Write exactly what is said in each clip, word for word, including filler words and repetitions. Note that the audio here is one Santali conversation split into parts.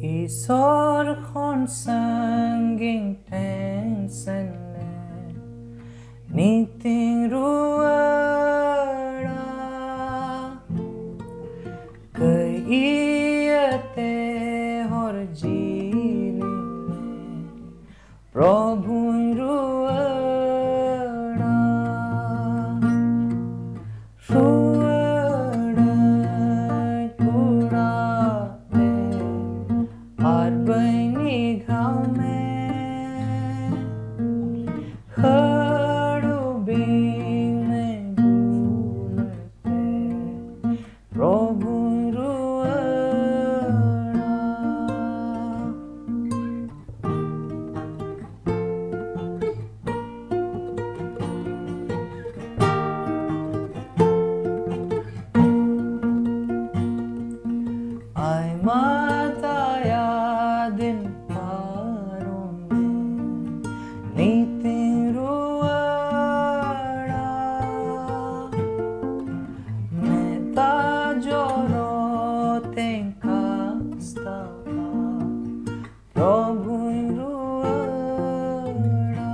ᱤᱥᱚᱨ ᱠᱷᱚᱱ ᱥᱟᱺᱜᱤᱧ ᱴᱷᱮᱱ ᱥᱮᱱ ᱞᱮ ᱱᱤᱛᱤᱧ ᱨᱩᱣᱟᱹᱲᱟ᱾ ᱠᱟᱹᱭ ᱤᱭᱟᱹᱛᱮ ᱦᱚᱨ ᱡᱤᱞᱤᱧ ᱞᱮ ᱯᱨᱚᱵᱷᱩᱧ ᱨᱩᱣᱟᱹᱲᱟ᱾ ᱨᱩᱣᱟᱹᱲᱟᱹᱧ ᱚᱲᱟᱜ ᱛᱮ ᱟᱨ ᱵᱟᱹᱧ ᱱᱤᱜᱷᱟᱣ ᱢᱮ᱾ ᱦᱟᱹᱲᱩᱵᱤᱧ ᱢᱮ ᱫᱩᱞᱟᱹᱲ ᱛᱮ ᱯᱨᱚᱵᱷᱩᱧ ᱨᱩᱣᱟᱹᱲᱟ᱾ ᱟᱭᱢᱟ ᱫᱟᱭᱟ ᱫᱤᱱ ᱯᱟᱨᱚᱢᱮᱱ ᱱᱤᱛᱤᱧ ᱨᱩᱣᱟᱹᱲᱟ᱾ ᱢᱮᱛᱟ ᱡᱚᱨᱚ ᱛᱮᱧ ᱠᱟᱥᱛᱟᱣᱟ ᱯᱨᱚᱵᱷᱩᱧ ᱨᱩᱣᱟᱹᱲᱟ᱾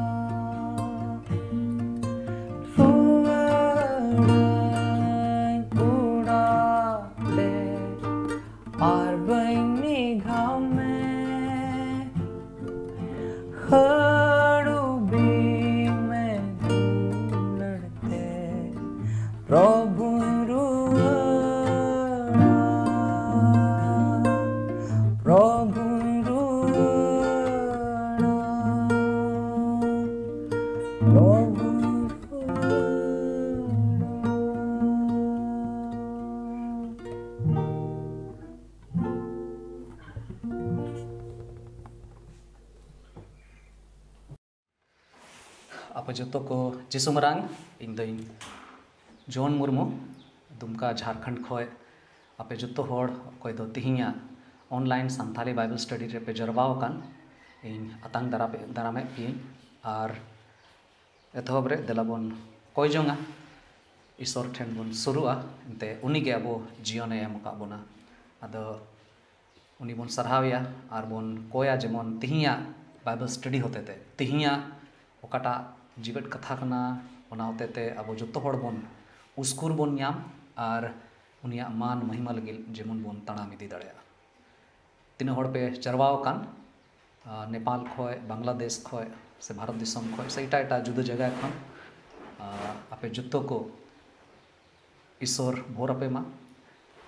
ᱨᱩᱣᱟᱹᱲᱟᱹᱧ ᱚᱲᱟᱜ ᱛᱮ ᱟᱨ ᱵᱟᱹᱧ ᱱᱤᱜᱷᱟᱣ ᱢᱮ᱾ ᱦᱟᱹᱲᱩᱵᱤᱧ ᱢᱮ ᱫᱩᱞᱟᱹᱲ ᱛᱮ ᱯᱨᱚᱵᱷᱩᱧ ᱨᱩᱣᱟᱹᱲᱟ᱾ ᱯᱨᱚᱵᱷᱩᱧ ᱨᱩᱣᱟᱹᱲᱟ᱾ ᱯᱨᱚᱵᱷᱩᱧ ᱨᱩᱣᱟᱹᱲᱟ᱾ ᱟᱯᱮ ᱡᱚᱛᱚ ᱠᱚ ᱡᱤᱥᱩ ᱢᱟᱨᱟᱝ᱾ ᱤᱧ ᱫᱚᱧ ᱡᱚᱱ ᱢᱩᱨᱢᱩ, ᱫᱩᱢᱠᱟ, ᱡᱷᱟᱲᱠᱷᱚᱸᱰ ᱠᱷᱚᱱ᱾ ᱟᱯᱮ ᱡᱚᱛᱚ ᱦᱚᱲ ᱚᱠᱚᱭ ᱫᱚ ᱛᱤᱦᱤᱧᱟᱜ online ᱥᱟᱱᱛᱟᱲᱤ Bible study ᱨᱮᱯᱮ ᱡᱟᱨᱣᱟ ᱟᱠᱟᱱ, ᱤᱧ ᱟᱛᱟᱝ ᱫᱟᱨᱟᱯᱮ-, ᱫᱟᱨᱟᱢᱮᱫ ᱯᱮᱭᱟᱹᱧ ᱟᱨ ᱮᱛᱚᱦᱚᱵ ᱨᱮ ᱫᱮᱞᱟ ᱵᱚᱱ ᱠᱚᱭ ᱡᱚᱝᱟ, ᱤᱥᱚᱨ ᱴᱷᱮᱱ ᱵᱚᱱ ᱥᱩᱨᱩᱜᱼᱟ᱾ ᱮᱱᱛᱮ ᱩᱱᱤ ᱜᱮ ᱟᱵᱚ ᱡᱤᱭᱚᱱᱮ ᱮᱢ ᱟᱠᱟᱫ ᱵᱚᱱᱟ᱾ ᱟᱫᱚ ᱩᱱᱤ ᱵᱚᱱ ᱥᱟᱨᱦᱟᱣᱮᱭᱟ ᱟᱨ ᱵᱚᱱ ᱠᱚᱭᱟ, ᱡᱮᱢᱚᱱ ᱛᱤᱦᱤᱧᱟᱜ ᱵᱟᱭᱵᱮᱞ ᱥᱴᱟᱰᱤ ᱦᱚᱛᱮᱛᱮ, ᱛᱤᱦᱤᱧᱟᱜ ᱚᱠᱟᱴᱟᱜ ᱡᱤᱣᱮᱫ ᱠᱟᱛᱷᱟ ᱠᱟᱱᱟ, ᱚᱱᱟ ᱦᱚᱛᱮᱛᱮ ᱟᱵᱚ ᱡᱚᱛᱚ ᱦᱚᱲ ᱵᱚᱱ ᱩᱥᱠᱩᱨ ᱵᱚᱱ ᱧᱟᱢ ᱟᱨ ᱩᱱᱤᱭᱟᱜ ᱢᱟᱱ ᱢᱚᱦᱤᱢᱟ ᱞᱟᱹᱜᱤᱫ ᱡᱮᱢᱚᱱ ᱵᱚᱱ ᱛᱟᱲᱟᱢ ᱤᱫᱤ ᱫᱟᱲᱮᱭᱟᱜᱼᱟ᱾ ᱛᱤᱱᱟᱹᱜ ᱦᱚᱲ ᱯᱮ ᱡᱟᱨᱣᱟ ᱟᱠᱟᱱ, ᱟᱨ ᱱᱮᱯᱟᱞ ᱠᱷᱚᱱ, ᱵᱟᱝᱞᱟᱫᱮᱥ ᱠᱷᱚᱱ ᱥᱮ ᱵᱷᱟᱨᱚᱛ ᱫᱤᱥᱚᱢ ᱠᱷᱚᱱ ᱥᱮ ᱮᱴᱟᱜ ᱮᱴᱟᱜ ᱡᱩᱫᱟᱹ ᱡᱟᱭᱜᱟ ᱠᱷᱚᱱ, ᱟᱨ ᱟᱯᱮ ᱡᱚᱛᱚ ᱠᱚ ᱤᱥᱚᱨ ᱵᱷᱳᱨ ᱟᱯᱮ ᱢᱟ᱾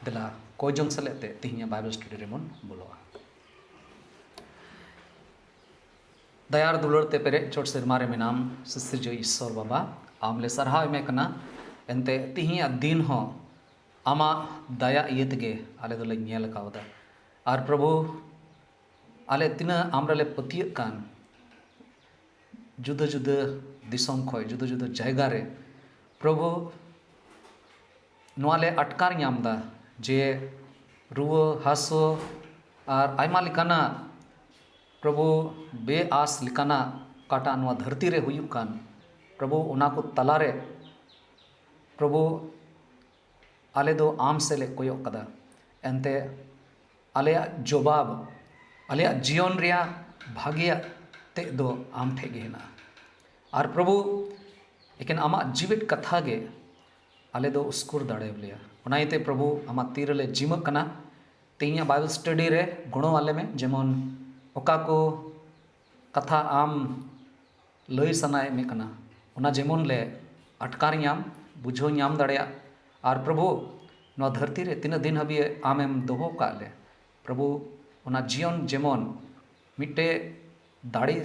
ᱫᱮᱞᱟ ᱠᱚᱭ ᱡᱚᱝ ᱥᱮᱞᱮᱫ ᱛᱮ ᱛᱤᱦᱤᱧᱟᱜ ᱵᱟᱭᱵᱮᱞ ᱥᱴᱟᱰᱤ ᱨᱮᱵᱚᱱ ᱵᱚᱞᱚᱜᱼᱟ᱾ ᱫᱟᱭᱟ ᱟᱨ ᱫᱩᱞᱟᱹᱲ ᱛᱮ ᱯᱮᱨᱮᱡ ᱪᱚᱴ ᱥᱮᱨᱢᱟ ᱨᱮ ᱢᱮᱱᱟᱢ, ᱥᱤᱥᱤᱨᱡᱟᱹᱣ ᱤᱥᱚᱨ ᱵᱟᱵᱟ, ᱟᱢ ᱞᱮ ᱥᱟᱨᱦᱟᱣ ᱮᱢᱮ ᱠᱟᱱᱟ᱾ ᱮᱱᱛᱮ ᱛᱤᱦᱤᱧᱟᱜ ᱫᱤᱱ ᱦᱚᱸ ᱟᱢᱟᱜ ᱫᱟᱭᱟ ᱤᱭᱟᱹ ᱛᱮᱜᱮ ᱟᱞᱮ ᱫᱚᱞᱮ ᱧᱮᱞ ᱠᱟᱣᱫᱟ᱾ ᱟᱨ ᱯᱨᱚᱵᱷᱩ, ᱟᱞᱮ ᱛᱤᱱᱟᱹᱜ ᱟᱢ ᱨᱮᱞᱮ ᱯᱟᱹᱛᱭᱟᱹᱜ ᱠᱟᱱ, ᱡᱩᱫᱟᱹ ᱡᱩᱫᱟᱹ ᱫᱤᱥᱚᱢ ᱠᱷᱚᱱ, ᱡᱩᱫᱟᱹ ᱡᱩᱫᱟᱹ ᱡᱟᱭᱜᱟ ᱨᱮ, ᱯᱨᱚᱵᱷᱩ, ᱱᱚᱣᱟ ᱞᱮ ᱟᱴᱠᱟᱨ ᱧᱟᱢ ᱮᱫᱟ ᱡᱮ ᱨᱩᱣᱟᱹ ᱦᱟᱹᱥᱩ ᱟᱨ ᱟᱭᱢᱟ ᱞᱮᱠᱟᱱᱟᱜ, ᱯᱨᱚᱵᱷᱩ, ᱵᱮᱼᱟᱥ ᱞᱮᱠᱟᱱᱟᱜ ᱚᱠᱟᱴᱟᱜ ᱱᱚᱣᱟ ᱫᱷᱟᱹᱨᱛᱤ ᱨᱮ ᱦᱩᱭᱩᱜ ᱠᱟᱱ, ᱯᱨᱚᱵᱷᱩ, ᱚᱱᱟ ᱠᱚ ᱛᱟᱞᱟᱨᱮ, ᱯᱨᱚᱵᱷᱩ, ᱟᱞᱮ ᱫᱚ ᱟᱢ ᱥᱮᱫ ᱞᱮ ᱠᱚᱭᱚᱜ ᱠᱟᱫᱟ᱾ ᱮᱱᱛᱮ ᱟᱞᱮᱭᱟᱜ ᱡᱚᱵᱟᱵ, ᱟᱞᱮᱭᱟᱜ ᱡᱤᱭᱚᱱ ᱨᱮᱭᱟᱜ ᱵᱷᱟᱜᱮᱭᱟᱜ ᱛᱮᱫ ᱫᱚ ᱟᱢ ᱴᱷᱮᱡ ᱜᱮ ᱦᱮᱱᱟᱜᱼᱟ᱾ ᱟᱨ ᱯᱨᱚᱵᱷᱩ, ᱮᱠᱮᱱ ᱟᱢᱟᱜ ᱡᱤᱣᱮᱫ ᱠᱟᱛᱷᱟ ᱜᱮ ᱟᱞᱮ ᱫᱚ ᱩᱥᱠᱩᱨ ᱫᱟᱲᱮᱭᱟᱞᱮᱭᱟ᱾ ᱚᱱᱟ ᱤᱭᱟᱹᱛᱮ ᱯᱨᱚᱵᱷᱩ, ᱟᱢᱟᱜ ᱛᱤ ᱨᱮᱞᱮ ᱡᱤᱢᱟᱹᱜ ᱠᱟᱱᱟ᱾ ᱛᱮᱦᱮᱧᱟᱜ ᱵᱟᱭᱵᱮᱞ ᱥᱴᱟᱰᱤ ᱨᱮ ᱜᱚᱲᱚ ᱟᱞᱮ ᱢᱮ, ᱡᱮᱢᱚᱱ ᱚᱠᱟ ᱠᱚ ᱠᱟᱛᱷᱟ ᱟᱢ ᱞᱟᱹᱭ ᱥᱟᱱᱟᱭᱮᱫ ᱢᱮ ᱠᱟᱱᱟ, ᱚᱱᱟ ᱡᱮᱢᱚᱱ ᱞᱮ ᱟᱴᱠᱟᱨ ᱧᱟᱢ, ᱵᱩᱡᱷᱟᱹᱣ ᱧᱟᱢ ᱫᱟᱲᱮᱭᱟᱜ᱾ ᱟᱨ ᱯᱨᱚᱵᱷᱩ, ᱱᱚᱣᱟ ᱫᱷᱟᱹᱨᱛᱤ ᱨᱮ ᱛᱤᱱᱟᱹᱜ ᱫᱤᱱ ᱦᱟᱹᱵᱤᱡ ᱟᱢᱮᱢ ᱫᱚᱦᱚ ᱠᱟᱜ ᱞᱮ, ᱯᱨᱚᱵᱷᱩ, ᱚᱱᱟ ᱡᱤᱭᱚᱱ ᱡᱮᱢᱚᱱ ᱢᱤᱫᱴᱮᱡ ᱫᱟᱲᱮ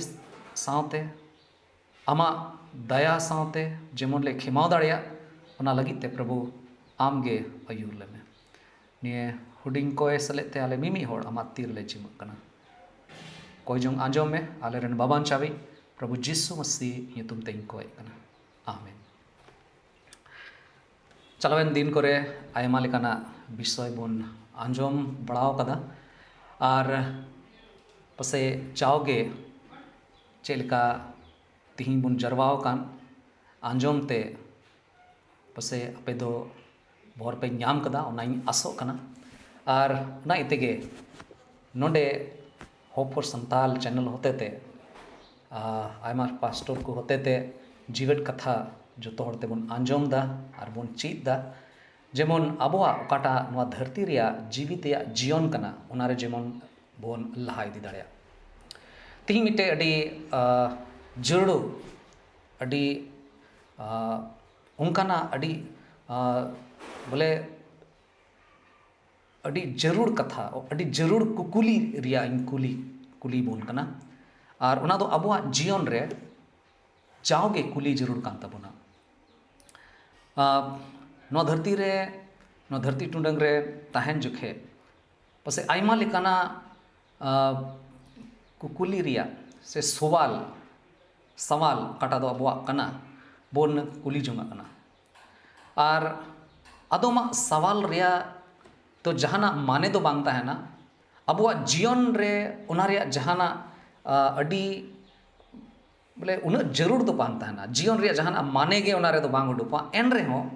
ᱥᱟᱶᱛᱮ, ᱟᱢᱟᱜ ᱫᱟᱭᱟ ᱥᱟᱶᱛᱮ ᱡᱮᱢᱚᱱ ᱞᱮ ᱠᱷᱮᱢᱟᱣ ᱫᱟᱲᱮᱭᱟᱜ, ᱚᱱᱟ ᱞᱟᱹᱜᱤᱫ ᱛᱮ ᱯᱨᱚᱵᱷᱩ, ᱟᱢ ᱜᱮ ᱟᱹᱭᱩᱨ ᱞᱮᱢᱮ᱾ ᱱᱤᱭᱟᱹ ᱦᱩᱰᱤᱧ ᱠᱚᱭ ᱥᱮᱞᱮᱫ ᱛᱮ ᱟᱞᱮ ᱢᱤᱢᱤᱫ ᱦᱚᱲ ᱟᱢᱟᱜ ᱛᱤ ᱨᱮᱞᱮ ᱡᱤᱢᱟᱹᱜ ᱠᱟᱱᱟ᱾ ᱠᱚᱭ ᱡᱚᱝ ᱟᱸᱡᱚᱢ ᱢᱮ, ᱟᱞᱮᱨᱮᱱ ᱵᱟᱵᱟᱱ ᱪᱟᱵᱤ, ᱯᱨᱚᱵᱷᱩ ᱡᱤᱥᱩ ᱢᱟᱥᱤ ᱧᱩᱛᱩᱢ ᱛᱮᱧ ᱠᱚᱭᱮᱫ ᱠᱟᱱᱟ᱾ ᱟᱢᱮᱱ᱾ ᱪᱟᱞᱟᱣᱮᱱ ᱫᱤᱱ ᱠᱚᱨᱮ ᱟᱭᱢᱟ ᱞᱮᱠᱟᱱᱟᱜ ᱵᱤᱥᱚᱭ ᱵᱚᱱ ᱟᱸᱡᱚᱢ ᱵᱟᱲᱟᱣ ᱠᱟᱫᱟ, ᱟᱨ ᱯᱟᱥᱮᱡ ᱡᱟᱣᱜᱮ ᱪᱮᱫ ᱞᱮᱠᱟ ᱛᱤᱦᱤᱧ ᱵᱚᱱ ᱡᱟᱨᱣᱟ ᱟᱠᱟᱱ, ᱟᱸᱡᱚᱢ ᱛᱮ ᱯᱟᱥᱮᱡ ᱟᱯᱮ ᱫᱚ ᱵᱷᱚᱨ ᱯᱮ ᱧᱟᱢ ᱠᱟᱫᱟ, ᱚᱱᱟᱧ ᱟᱥᱚᱜ ᱠᱟᱱᱟ᱾ ᱟᱨ ᱚᱱᱟ ᱤᱭᱟᱹ ᱛᱮᱜᱮ ᱱᱚᱰᱮ Hope for Santal channel ᱦᱚᱛᱮᱛᱮ, ᱟ, ᱟᱭᱢᱟ ᱯᱟᱥᱴᱚᱨ ᱠᱚ ᱦᱚᱛᱮᱛᱮ ᱡᱤᱣᱮᱫ ᱠᱟᱛᱷᱟ ᱡᱚᱛᱚ ᱦᱚᱲ ᱛᱮᱵᱚᱱ ᱟᱸᱡᱚᱢ ᱫᱟ ᱟᱨ ᱵᱚᱱ ᱪᱮᱫ ᱫᱟ, ᱡᱮᱢᱚᱱ ᱟᱵᱚᱣᱟᱜ ᱚᱠᱟᱴᱟᱜ ᱱᱚᱣᱟ ᱫᱷᱟᱹᱨᱛᱤ ᱨᱮᱭᱟᱜ ᱡᱤᱣᱤ ᱛᱮᱭᱟᱜ ᱡᱤᱭᱚᱱ ᱠᱟᱱᱟ, ᱚᱱᱟᱨᱮ ᱡᱮᱢᱚᱱ ᱵᱚᱱ ᱞᱟᱦᱟ ᱤᱫᱤ ᱫᱟᱲᱮᱭᱟᱜ᱾ ᱛᱤᱦᱤᱧ ᱢᱤᱫᱴᱮᱡ ᱟᱹᱰᱤ, ᱟ, ᱡᱟᱹᱨᱩᱲ, ᱟᱹᱰᱤ, ᱟ, ᱚᱱᱠᱟᱱᱟᱜ ᱟᱹᱰᱤ, ᱟ, ᱵᱚᱞᱮ ᱟᱹᱰᱤ ᱡᱟᱹᱨᱩᱲ ᱠᱟᱛᱷᱟ, ᱟᱹᱰᱤ ᱡᱟᱹᱨᱩᱲ ᱠᱩᱠᱞᱤ ᱨᱮᱭᱟᱜ ᱤᱧ ᱠᱩᱞᱤ, ᱠᱩᱞᱤ ᱵᱚᱱ ᱠᱟᱱᱟ᱾ ᱟᱨ ᱚᱱᱟ ᱫᱚ ᱟᱵᱚᱣᱟᱜ ᱡᱤᱭᱚᱱ ᱨᱮ ᱡᱟᱣᱜᱮ ᱠᱩᱞᱤ ᱡᱟᱹᱨᱩᱲ ᱠᱟᱱ ᱛᱟᱵᱚᱱᱟ᱾ ᱟ, ᱱᱚᱣᱟ ᱫᱷᱟᱹᱨᱛᱤ ᱨᱮ, ᱱᱚᱣᱟ ᱫᱷᱟᱹᱨᱛᱤ ᱴᱩᱰᱟᱹᱝ ᱨᱮ ᱛᱟᱦᱮᱱ ᱡᱚᱠᱷᱮᱡ ᱯᱟᱥᱮᱡ ᱟᱭᱢᱟ ᱞᱮᱠᱟᱱᱟᱜ, ᱟ, ᱠᱩᱠᱞᱤ ᱨᱮᱭᱟᱜ ᱥᱮ ᱥᱚᱣᱟᱞ, ᱥᱟᱣᱟᱞ ᱚᱠᱟᱴᱟᱜ ᱫᱚ ᱟᱵᱚᱣᱟᱜ ᱠᱟᱱᱟ, ᱵᱚᱱ ᱠᱩᱞᱤ ᱡᱚᱝᱟᱜ ᱠᱟᱱᱟ᱾ ᱟᱨ ᱟᱫᱚᱢᱟᱜ ᱥᱟᱣᱟᱞ ᱨᱮᱭᱟᱜ ᱫᱚ ᱡᱟᱦᱟᱱᱟᱜ ᱢᱟᱱᱮ ᱫᱚ ᱵᱟᱝ ᱛᱟᱦᱮᱱᱟ᱾ ᱟᱵᱚᱣᱟᱜ ᱡᱤᱭᱚᱱ ᱨᱮ ᱚᱱᱟ ᱨᱮᱭᱟᱜ ᱡᱟᱦᱟᱱᱟᱜ, ᱟ, ᱟᱹᱰᱤ, ᱵᱚᱞᱮ, ᱩᱱᱟᱹᱜ ᱡᱟᱹᱨᱩᱲ ᱫᱚ ᱵᱟᱝ ᱛᱟᱦᱮᱱᱟ᱾ ᱡᱤᱭᱚᱱ ᱨᱮᱭᱟᱜ ᱡᱟᱦᱟᱱᱟᱜ ᱢᱟᱱᱮ ᱜᱮ ᱚᱱᱟ ᱨᱮᱫᱚ ᱵᱟᱝ ᱩᱰᱩᱠᱚᱜᱼᱟ᱾ ᱮᱱ ᱨᱮᱦᱚᱸ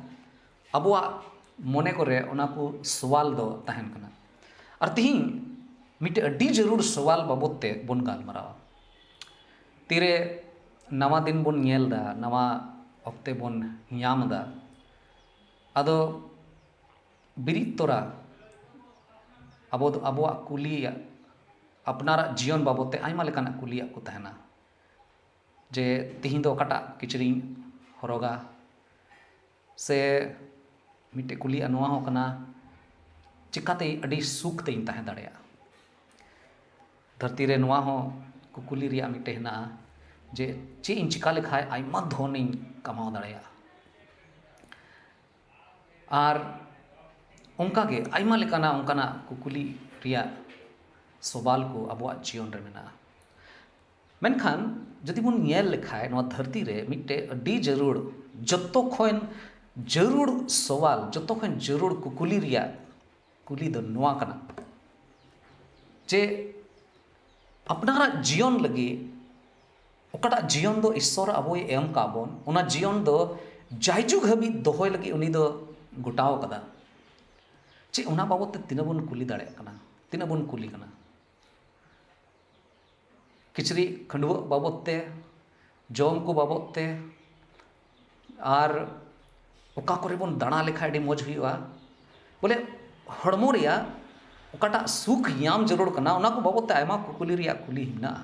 ᱟᱵᱚᱣᱟᱜ ᱢᱚᱱᱮ ᱠᱚᱨᱮ ᱚᱱᱟ ᱠᱚ ᱥᱚᱣᱟᱞ ᱫᱚ ᱛᱟᱦᱮᱱ ᱠᱟᱱᱟ᱾ ᱟᱨ ᱛᱤᱦᱤᱧ ᱢᱤᱫᱴᱮᱡ ᱟᱹᱰᱤ ᱡᱟᱹᱨᱩᱲ ᱥᱚᱣᱟᱞ ᱵᱟᱵᱚᱫ ᱛᱮ ᱵᱚᱱ ᱜᱟᱞᱢᱟᱨᱟᱣᱟ᱾ ᱛᱤᱨᱮ ᱱᱟᱣᱟ ᱫᱤᱱ ᱵᱚᱱ ᱧᱮᱞ ᱮᱫᱟ, ᱱᱟᱣᱟ ᱚᱠᱛᱮ ᱵᱚᱱ ᱧᱟᱢ ᱮᱫᱟ, ᱟᱫᱚ ᱵᱤᱨᱤᱫ ᱛᱚᱨᱟ ᱟᱵᱚ ᱫᱚ ᱟᱵᱚᱣᱟᱜ ᱠᱩᱞᱤᱭᱟᱜ, ᱟᱯᱱᱟᱨᱟᱜ ᱡᱤᱭᱚᱱ ᱵᱟᱵᱚᱫ ᱛᱮ ᱟᱭᱢᱟ ᱞᱮᱠᱟᱱᱟᱜ ᱠᱩᱞᱤᱭᱟᱜ ᱠᱚ ᱛᱟᱦᱮᱱᱟ᱾ ᱡᱮ ᱛᱤᱦᱤᱧ ᱫᱚ ᱚᱠᱟᱴᱟᱜ ᱠᱤᱪᱨᱤᱡ ᱤᱧ ᱦᱚᱨᱚᱜᱟ, ᱥᱮ ᱢᱤᱫᱴᱮᱡ ᱠᱩᱞᱤᱭᱟᱜ ᱱᱚᱣᱟ ᱦᱚᱸ ᱠᱟᱱᱟ, ᱪᱤᱠᱟᱛᱮ ᱟᱹᱰᱤ ᱥᱩᱠ ᱛᱮᱧ ᱛᱟᱦᱮᱸ ᱫᱟᱲᱮᱭᱟᱜᱼᱟ? ᱫᱷᱟᱹᱨᱛᱤ ᱨᱮ ᱱᱚᱣᱟ ᱦᱚᱸ ᱠᱩᱠᱞᱤ ᱨᱮᱭᱟᱜ ᱢᱤᱫᱴᱮᱡ ᱦᱮᱱᱟᱜᱼᱟ ᱡᱮ ᱪᱮᱫ ᱤᱧ ᱪᱤᱠᱟ ᱞᱮᱠᱷᱟᱡ ᱟᱭᱢᱟ ᱫᱷᱚᱱᱤᱧ ᱠᱟᱢᱟᱣ ᱫᱟᱲᱮᱭᱟᱜᱼᱟ? ᱟᱨ ᱚᱱᱠᱟᱜᱮ ᱟᱭᱢᱟ ᱞᱮᱠᱟᱱᱟᱜ ᱚᱱᱠᱟᱱᱟᱜ ᱠᱩᱠᱞᱤ ᱨᱮᱭᱟᱜ ᱥᱚᱣᱟᱞ ᱠᱚ ᱟᱵᱚᱣᱟᱜ ᱡᱤᱭᱚᱱ ᱨᱮ ᱢᱮᱱᱟᱜᱼᱟ᱾ ᱢᱮᱱᱠᱷᱟᱱ ᱡᱩᱫᱤ ᱵᱚᱱ ᱧᱮᱞ ᱞᱮᱠᱷᱟᱡ, ᱱᱚᱣᱟ ᱫᱷᱟᱹᱨᱛᱤ ᱨᱮ ᱢᱤᱫᱴᱮᱡ ᱟᱹᱰᱤ ᱡᱟᱹᱨᱩᱲ, ᱡᱚᱛᱚ ᱠᱷᱚᱱ ᱡᱟᱹᱨᱩᱲ ᱥᱚᱣᱟᱞ, ᱡᱚᱛᱚ ᱠᱷᱚᱱ ᱡᱟᱹᱨᱩᱲ ᱠᱩᱠᱞᱤ ᱨᱮᱭᱟᱜ ᱠᱩᱞᱤ ᱫᱚ ᱱᱚᱣᱟ ᱠᱟᱱᱟ ᱡᱮ ᱟᱯᱱᱟᱨᱟᱜ ᱡᱤᱭᱚᱱ ᱞᱟᱹᱜᱤᱫ, ᱚᱠᱟᱴᱟᱜ ᱡᱤᱭᱚᱱ ᱫᱚ ᱤᱥᱥᱚᱨ ᱟᱵᱚᱭ ᱮᱢ ᱠᱟᱜ ᱵᱚᱱ, ᱚᱱᱟ ᱡᱤᱭᱚᱱ ᱫᱚ ᱡᱟᱭᱡᱩᱜᱽ ᱦᱟᱹᱵᱤᱡ ᱫᱚᱦᱚᱭ ᱞᱟᱹᱜᱤᱫ ᱩᱱᱤ ᱫᱚ ᱜᱚᱴᱟᱣ ᱠᱟᱫᱟ᱾ ᱪᱮᱫ ᱚᱱᱟ ᱵᱟᱵᱚᱫ ᱛᱮ ᱛᱤᱱᱟᱹᱜ ᱵᱚᱱ ᱠᱩᱞᱤ ᱫᱟᱲᱮᱭᱟᱜ ᱠᱟᱱᱟ, ᱛᱤᱱᱟᱹᱜ ᱵᱚᱱ ᱠᱩᱞᱤ ᱠᱟᱱᱟ? ᱠᱤᱪᱨᱤᱡ ᱠᱷᱟᱹᱰᱩᱣᱟᱹᱜ ᱵᱟᱵᱚᱫ ᱛᱮ, ᱡᱚᱢ ᱠᱚ ᱵᱟᱵᱚᱫ ᱛᱮ, ᱟᱨ ᱚᱠᱟ ᱠᱚᱨᱮ ᱵᱚᱱ ᱫᱟᱬᱟ ᱞᱮᱠᱷᱟᱱ ᱟᱹᱰᱤ ᱢᱚᱡᱽ ᱦᱩᱭᱩᱜᱼᱟ᱾ ᱵᱚᱞᱮ, ᱦᱚᱲᱢᱚ ᱨᱮᱭᱟᱜ ᱚᱠᱟᱴᱟᱜ ᱥᱩᱠ ᱧᱟᱢ ᱡᱟᱹᱨᱩᱲ ᱠᱟᱱᱟ, ᱚᱱᱟ ᱠᱚ ᱵᱟᱵᱚᱫ ᱛᱮ ᱟᱭᱢᱟ ᱠᱩᱠᱞᱤ ᱨᱮᱭᱟᱜ ᱠᱩᱞᱤ ᱢᱮᱱᱟᱜᱼᱟ᱾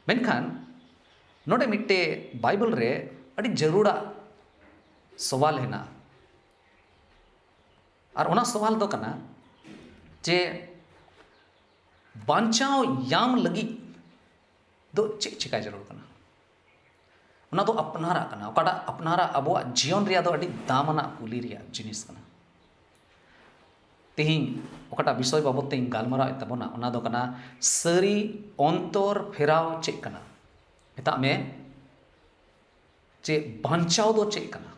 ᱢᱮᱱᱠᱷᱟᱱ ᱱᱚᱰᱮ ᱢᱤᱫᱴᱮᱡ ᱵᱟᱭᱵᱮᱞ ᱨᱮ ᱟᱹᱰᱤ ᱡᱟᱹᱨᱩᱲᱟᱜ ᱥᱚᱣᱟᱞ ᱦᱮᱱᱟᱜᱼᱟ᱾ ᱟᱨ ᱚᱱᱟ ᱥᱚᱣᱟᱞ ᱫᱚ ᱠᱟᱱᱟ ᱡᱮ ᱵᱟᱧᱪᱟᱣ ᱧᱟᱢ ᱞᱟᱹᱜᱤᱫ ᱫᱚ ᱪᱮᱫ ᱪᱮᱠᱟᱭ ᱡᱟᱹᱨᱩᱲ ᱠᱟᱱᱟ? ᱚᱱᱟ ᱫᱚ ᱟᱯᱱᱟᱨᱟᱜ ᱠᱟᱱᱟ, ᱚᱠᱟᱴᱟᱜ ᱟᱯᱱᱟᱨᱟᱜ ᱟᱵᱚᱣᱟᱜ ᱡᱤᱭᱚᱱ ᱨᱮᱭᱟᱜ ᱫᱚ ᱟᱹᱰᱤ ᱫᱟᱢᱟᱱᱟᱜ ᱠᱩᱞᱤ ᱨᱮᱭᱟᱜ ᱡᱤᱱᱤᱥ ᱠᱟᱱᱟ᱾ ᱛᱮᱦᱮᱧ ᱚᱠᱟᱴᱟᱜ ᱵᱤᱥᱚᱭ ᱵᱟᱵᱚᱫ ᱛᱮ ᱤᱧ ᱜᱟᱞᱢᱟᱨᱟᱣᱮᱫ ᱛᱟᱵᱚᱱᱟ, ᱚᱱᱟ ᱫᱚ ᱠᱟᱱᱟ ᱥᱟᱹᱨᱤ ᱚᱱᱛᱚᱨ ᱯᱷᱮᱨᱟᱣ ᱪᱮᱫ ᱠᱟᱱᱟ? ᱢᱮᱛᱟᱜ ᱢᱮ ᱡᱮ ᱵᱟᱧᱪᱟᱣ ᱫᱚ ᱪᱮᱫ ᱠᱟᱱᱟ?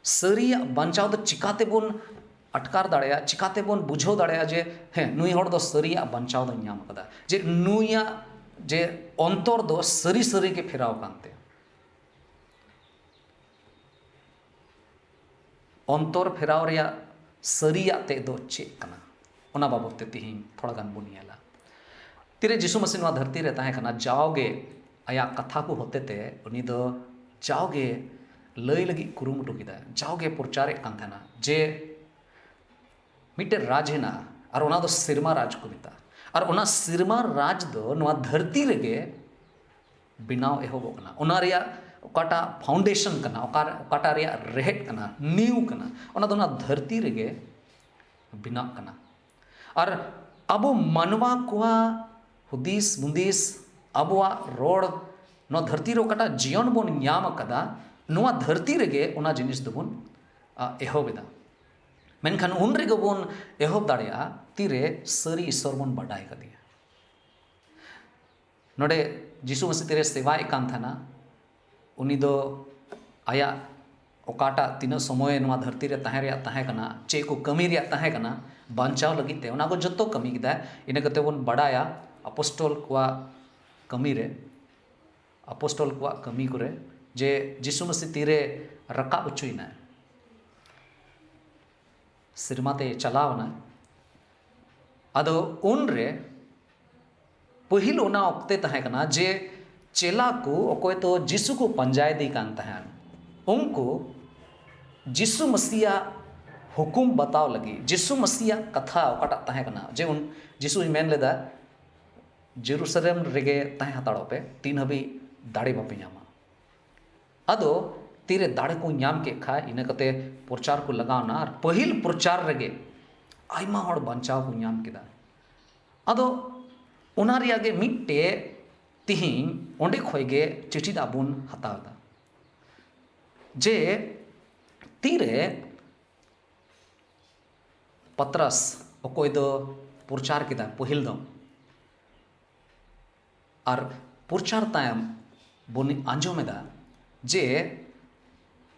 ᱥᱟᱹᱨᱤᱭᱟᱜ ᱵᱟᱧᱪᱟᱣ ᱫᱚ ᱪᱤᱠᱟᱛᱮᱵᱚᱱ ᱟᱴᱠᱟᱨ ᱫᱟᱲᱮᱭᱟᱜᱼᱟ, ᱪᱤᱠᱟᱛᱮᱵᱚᱱ ᱵᱩᱡᱷᱟᱹᱣ ᱫᱟᱲᱮᱭᱟᱜᱼᱟ ᱡᱮ ᱦᱮᱸ, ᱱᱩᱭ ᱦᱚᱲ ᱫᱚ ᱥᱟᱹᱨᱤᱭᱟᱜ ᱵᱟᱧᱪᱟᱣ ᱫᱚᱭ ᱧᱟᱢ ᱟᱠᱟᱫᱟ, ᱡᱮ ᱱᱩᱭᱟᱜ ᱡᱮ ᱚᱱᱛᱚᱨ ᱫᱚ ᱥᱟᱹᱨᱤ ᱥᱟᱹᱨᱤ ᱜᱮ ᱯᱷᱮᱨᱟᱣ ᱟᱠᱟᱱ ᱛᱟᱭᱟ? ᱚᱱᱛᱚᱨ ᱯᱷᱮᱨᱟᱣ ᱨᱮᱭᱟᱜ ᱥᱟᱹᱨᱤᱭᱟᱜ ᱛᱮᱫ ᱫᱚ ᱪᱮᱫ ᱠᱟᱱᱟ, ᱚᱱᱟ ᱵᱟᱵᱚᱫ ᱛᱮ ᱛᱮᱦᱮᱧ ᱛᱷᱚᱲᱟ ᱜᱟᱱ ᱵᱚᱱ ᱧᱮᱞᱟ᱾ ᱛᱤᱨᱮ ᱡᱤᱥᱩ ᱢᱟᱹᱥᱤ ᱱᱚᱣᱟ ᱫᱷᱟᱹᱨᱛᱤ ᱨᱮ ᱛᱟᱦᱮᱸ ᱠᱟᱱᱟ, ᱡᱟᱣᱜᱮ ᱟᱭᱟᱜ ᱠᱟᱛᱷᱟ ᱠᱚ ᱦᱚᱛᱮ ᱛᱮ ᱩᱱᱤ ᱫᱚ ᱡᱟᱣᱜᱮ ᱞᱟᱹᱭ ᱞᱟᱹᱜᱤᱫ ᱠᱩᱨᱩᱢᱩᱴᱩ ᱠᱮᱫᱟ, ᱡᱟᱣᱜᱮ ᱯᱨᱚᱪᱟᱨᱮᱫ ᱠᱟᱱ ᱛᱟᱦᱮᱱᱟ ᱡᱮ ᱢᱤᱫᱴᱮᱱ ᱨᱟᱡᱽ ᱦᱮᱱᱟᱜᱼᱟ, ᱟᱨ ᱚᱱᱟ ᱫᱚ ᱥᱮᱨᱢᱟ ᱨᱟᱡᱽ ᱠᱚ ᱢᱮᱛᱟᱜᱼᱟ᱾ ᱟᱨ ᱚᱱᱟ ᱥᱮᱨᱢᱟ ᱨᱟᱡᱽ ᱫᱚ ᱱᱚᱣᱟ ᱫᱷᱟᱹᱨᱛᱤ ᱨᱮᱜᱮ ᱵᱮᱱᱟᱣ ᱮᱦᱚᱵᱚᱜ ᱠᱟᱱᱟ᱾ ᱚᱱᱟ ᱨᱮᱭᱟᱜ ᱚᱠᱟᱴᱟᱜ ᱯᱷᱟᱣᱩᱱᱰᱮᱥᱚᱱ ᱠᱟᱱᱟ, ᱚᱠᱟ, ᱚᱠᱟᱴᱟᱜ ᱨᱮᱭᱟᱜ ᱨᱮᱦᱮᱫ ᱠᱟᱱᱟ, ᱱᱤᱣ ᱠᱟᱱᱟ, ᱚᱱᱟ ᱫᱚ ᱚᱱᱟ ᱫᱷᱟᱹᱨᱛᱤ ᱨᱮᱜᱮ ᱵᱮᱱᱟᱜ ᱠᱟᱱᱟ᱾ ᱟᱨ ᱟᱵᱚ ᱢᱟᱱᱣᱟ ᱠᱚᱣᱟᱜ ᱦᱩᱫᱤᱥ ᱦᱩᱫᱤᱥ, ᱟᱵᱚᱣᱟᱜ ᱨᱚᱲ, ᱱᱚᱣᱟ ᱫᱷᱟᱹᱨᱛᱤ ᱨᱮ ᱚᱠᱟᱴᱟᱜ ᱡᱤᱭᱚᱱ ᱵᱚᱱ ᱧᱟᱢ ᱟᱠᱟᱫᱟ, ᱱᱚᱣᱟ ᱫᱷᱟᱹᱨᱛᱤ ᱨᱮᱜᱮ ᱚᱱᱟ ᱡᱤᱱᱤᱥ ᱫᱚᱵᱚᱱ, ᱟ, ᱮᱦᱚᱵ ᱮᱫᱟ᱾ ᱢᱮᱱᱠᱷᱟᱱ ᱩᱱ ᱨᱮᱜᱮ ᱵᱚᱱ ᱮᱦᱚᱵ ᱫᱟᱲᱮᱭᱟᱜᱼᱟ ᱛᱤᱨᱮ ᱥᱟᱹᱨᱤ ᱤᱥᱚᱨ ᱵᱚᱱ ᱵᱟᱰᱟᱭ ᱠᱟᱫᱮᱭᱟ᱾ ᱱᱚᱰᱮ ᱡᱤᱥᱩ ᱢᱟᱹᱥᱤ ᱛᱤᱨᱮ ᱥᱮᱵᱟᱭᱮᱫ ᱠᱟᱱ ᱛᱟᱦᱮᱱᱟ, ᱩᱱᱤ ᱫᱚ ᱟᱭᱟᱜ ᱚᱠᱟᱴᱟᱜ ᱛᱤᱱᱟᱹᱜ ᱥᱚᱢᱚᱭ ᱱᱚᱣᱟ ᱫᱷᱟᱹᱨᱛᱤ ᱨᱮ ᱛᱟᱦᱮᱸ ᱨᱮᱭᱟᱜ ᱛᱟᱦᱮᱸ ᱠᱟᱱᱟ, ᱪᱮᱫ ᱠᱚ ᱠᱟᱹᱢᱤ ᱨᱮᱭᱟᱜ ᱛᱟᱦᱮᱸ ᱠᱟᱱᱟ ᱵᱟᱧᱪᱟᱣ ᱞᱟᱹᱜᱤᱫ ᱛᱮ, ᱚᱱᱟ ᱠᱚ ᱡᱚᱛᱚ ᱠᱟᱹᱢᱤ ᱠᱮᱫᱟᱭ᱾ ᱤᱱᱟᱹ ᱠᱟᱛᱮ ᱵᱚᱱ ᱵᱟᱰᱟᱭᱟ ᱟᱯᱚᱥᱴᱚᱞ ᱠᱚᱣᱟᱜ ᱠᱟᱹᱢᱤ ᱨᱮ, ᱟᱯᱚᱥᱴᱚᱞ ᱠᱚᱣᱟᱜ ᱠᱟᱹᱢᱤ ᱠᱚᱨᱮ, ᱡᱮ ᱡᱤᱥᱩ ᱢᱟᱹᱥᱤ ᱛᱤᱨᱮ ᱨᱟᱠᱟᱵ ᱦᱚᱪᱚᱭᱮᱱᱟᱭ, ᱥᱮᱨᱢᱟ ᱛᱮ ᱪᱟᱞᱟᱣ ᱮᱱᱟᱭ᱾ ᱟᱫᱚ ᱩᱱᱨᱮ ᱯᱟᱹᱦᱤᱞ ᱚᱱᱟ ᱚᱠᱛᱮ ᱛᱟᱦᱮᱸ ᱠᱟᱱᱟ ᱡᱮ ᱪᱮᱞᱟ ᱠᱚ ᱚᱠᱚᱭ ᱫᱚ ᱡᱤᱥᱩ ᱠᱚ ᱯᱟᱸᱡᱟᱭᱮᱫᱮ ᱠᱟᱱ ᱛᱟᱦᱮᱸᱱ, ᱩᱱᱠᱩ ᱡᱤᱥᱩ ᱢᱟᱹᱥᱤᱭᱟᱜ ᱦᱩᱠᱩᱢ ᱵᱟᱛᱟᱣ ᱞᱟᱹᱜᱤᱫ, ᱡᱤᱥᱩ ᱢᱟᱹᱥᱤᱭᱟᱜ ᱠᱟᱛᱷᱟ ᱚᱠᱟᱴᱟᱜ ᱛᱟᱦᱮᱸ ᱠᱟᱱᱟ, ᱡᱮ ᱩᱱ ᱡᱤᱥᱩᱭ ᱢᱮᱱ ᱞᱮᱫᱟ, "ᱡᱮᱨᱩᱥᱟᱞᱮᱢ ᱨᱮᱜᱮ ᱛᱟᱦᱮᱸ ᱦᱟᱛᱟᱲᱚᱜ ᱯᱮ, ᱛᱤᱱ ᱦᱟᱹᱵᱤᱡ ᱫᱟᱲᱮ ᱵᱟᱯᱮ ᱧᱟᱢᱟ᱾" ᱟᱫᱚ ᱛᱤᱨᱮ ᱫᱟᱲᱮ ᱠᱚ ᱧᱟᱢ ᱠᱮᱫ ᱠᱷᱟᱡ, ᱤᱱᱟᱹ ᱠᱟᱛᱮ ᱯᱨᱚᱪᱟᱨ ᱠᱚ ᱞᱟᱜᱟᱣᱱᱟ, ᱟᱨ ᱯᱟᱹᱦᱤᱞ ᱯᱨᱚᱪᱟᱨ ᱨᱮᱜᱮ ᱟᱭᱢᱟ ᱦᱚᱲ ᱵᱟᱧᱪᱟᱣ ᱠᱚ ᱧᱟᱢ ᱠᱮᱫᱟ᱾ ᱟᱫᱚ ᱚᱱᱟ ᱨᱮᱭᱟᱜ ᱜᱮ ᱢᱤᱫᱴᱮᱡ ᱛᱤᱦᱤᱧ ᱚᱸᱰᱮ ᱠᱷᱚᱡ ᱜᱮ ᱪᱮᱪᱮᱫ ᱟᱵᱚᱱ ᱦᱟᱛᱟᱣ ᱮᱫᱟ, ᱡᱮ ᱛᱤᱨᱮ ᱯᱟᱛᱨᱟᱥ ᱚᱠᱚᱭ ᱫᱚ ᱯᱨᱚᱪᱟᱨ ᱠᱮᱫᱟ ᱯᱟᱹᱦᱤᱞ ᱫᱚ, ᱟᱨ ᱯᱨᱚᱪᱟᱨ ᱛᱟᱭᱚᱢ ᱵᱚᱱ ᱟᱸᱡᱚᱢ ᱮᱫᱟ ᱡᱮ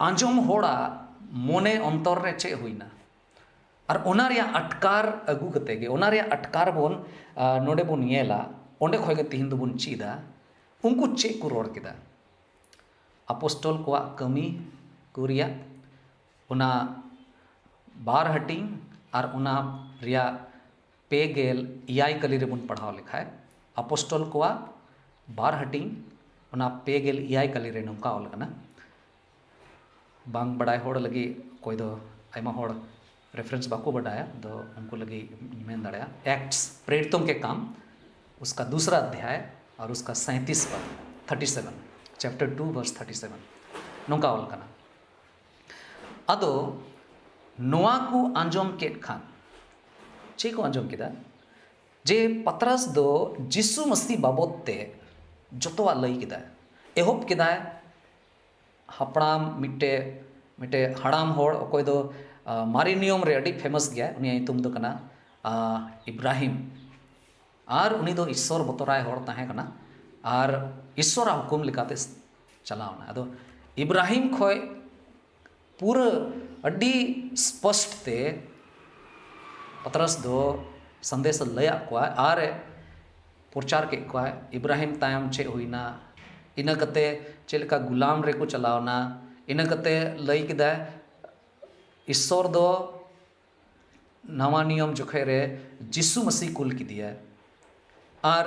ᱟᱸᱡᱚᱢ ᱦᱚᱲᱟᱜ ᱢᱚᱱᱮ ᱚᱱᱛᱚᱨ ᱨᱮ ᱪᱮᱫ ᱦᱩᱭᱱᱟ, ᱟᱨ ᱚᱱᱟ ᱨᱮᱭᱟᱜ ᱟᱴᱠᱟᱨ ᱟᱹᱜᱩ ᱠᱟᱛᱮ ᱜᱮ, ᱚᱱᱟ ᱨᱮᱭᱟᱜ ᱟᱴᱠᱟᱨ ᱵᱚᱱ, ᱟ, ᱱᱚᱰᱮ ᱵᱚᱱ ᱧᱮᱞᱟ, ᱚᱸᱰᱮ ᱠᱷᱚᱡ ᱜᱮ ᱛᱤᱦᱤᱧ ᱫᱚᱵᱚᱱ ᱪᱮᱫᱟ ᱩᱱᱠᱩ ᱪᱮᱫ ᱠᱚ ᱨᱚᱲ ᱠᱮᱫᱟ᱾ ᱟᱯᱚᱥᱴᱚᱞ ᱠᱚᱣᱟᱜ ᱠᱟᱹᱢᱤ ᱠᱚ ᱨᱮᱭᱟᱜ ᱚᱱᱟ ᱵᱟᱨ ᱦᱟᱹᱴᱤᱧ ᱟᱨ ᱚᱱᱟ ᱨᱮᱭᱟᱜ ᱯᱮ ᱜᱮᱞ ᱮᱭᱟᱭ ᱠᱟᱹᱞᱤ ᱨᱮᱵᱚᱱ ᱯᱟᱲᱦᱟᱣ ᱞᱮᱠᱷᱟᱡ, ᱟᱯᱚᱥᱴᱚᱞ ᱠᱚᱣᱟᱜ ᱵᱟᱨ ᱦᱟᱹᱴᱤᱧ, ᱚᱱᱟ ᱯᱮ ᱜᱮᱞ ᱮᱭᱟᱭ ᱠᱟᱹᱞᱤ ᱨᱮ ᱱᱚᱝᱠᱟ ᱚᱞ ᱟᱠᱟᱱᱟ᱾ ᱵᱟᱝ ᱵᱟᱰᱟᱭ ᱦᱚᱲ ᱞᱟᱹᱜᱤᱫ, ᱚᱠᱚᱭ ᱫᱚ ᱟᱭᱢᱟ ᱦᱚᱲ ᱨᱮᱯᱷᱟᱨᱮᱱᱥ ᱵᱟᱠᱚ ᱵᱟᱰᱟᱭᱟ, ᱫᱚ ᱩᱱᱠᱩ ᱞᱟᱹᱜᱤᱫ ᱤᱧ ᱢᱮᱱ ᱫᱟᱲᱮᱭᱟᱜᱼᱟ, Acts, प्रेरितों के काम, उसका दूसरा अध्याय और उसका सैंतीस पद, thirty seven, chapter two, verse thirty seven, ᱱᱚᱝᱠᱟ ᱚᱞ ᱠᱟᱱᱟ᱾ ᱟᱫᱚ ᱱᱚᱣᱟ ᱠᱚ ᱟᱸᱡᱚᱢ ᱠᱮᱫ ᱠᱷᱟᱱ, ᱪᱮᱫ ᱠᱚ ᱟᱸᱡᱚᱢ ᱠᱮᱫᱟ? ᱡᱮ ᱯᱟᱛᱨᱟᱥ ᱫᱚ ᱡᱤᱥᱩ ᱢᱟᱹᱥᱤ ᱵᱟᱵᱚᱫ ᱛᱮ ᱡᱚᱛᱚᱣᱟᱜ ᱞᱟᱹᱭ ᱠᱮᱫᱟᱭ᱾ ᱮᱦᱚᱵ ᱠᱮᱫᱟᱭ ᱦᱟᱯᱲᱟᱢ, ᱢᱤᱫᱴᱮᱡ, ᱢᱤᱫᱴᱮᱡ ᱦᱟᱲᱟᱢ ᱦᱚᱲ, ᱚᱠᱚᱭ ᱫᱚ, ᱟ, ᱢᱟᱨᱮ ᱱᱤᱭᱚᱢ ᱨᱮ ᱟᱹᱰᱤ ᱯᱷᱮᱢᱟᱥ ᱜᱮᱭᱟᱭ, ᱩᱱᱤᱭᱟᱜ ᱧᱩᱛᱩᱢ ᱫᱚ ᱠᱟᱱᱟ, ᱟ, ᱤᱵᱨᱟᱦᱤᱢ᱾ ᱟᱨ ᱩᱱᱤ ᱫᱚ ᱤᱥᱥᱚᱨ ᱵᱚᱛᱚᱨᱟᱭ ᱦᱚᱲ ᱛᱟᱦᱮᱸ ᱠᱟᱱᱟ ᱟᱨ ᱤᱥᱥᱚᱨᱟᱜ ᱦᱩᱠᱩᱢ ᱞᱮᱠᱟᱛᱮ ᱪᱟᱞᱟᱣ ᱮᱱᱟ᱾ ᱟᱫᱚ ᱤᱵᱨᱟᱦᱤᱢ ᱠᱷᱚᱡ ᱯᱩᱨᱟᱹ ᱟᱹᱰᱤ ᱥᱯᱚᱥᱴ ᱛᱮ ᱯᱟᱛᱨᱟᱥ ᱫᱚ ᱥᱟᱸᱫᱮᱥ ᱮ ᱞᱟᱹᱭᱟᱫ ᱠᱚᱣᱟ ᱟᱨ ᱮ ᱯᱨᱚᱪᱟᱨ ᱠᱮᱫ ᱠᱚᱣᱟ᱾ ᱤᱵᱨᱟᱦᱤᱢ ᱛᱟᱭᱚᱢ ᱪᱮᱫ ᱦᱩᱭᱱᱟ, ᱤᱱᱟᱹ ᱠᱟᱛᱮ ᱪᱮᱫ ᱞᱮᱠᱟ ᱜᱩᱞᱟᱢ ᱨᱮᱠᱚ ᱪᱟᱞᱟᱣᱱᱟ, ᱤᱱᱟᱹ ᱠᱟᱛᱮ ᱞᱟᱹᱭ ᱠᱮᱫᱟᱭ ᱤᱥᱥᱚᱨ ᱫᱚ ᱱᱟᱣᱟ ᱱᱤᱭᱚᱢ ᱡᱚᱠᱷᱮᱡ ᱨᱮ ᱡᱤᱥᱩ ᱢᱟᱹᱥᱤ ᱠᱩᱞ ᱠᱮᱫᱮᱭᱟ᱾ ᱟᱨ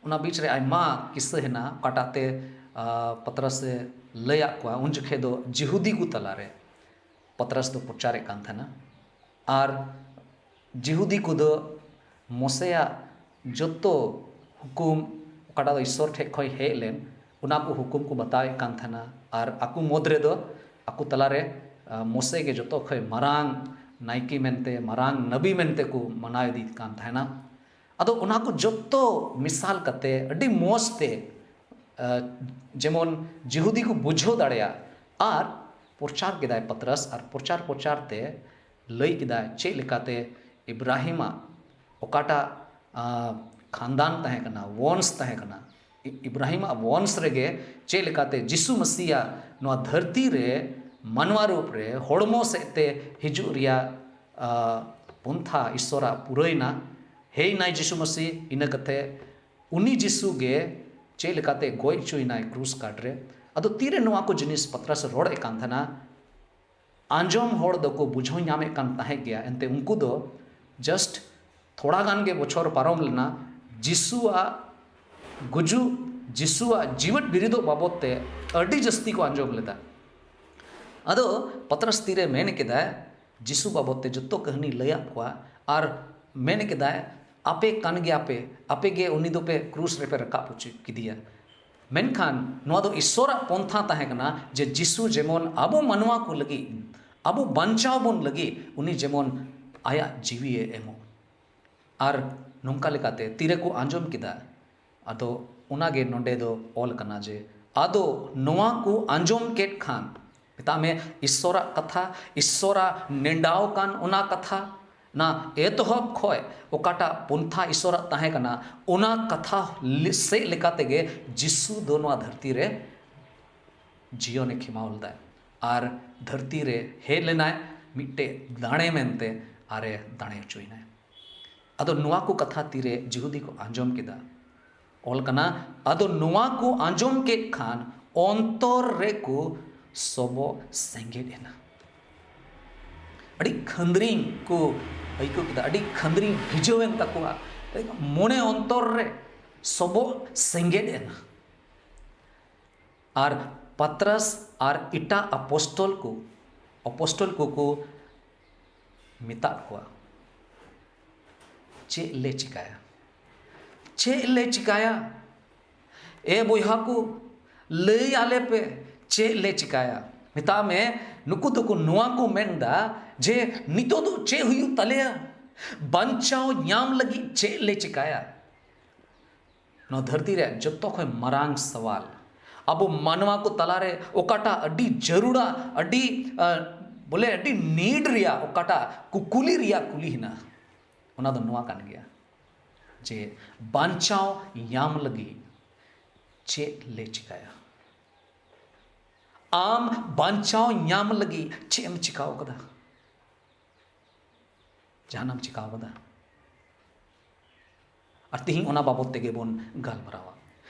ᱚᱱᱟ ᱵᱤᱪ ᱨᱮ ᱟᱭᱢᱟ ᱠᱤᱥᱟᱹ ᱦᱮᱱᱟᱜᱼᱟ, ᱚᱠᱟᱴᱟᱜ ᱛᱮ ᱟᱨ ᱯᱟᱛᱨᱟᱥ ᱮ ᱞᱟᱹᱭᱟᱫ ᱠᱚᱣᱟ᱾ ᱩᱱ ᱡᱚᱠᱷᱮᱡ ᱫᱚ ᱡᱤᱦᱩᱫᱤ ᱠᱚ ᱛᱟᱞᱟᱨᱮ ᱯᱟᱛᱨᱟᱥ ᱫᱚ ᱯᱨᱚᱪᱟᱨᱮᱫ ᱠᱟᱱ ᱛᱟᱦᱮᱱᱟ᱾ ᱟᱨ ᱡᱤᱦᱩᱫᱤ ᱠᱚᱫᱚ ᱢᱚᱥᱮᱭᱟᱜ ᱡᱚᱛᱚ ᱦᱩᱠᱩᱢ, ᱚᱠᱟᱴᱟᱜ ᱫᱚ ᱤᱥᱥᱚᱨ ᱴᱷᱮᱡ ᱠᱷᱚᱡ ᱦᱮᱡ ᱞᱮᱱ, ᱚᱱᱟ ᱠᱚ ᱦᱩᱠᱩᱢ ᱠᱚ ᱵᱟᱛᱟᱣᱮᱫ ᱠᱟᱱ ᱛᱟᱦᱮᱱᱟ᱾ ᱟᱨ ᱟᱠᱚ ᱢᱩᱫᱽ ᱨᱮᱫᱚ, ᱟᱠᱚ ᱛᱟᱞᱟᱨᱮ ᱟᱨ ᱢᱚᱥᱮ ᱜᱮ ᱡᱚᱛᱚ ᱠᱷᱚᱡ ᱢᱟᱨᱟᱝ ᱱᱟᱭᱠᱮ ᱢᱮᱱᱛᱮ, ᱢᱟᱨᱟᱝ ᱱᱟᱵᱤ ᱢᱮᱱᱛᱮ ᱠᱚ ᱢᱟᱱᱟᱣ ᱤᱫᱤᱭᱮᱫ ᱠᱟᱱ ᱛᱟᱦᱮᱱᱟ᱾ ᱟᱫᱚ ᱚᱱᱟ ᱠᱚ ᱡᱚᱛᱚ ᱢᱮᱥᱟᱞ ᱠᱟᱛᱮ ᱟᱹᱰᱤ ᱢᱚᱡᱽ ᱛᱮ ᱟᱨ ᱡᱮᱢᱚᱱ ᱡᱤᱦᱩᱫᱤ ᱠᱚ ᱵᱩᱡᱷᱟᱹᱣ ᱫᱟᱲᱮᱭᱟᱜ, ᱟᱨ ᱯᱨᱚᱪᱟᱨ ᱠᱮᱫᱟᱭ ᱯᱟᱛᱨᱟᱥ᱾ ᱟᱨ ᱯᱨᱚᱪᱟᱨ ᱯᱨᱚᱪᱟᱨ ᱛᱮ ᱞᱟᱹᱭ ᱠᱮᱫᱟᱭ ᱪᱮᱫ ᱞᱮᱠᱟᱛᱮ ᱤᱵᱨᱟᱦᱤᱢᱟᱜ ᱚᱠᱟᱴᱟᱜ ᱟᱨ ᱠᱷᱟᱱᱫᱟᱱ ᱛᱟᱦᱮᱸ ᱠᱟᱱᱟ, ᱵᱚᱝᱥ ᱛᱟᱦᱮᱸ ᱠᱟᱱᱟ, ᱤ- ᱤᱵᱨᱟᱦᱤᱢᱟᱜ ᱵᱚᱝᱥ ᱨᱮᱜᱮ ᱪᱮᱫ ᱞᱮᱠᱟᱛᱮ ᱡᱤᱥᱩ ᱢᱟᱥᱤᱭᱟᱜ ᱱᱚᱣᱟ ᱫᱷᱟᱹᱨᱛᱤ ᱨᱮ ᱢᱟᱱᱣᱟ ᱨᱩᱯ ᱨᱮ ᱦᱚᱲᱢᱚ ᱥᱮᱫ ᱛᱮ ᱦᱤᱡᱩᱜ ᱨᱮᱭᱟᱜ ᱟᱨ ᱯᱚᱱᱛᱷᱟ ᱤᱥᱥᱚᱨᱟᱜ ᱯᱩᱨᱟᱹᱭᱱᱟ᱾ ᱦᱮᱡ ᱱᱟᱭ ᱡᱤᱥᱩ ᱢᱟᱥᱤ, ᱤᱱᱟᱹ ᱠᱟᱛᱮ ᱩᱱᱤ ᱡᱤᱥᱩ ᱜᱮ ᱪᱮᱫ ᱞᱮᱠᱟᱛᱮ ᱜᱚᱡ ᱦᱚᱪᱚᱭᱮᱱᱟᱭ ᱠᱨᱩᱥ ᱠᱟᱴ ᱨᱮ᱾ ᱟᱫᱚ ᱛᱤᱨᱮ ᱱᱚᱣᱟ ᱠᱚ ᱡᱤᱱᱤᱥ ᱯᱟᱛᱨᱟᱥ ᱮ ᱨᱚᱲᱮᱫ ᱠᱟᱱ ᱛᱟᱦᱮᱱᱟ, ᱟᱸᱡᱚᱢ ᱦᱚᱲ ᱫᱚᱠᱚ ᱵᱩᱡᱷᱟᱹᱣ ᱧᱟᱢᱮᱫ ᱠᱟᱱ ᱛᱟᱦᱮᱸᱫ ᱜᱮᱭᱟ, ᱮᱱᱛᱮ ᱩᱱᱠᱩ ᱫᱚ ᱡᱟᱥᱴ ᱛᱷᱚᱲᱟ ᱜᱟᱱ ᱜᱮ ᱵᱚᱪᱷᱚᱨ ᱯᱟᱨᱚᱢ ᱞᱮᱱᱟ, ᱡᱤᱥᱩᱣᱟᱜ ᱜᱩᱡᱩᱜ, ᱡᱤᱥᱩᱣᱟᱜ ᱡᱤᱣᱮᱫ ᱵᱤᱨᱤᱫᱚᱜ ᱵᱟᱵᱚᱫ ᱛᱮ ᱟᱹᱰᱤ ᱡᱟᱹᱥᱛᱤ ᱠᱚ ᱟᱸᱡᱚᱢ ᱞᱮᱫᱟ᱾ ᱟᱫᱚ ᱯᱟᱛᱨᱟᱥ ᱛᱤᱨᱮ ᱢᱮᱱ ᱠᱮᱫᱟᱭ, ᱡᱤᱥᱩ ᱵᱟᱵᱚᱫ ᱛᱮ ᱡᱚᱛᱚ ᱠᱟᱹᱦᱱᱤ ᱞᱟᱹᱭᱟᱫ ᱠᱚᱣᱟ᱾ ᱟᱨ ᱢᱮᱱ ᱠᱮᱫᱟᱭ, ᱟᱯᱮ ᱠᱟᱱ ᱜᱮᱭᱟᱯᱮ, ᱟᱯᱮ ᱜᱮ ᱩᱱᱤ ᱫᱚᱯᱮ ᱠᱨᱩᱥ ᱨᱮᱯᱮ ᱨᱟᱠᱟᱵ ᱦᱚᱪᱚ ᱠᱮᱫᱮᱭᱟ᱾ ᱢᱮᱱᱠᱷᱟᱱ ᱱᱚᱣᱟ ᱫᱚ ᱤᱥᱥᱚᱨᱟᱜ ᱯᱚᱱᱛᱷᱟ ᱛᱟᱦᱮᱸ ᱠᱟᱱᱟ ᱡᱮ ᱡᱤᱥᱩ ᱡᱮᱢᱚᱱ ᱟᱵᱚ ᱢᱟᱱᱣᱟ ᱠᱚ ᱞᱟᱹᱜᱤᱫ, ᱟᱵᱚ ᱵᱟᱧᱪᱟᱣ ᱵᱚᱱ ᱞᱟᱹᱜᱤᱫ ᱩᱱᱤ ᱡᱮᱢᱚᱱ ᱟᱭᱟᱜ ᱡᱤᱣᱤᱭᱮ ᱮᱢᱚᱜ᱾ ᱟᱨ ᱱᱚᱝᱠᱟ ᱞᱮᱠᱟᱛᱮ ᱛᱤᱨᱮᱠᱚ ᱟᱸᱡᱚᱢ ᱠᱮᱫᱟ, ᱟᱫᱚ ᱚᱱᱟᱜᱮ ᱱᱚᱰᱮ ᱫᱚ ᱚᱞ ᱠᱟᱱᱟ ᱡᱮ, ᱟᱫᱚ ᱱᱚᱣᱟ ᱠᱚ ᱟᱸᱡᱚᱢ ᱠᱮᱫ ᱠᱷᱟᱱ, ᱢᱮᱛᱟᱜ ᱢᱮ ᱤᱥᱥᱚᱨᱟᱜ ᱠᱟᱛᱷᱟ, ᱤᱥᱥᱚᱨᱟᱜ ᱱᱮᱰᱟᱣ ᱠᱟᱱ ᱚᱱᱟ ᱠᱟᱛᱷᱟ, ᱚᱱᱟ ᱮᱛᱚᱦᱚᱵ ᱠᱷᱚᱡ ᱚᱠᱟᱴᱟᱜ ᱯᱚᱱᱛᱷᱟ ᱤᱥᱥᱚᱨᱟᱜ ᱛᱟᱦᱮᱸ ᱠᱟᱱᱟ, ᱚᱱᱟ ᱠᱟᱛᱷᱟ ᱞᱮ-, ᱥᱮᱫ ᱞᱮᱠᱟ ᱛᱮᱜᱮ ᱡᱤᱥᱩ ᱫᱚ ᱱᱚᱣᱟ ᱫᱷᱟᱹᱨᱛᱤ ᱨᱮ ᱡᱤᱭᱚᱱᱮ ᱠᱷᱮᱢᱟᱣ ᱞᱮᱫᱟᱭ᱾ ᱟᱨ ᱫᱷᱟᱹᱨᱛᱤ ᱨᱮ ᱦᱮᱡ ᱞᱮᱱᱟᱭ ᱢᱤᱫᱴᱮᱡ ᱫᱟᱲᱮ ᱢᱮᱱᱛᱮ, ᱟᱨᱮ ᱫᱟᱲᱮ ᱦᱚᱪᱚᱭᱮᱱᱟᱭ᱾ ᱟᱫᱚ ᱱᱚᱣᱟ ᱠᱚ ᱠᱟᱛᱷᱟ ᱛᱤᱨᱮ ᱡᱤᱦᱩᱫᱤ ᱠᱚ ᱟᱸᱡᱚᱢ ᱠᱮᱫᱟ, ᱚᱞ ᱠᱟᱱᱟ, ᱟᱫᱚ ᱱᱚᱣᱟ ᱠᱚ ᱟᱸᱡᱚᱢ ᱠᱮᱫ ᱠᱷᱟᱱ ᱚᱱᱛᱚᱨ ᱨᱮᱠᱚ ᱥᱚᱵᱚᱜ ᱥᱮᱸᱜᱮᱫ ᱮᱱᱟ᱾ ᱟᱹᱰᱤ ᱠᱷᱟᱹᱱᱫᱽᱨᱤᱝ ᱠᱚ ᱟᱹᱭᱠᱟᱹᱣ ᱠᱮᱫᱟ, ᱟᱹᱰᱤ ᱠᱷᱟᱹᱱᱫᱽᱨᱤᱝ ᱵᱷᱤᱡᱟᱹᱣ ᱮᱱ ᱛᱟᱠᱚᱣᱟ ᱢᱚᱱᱮ ᱚᱱᱛᱚᱨ ᱨᱮ᱾ ᱥᱚᱵᱚᱜ ᱥᱮᱸᱜᱮᱫ ᱮᱱᱟ᱾ ᱟᱨ ᱯᱟᱛᱨᱟᱥ ᱟᱨ ᱮᱴᱟᱜ ᱟᱯᱚᱥᱴᱚᱞ ᱠᱚ ᱟᱯᱚᱥᱴᱚᱞ ᱠᱚᱠᱚ ᱢᱮᱛᱟᱫ ᱠᱚᱣᱟ, ᱪᱮᱫ ᱞᱮ ᱪᱤᱠᱟᱹᱭᱟ? ᱪᱮᱫ ᱞᱮ ᱪᱤᱠᱟᱹᱭᱟ? ᱮ ᱵᱚᱭᱦᱟ ᱠᱚ, ᱞᱟᱹᱭ ᱟᱞᱮ ᱯᱮ, ᱪᱮᱫ ᱞᱮ ᱪᱤᱠᱟᱹᱭᱟ? ᱢᱮᱛᱟᱜ ᱢᱮ, ᱱᱩᱠᱩ ᱫᱚᱠᱚ ᱱᱚᱣᱟ ᱠᱚ ᱢᱮᱱᱫᱟ ᱡᱮ ᱱᱤᱛᱚᱜ ᱫᱚ ᱪᱮᱫ ᱦᱩᱭᱩᱜ ᱛᱟᱞᱮᱭᱟ? ᱵᱟᱧᱪᱟᱣ ᱧᱟᱢ ᱞᱟᱹᱜᱤᱫ ᱪᱮᱫ ᱞᱮ ᱪᱤᱠᱟᱹᱭᱟ? ᱱᱚᱣᱟ ᱫᱷᱟᱹᱨᱛᱤ ᱨᱮ ᱡᱚᱛᱚ ᱠᱷᱚᱱ ᱢᱟᱨᱟᱝ ᱥᱟᱣᱟᱞ, ᱟᱵᱚ ᱢᱟᱱᱣᱟ ᱠᱚ ᱛᱟᱞᱟᱨᱮ ᱚᱠᱟᱴᱟᱜ ᱟᱹᱰᱤ ᱡᱟᱹᱨᱩᱲᱟ, ᱟᱹᱰᱤ ᱟᱸ, ᱵᱚᱞᱮ ᱟᱹᱰᱤ ᱱᱤᱰ ᱨᱮᱭᱟᱜ ᱚᱠᱟᱴᱟᱜ ᱠᱩᱠᱞᱤ ᱨᱮᱭᱟᱜ ᱠᱩᱞᱤ ᱦᱮᱱᱟᱜᱼᱟ, ᱚᱱᱟ ᱫᱚ ᱱᱚᱣᱟ ᱠᱟᱱ ᱜᱮᱭᱟ ᱡᱮ ᱵᱟᱧᱪᱟᱣ ᱧᱟᱢ ᱞᱟᱹᱜᱤᱫ ᱪᱮᱫ ᱞᱮ ᱪᱤᱠᱟᱹᱭᱟ? ᱟᱢ ᱵᱟᱧᱪᱟᱣ ᱧᱟᱢ ᱞᱟᱹᱜᱤᱫ ᱪᱮᱫ ᱮᱢ ᱪᱤᱠᱟᱹ ᱟᱠᱟᱫᱟ? ᱡᱟᱦᱟᱱᱟᱜ ᱮᱢ ᱪᱤᱠᱟᱹ ᱟᱠᱟᱫᱟ? ᱟᱨ ᱛᱤᱦᱤᱧ ᱚᱱᱟ ᱵᱟᱵᱚᱛ ᱛᱮᱜᱮ ᱵᱚᱱ ᱜᱟᱞᱢᱟᱨᱟᱣᱟ᱾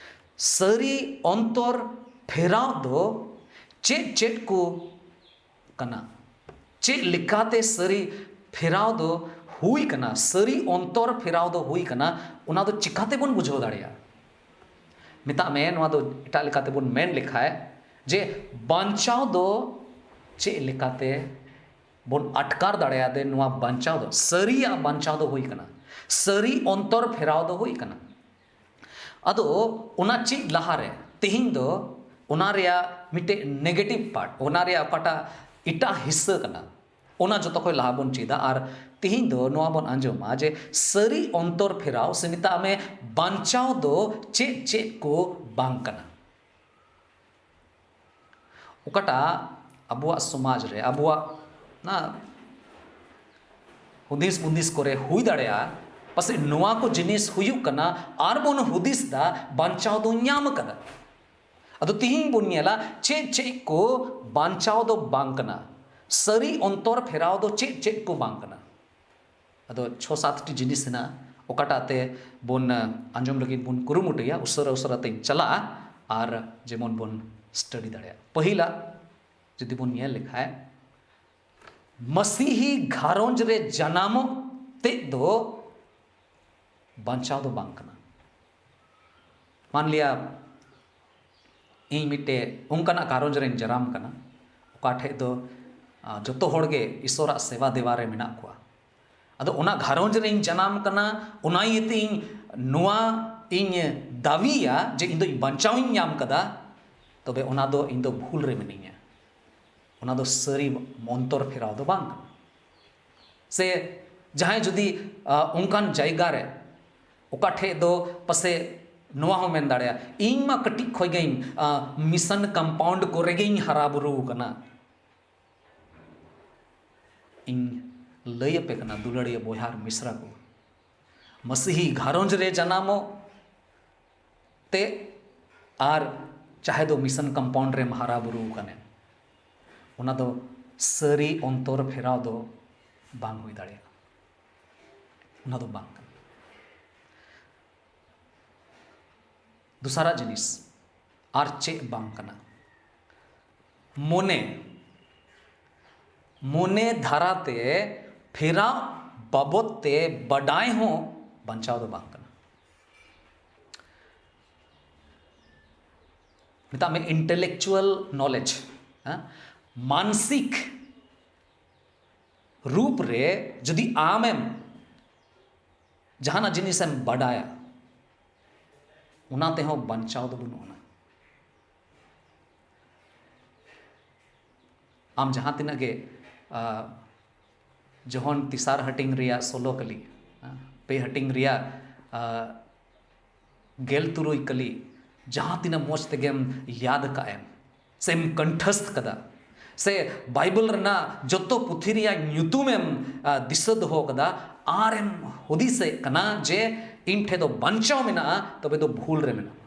ᱥᱟᱹᱨᱤ ᱚᱱᱛᱚᱨ ᱯᱷᱮᱨᱟᱣ ᱫᱚ ᱪᱮᱫ ᱪᱮᱫ ᱠᱚ ᱠᱟᱱᱟ? ᱪᱮᱫ ᱞᱮᱠᱟᱛᱮ ᱥᱟᱹᱨᱤ ᱯᱷᱮᱨᱟᱣ ᱫᱚ ᱦᱩᱭ ᱠᱟᱱᱟ? ᱥᱟᱹᱨᱤ ᱚᱱᱛᱚᱨ ᱯᱷᱮᱨᱟᱣ ᱫᱚ ᱦᱩᱭ ᱠᱟᱱᱟ, ᱚᱱᱟ ᱫᱚ ᱪᱤᱠᱟᱛᱮ ᱵᱚᱱ ᱵᱩᱡᱷᱟᱹᱣ ᱫᱟᱲᱮᱭᱟᱜᱼᱟ? ᱢᱮᱛᱟᱜ ᱢᱮ, ᱱᱚᱣᱟ ᱫᱚ ᱮᱴᱟᱜ ᱞᱮᱠᱟᱛᱮ ᱵᱚᱱ ᱢᱮᱱ ᱞᱮᱠᱷᱟᱡ ᱡᱮ ᱵᱟᱧᱪᱟᱣ ᱫᱚ ᱪᱮᱫ ᱞᱮᱠᱟᱛᱮ ᱵᱚᱱ ᱟᱴᱠᱟᱨ ᱫᱟᱲᱮᱭᱟᱫᱮ? ᱱᱚᱣᱟ ᱵᱟᱧᱪᱟᱣ ᱫᱚ, ᱥᱟᱹᱨᱤᱭᱟᱜ ᱵᱟᱧᱪᱟᱣ ᱫᱚ ᱦᱩᱭ ᱠᱟᱱᱟ, ᱥᱟᱹᱨᱤ ᱚᱱᱛᱚᱨ ᱯᱷᱮᱨᱟᱣ ᱫᱚ ᱦᱩᱭ ᱠᱟᱱᱟ᱾ ᱟᱫᱚ ᱚᱱᱟ ᱪᱮᱫ ᱞᱟᱦᱟᱨᱮ ᱛᱮᱦᱮᱧ ᱫᱚ ᱚᱱᱟ ᱨᱮᱭᱟᱜ ᱢᱤᱫᱴᱮᱡ ᱱᱮᱜᱮᱴᱤᱵᱷ ᱯᱟᱨᱴ, ᱚᱱᱟ ᱨᱮᱭᱟᱜ ᱚᱠᱟᱴᱟᱜ ᱮᱴᱟᱜ ᱦᱤᱥᱥᱟᱹ ᱠᱟᱱᱟ, ᱚᱱᱟ ᱡᱚᱛᱚ ᱠᱷᱚᱱ ᱞᱟᱦᱟ ᱵᱚᱱ ᱪᱮᱫᱟ᱾ ᱟᱨ ᱛᱮᱦᱮᱧ ᱫᱚ ᱱᱚᱣᱟ ᱵᱚᱱ ᱟᱸᱡᱚᱢᱟ ᱡᱮ ᱥᱟᱹᱨᱤ ᱚᱱᱛᱚᱨ ᱯᱷᱮᱨᱟᱣ ᱥᱮ ᱢᱮᱛᱟᱜ ᱢᱮ ᱵᱟᱧᱪᱟᱣ ᱫᱚ ᱪᱮᱫ ᱪᱮᱫ ᱠᱚ ᱵᱟᱝ ᱠᱟᱱᱟ᱾ ᱚᱠᱟᱴᱟᱜ ᱟᱵᱚᱣᱟᱜ ᱥᱚᱢᱟᱡᱽ ᱨᱮ, ᱟᱵᱚᱣᱟᱜ ᱚᱱᱟ ᱦᱩᱫᱤᱥ ᱵᱩᱫᱤᱥ ᱠᱚᱨᱮ ᱦᱩᱭ ᱫᱟᱲᱮᱭᱟᱜᱼᱟ, ᱯᱟᱥᱮᱡ ᱱᱚᱣᱟ ᱠᱚ ᱡᱤᱱᱤᱥ ᱦᱩᱭᱩᱜ ᱠᱟᱱᱟ, ᱟᱨ ᱵᱚᱱ ᱦᱩᱫᱤᱥ ᱫᱟ ᱵᱟᱧᱪᱟᱣ ᱫᱚ ᱧᱟᱢ ᱟᱠᱟᱫᱟ᱾ ᱟᱫᱚ ᱛᱤᱦᱤᱧ ᱵᱚᱱ ᱧᱮᱞᱟ ᱪᱮᱫ ᱪᱮᱫ ᱠᱚ ᱵᱟᱧᱪᱟᱣ ᱫᱚ ᱵᱟᱝ ᱠᱟᱱᱟ, ᱥᱟᱹᱨᱤ ᱚᱱᱛᱚᱨ ᱯᱷᱮᱨᱟᱣ ᱫᱚ ᱪᱮᱫ ᱪᱮᱫ ᱠᱚ ᱵᱟᱝ ᱠᱟᱱᱟ᱾ ᱟᱫᱚ ᱪᱷᱚ ᱥᱟᱛ ᱴᱤ ᱡᱤᱱᱤᱥ ᱦᱮᱱᱟᱜᱼᱟ, ᱚᱠᱟᱴᱟᱜ ᱛᱮ ᱵᱚᱱ ᱟᱸᱡᱚᱢ ᱞᱟᱹᱜᱤᱫ ᱵᱚᱱ ᱠᱩᱨᱩᱢᱩᱴᱩᱭᱟ, ᱩᱥᱟᱹᱨᱟ ᱩᱥᱟᱹᱨᱟ ᱛᱮᱧ ᱪᱟᱞᱟᱜᱼᱟ ᱟᱨ ᱡᱮᱢᱚᱱ ᱵᱚᱱ ᱥᱴᱟᱰᱤ ᱫᱟᱲᱮᱭᱟᱜ᱾ ᱯᱟᱹᱦᱤᱞᱟᱜ ᱡᱩᱫᱤ ᱵᱚᱱ ᱧᱮᱞ ᱞᱮᱠᱷᱟᱡ, ᱢᱟᱥᱤᱦᱤ ᱜᱷᱟᱨᱚᱸᱡᱽ ᱨᱮ ᱡᱟᱱᱟᱢᱚᱜ ᱛᱮᱫ ᱫᱚ ᱵᱟᱧᱪᱟᱣ ᱫᱚ ᱵᱟᱝ ᱠᱟᱱᱟ᱾ ᱢᱟᱱ ᱞᱤᱭᱟ, ᱤᱧ ᱢᱤᱫᱴᱮᱡ ᱚᱱᱠᱟᱱᱟᱜ ᱜᱷᱟᱨᱚᱸᱡᱽ ᱨᱮᱧ ᱡᱟᱱᱟᱢ ᱠᱟᱱᱟ, ᱚᱠᱟ ᱴᱷᱮᱡ ᱫᱚ ᱟᱸ, ᱡᱚᱛᱚ ᱦᱚᱲ ᱜᱮ ᱤᱥᱚᱨᱟᱜ ᱥᱮᱵᱟ ᱫᱮᱵᱟ ᱨᱮ ᱢᱮᱱᱟᱜ ᱠᱚᱣᱟ᱾ ᱟᱫᱚ ᱚᱱᱟ ᱜᱷᱟᱨᱚᱸᱡᱽ ᱨᱮᱧ ᱡᱟᱱᱟᱢ ᱠᱟᱱᱟ, ᱚᱱᱟ ᱤᱭᱟᱹᱛᱮ ᱤᱧ ᱱᱚᱣᱟ ᱤᱧ ᱫᱟᱹᱵᱤᱭᱟ ᱡᱮ ᱤᱧ ᱫᱚ ᱵᱟᱧᱪᱟᱣ ᱤᱧ ᱧᱟᱢ ᱠᱟᱫᱟ, ᱛᱚᱵᱮ ᱚᱱᱟ ᱫᱚ ᱤᱧ ᱫᱚ ᱵᱷᱩᱞ ᱨᱮ ᱢᱤᱱᱟᱹᱧᱟ᱾ ᱚᱱᱟ ᱫᱚ ᱥᱟᱹᱨᱤ ᱚᱱᱛᱚᱨ ᱯᱷᱮᱨᱟᱣ ᱫᱚ ᱵᱟᱝ ᱠᱟᱱᱟ᱾ ᱥᱮ ᱡᱟᱦᱟᱸᱭ ᱡᱩᱫᱤ ᱟᱸ, ᱚᱱᱠᱟᱱ ᱡᱟᱭᱜᱟ ᱨᱮ, ᱚᱠᱟ ᱴᱷᱮᱡ ᱫᱚ ᱯᱟᱥᱮ ᱱᱚᱣᱟ ᱦᱚᱸ ᱢᱮᱱ ᱫᱟᱲᱮᱭᱟᱜᱼᱟ, ᱤᱧ ᱢᱟ ᱠᱟᱹᱴᱤᱡ ᱠᱷᱚᱡ ᱜᱮ ᱢᱤᱥᱚᱱ ᱠᱚᱢᱯᱟᱣᱩᱱᱰ ᱠᱚᱨᱮ ᱜᱮᱧ ᱦᱟᱨᱟ ᱵᱩᱨᱩ ᱟᱠᱟᱱᱟ᱾ ᱤᱧ ᱞᱟᱹᱭ ᱟᱯᱮ ᱠᱟᱱᱟ, ᱫᱩᱞᱟᱹᱲᱤᱭᱟᱹ ᱵᱚᱭᱦᱟ ᱟᱨ ᱢᱤᱥᱨᱟ ᱠᱚ, ᱢᱟᱹᱥᱤᱦᱤ ᱜᱷᱟᱨᱚᱸᱡᱽ ᱨᱮ ᱡᱟᱱᱟᱢᱚᱜ ᱛᱮ ᱟᱨ ᱪᱟᱦᱮ ᱫᱚ ᱢᱤᱥᱚᱱ ᱠᱚᱢᱯᱟᱣᱩᱱᱰ ᱨᱮᱢ ᱦᱟᱨᱟ ᱵᱩᱨᱩ ᱟᱠᱟᱱᱮ, ᱚᱱᱟ ᱫᱚ ᱥᱟᱹᱨᱤ ᱚᱱᱛᱚᱨ ᱯᱷᱮᱨᱟᱣ ᱫᱚ ᱵᱟᱝ ᱦᱩᱭ ᱫᱟᱲᱮᱭᱟᱜᱼᱟ᱾ ᱚᱱᱟ ᱫᱚ ᱵᱟᱝ ᱠᱟᱱᱟ᱾ ᱫᱚᱥᱟᱨᱟᱜ ᱡᱤᱱᱤᱥ ᱟᱨ ᱪᱮᱫ ᱵᱟᱝ ᱠᱟᱱᱟ? ᱢᱚᱱᱮ, ᱢᱚᱱᱮ ᱫᱷᱟᱨᱟᱛᱮ ᱯᱷᱮᱨᱟᱣ ᱵᱟᱵᱚᱫ ᱛᱮ ᱵᱟᱰᱟᱭ ᱦᱚᱸ ᱵᱟᱧᱪᱟᱣ ᱫᱚ ᱵᱟᱝ ᱠᱟᱱᱟ᱾ ᱢᱮᱛᱟᱜ ᱢᱮ ᱤᱱᱴᱮᱞᱮᱠᱪᱩᱣᱟᱞ ᱱᱚᱞᱮᱡᱽ, ᱦᱮᱸ? ᱢᱟᱱᱥᱤᱠ ᱨᱩᱯ ᱨᱮ ᱡᱩᱫᱤ ᱟᱢᱮᱢ ᱡᱟᱦᱟᱱᱟᱜ ᱡᱤᱱᱤᱥᱮᱢ ᱵᱟᱰᱟᱭᱟ, ᱚᱱᱟ ᱛᱮᱦᱚᱸ ᱵᱟᱧᱪᱟᱣ ᱫᱚ ᱵᱟᱹᱱᱩᱜ ᱟᱱᱟ᱾ ᱟᱢ ᱡᱟᱦᱟᱸ ᱛᱤᱱᱟᱹᱜ ᱜᱮ ᱡᱚᱦᱚᱱ ᱛᱮᱥᱟᱨ ᱦᱟᱹᱴᱤᱧ ᱨᱮᱭᱟᱜ ᱥᱳᱞᱳ ᱠᱟᱹᱞᱤ, ᱯᱮ ᱦᱟᱹᱴᱤᱧ ᱨᱮᱭᱟᱜ ᱜᱮᱞ ᱛᱩᱨᱩᱭ ᱠᱟᱹᱞᱤ ᱡᱟᱦᱟᱸ ᱛᱤᱱᱟᱹᱜ ᱢᱚᱡᱽ ᱛᱮᱜᱮᱢ ᱭᱟᱫ ᱠᱟᱜ ᱮᱢ, ᱥᱮᱢ ᱠᱚᱱᱴᱷᱚᱥᱛ ᱠᱟᱫᱟ, ᱥᱮ ᱵᱟᱭᱵᱮᱞ ᱨᱮᱱᱟᱜ ᱡᱚᱛᱚ ᱯᱩᱛᱷᱤ ᱨᱮᱭᱟᱜ ᱧᱩᱛᱩᱢᱮᱢ ᱫᱤᱥᱟᱹ ᱫᱚᱦᱚ ᱠᱟᱫᱟ, ᱟᱨᱮᱢ ᱦᱩᱫᱤᱥᱮᱫ ᱠᱟᱱᱟ ᱡᱮ ᱤᱧ ᱴᱷᱮᱱ ᱫᱚ ᱵᱟᱧᱪᱟᱣ ᱢᱮᱱᱟᱜᱼᱟ, ᱛᱚᱵᱮ ᱫᱚ ᱵᱷᱩᱞ ᱨᱮ ᱢᱮᱱᱟᱜᱼᱟ᱾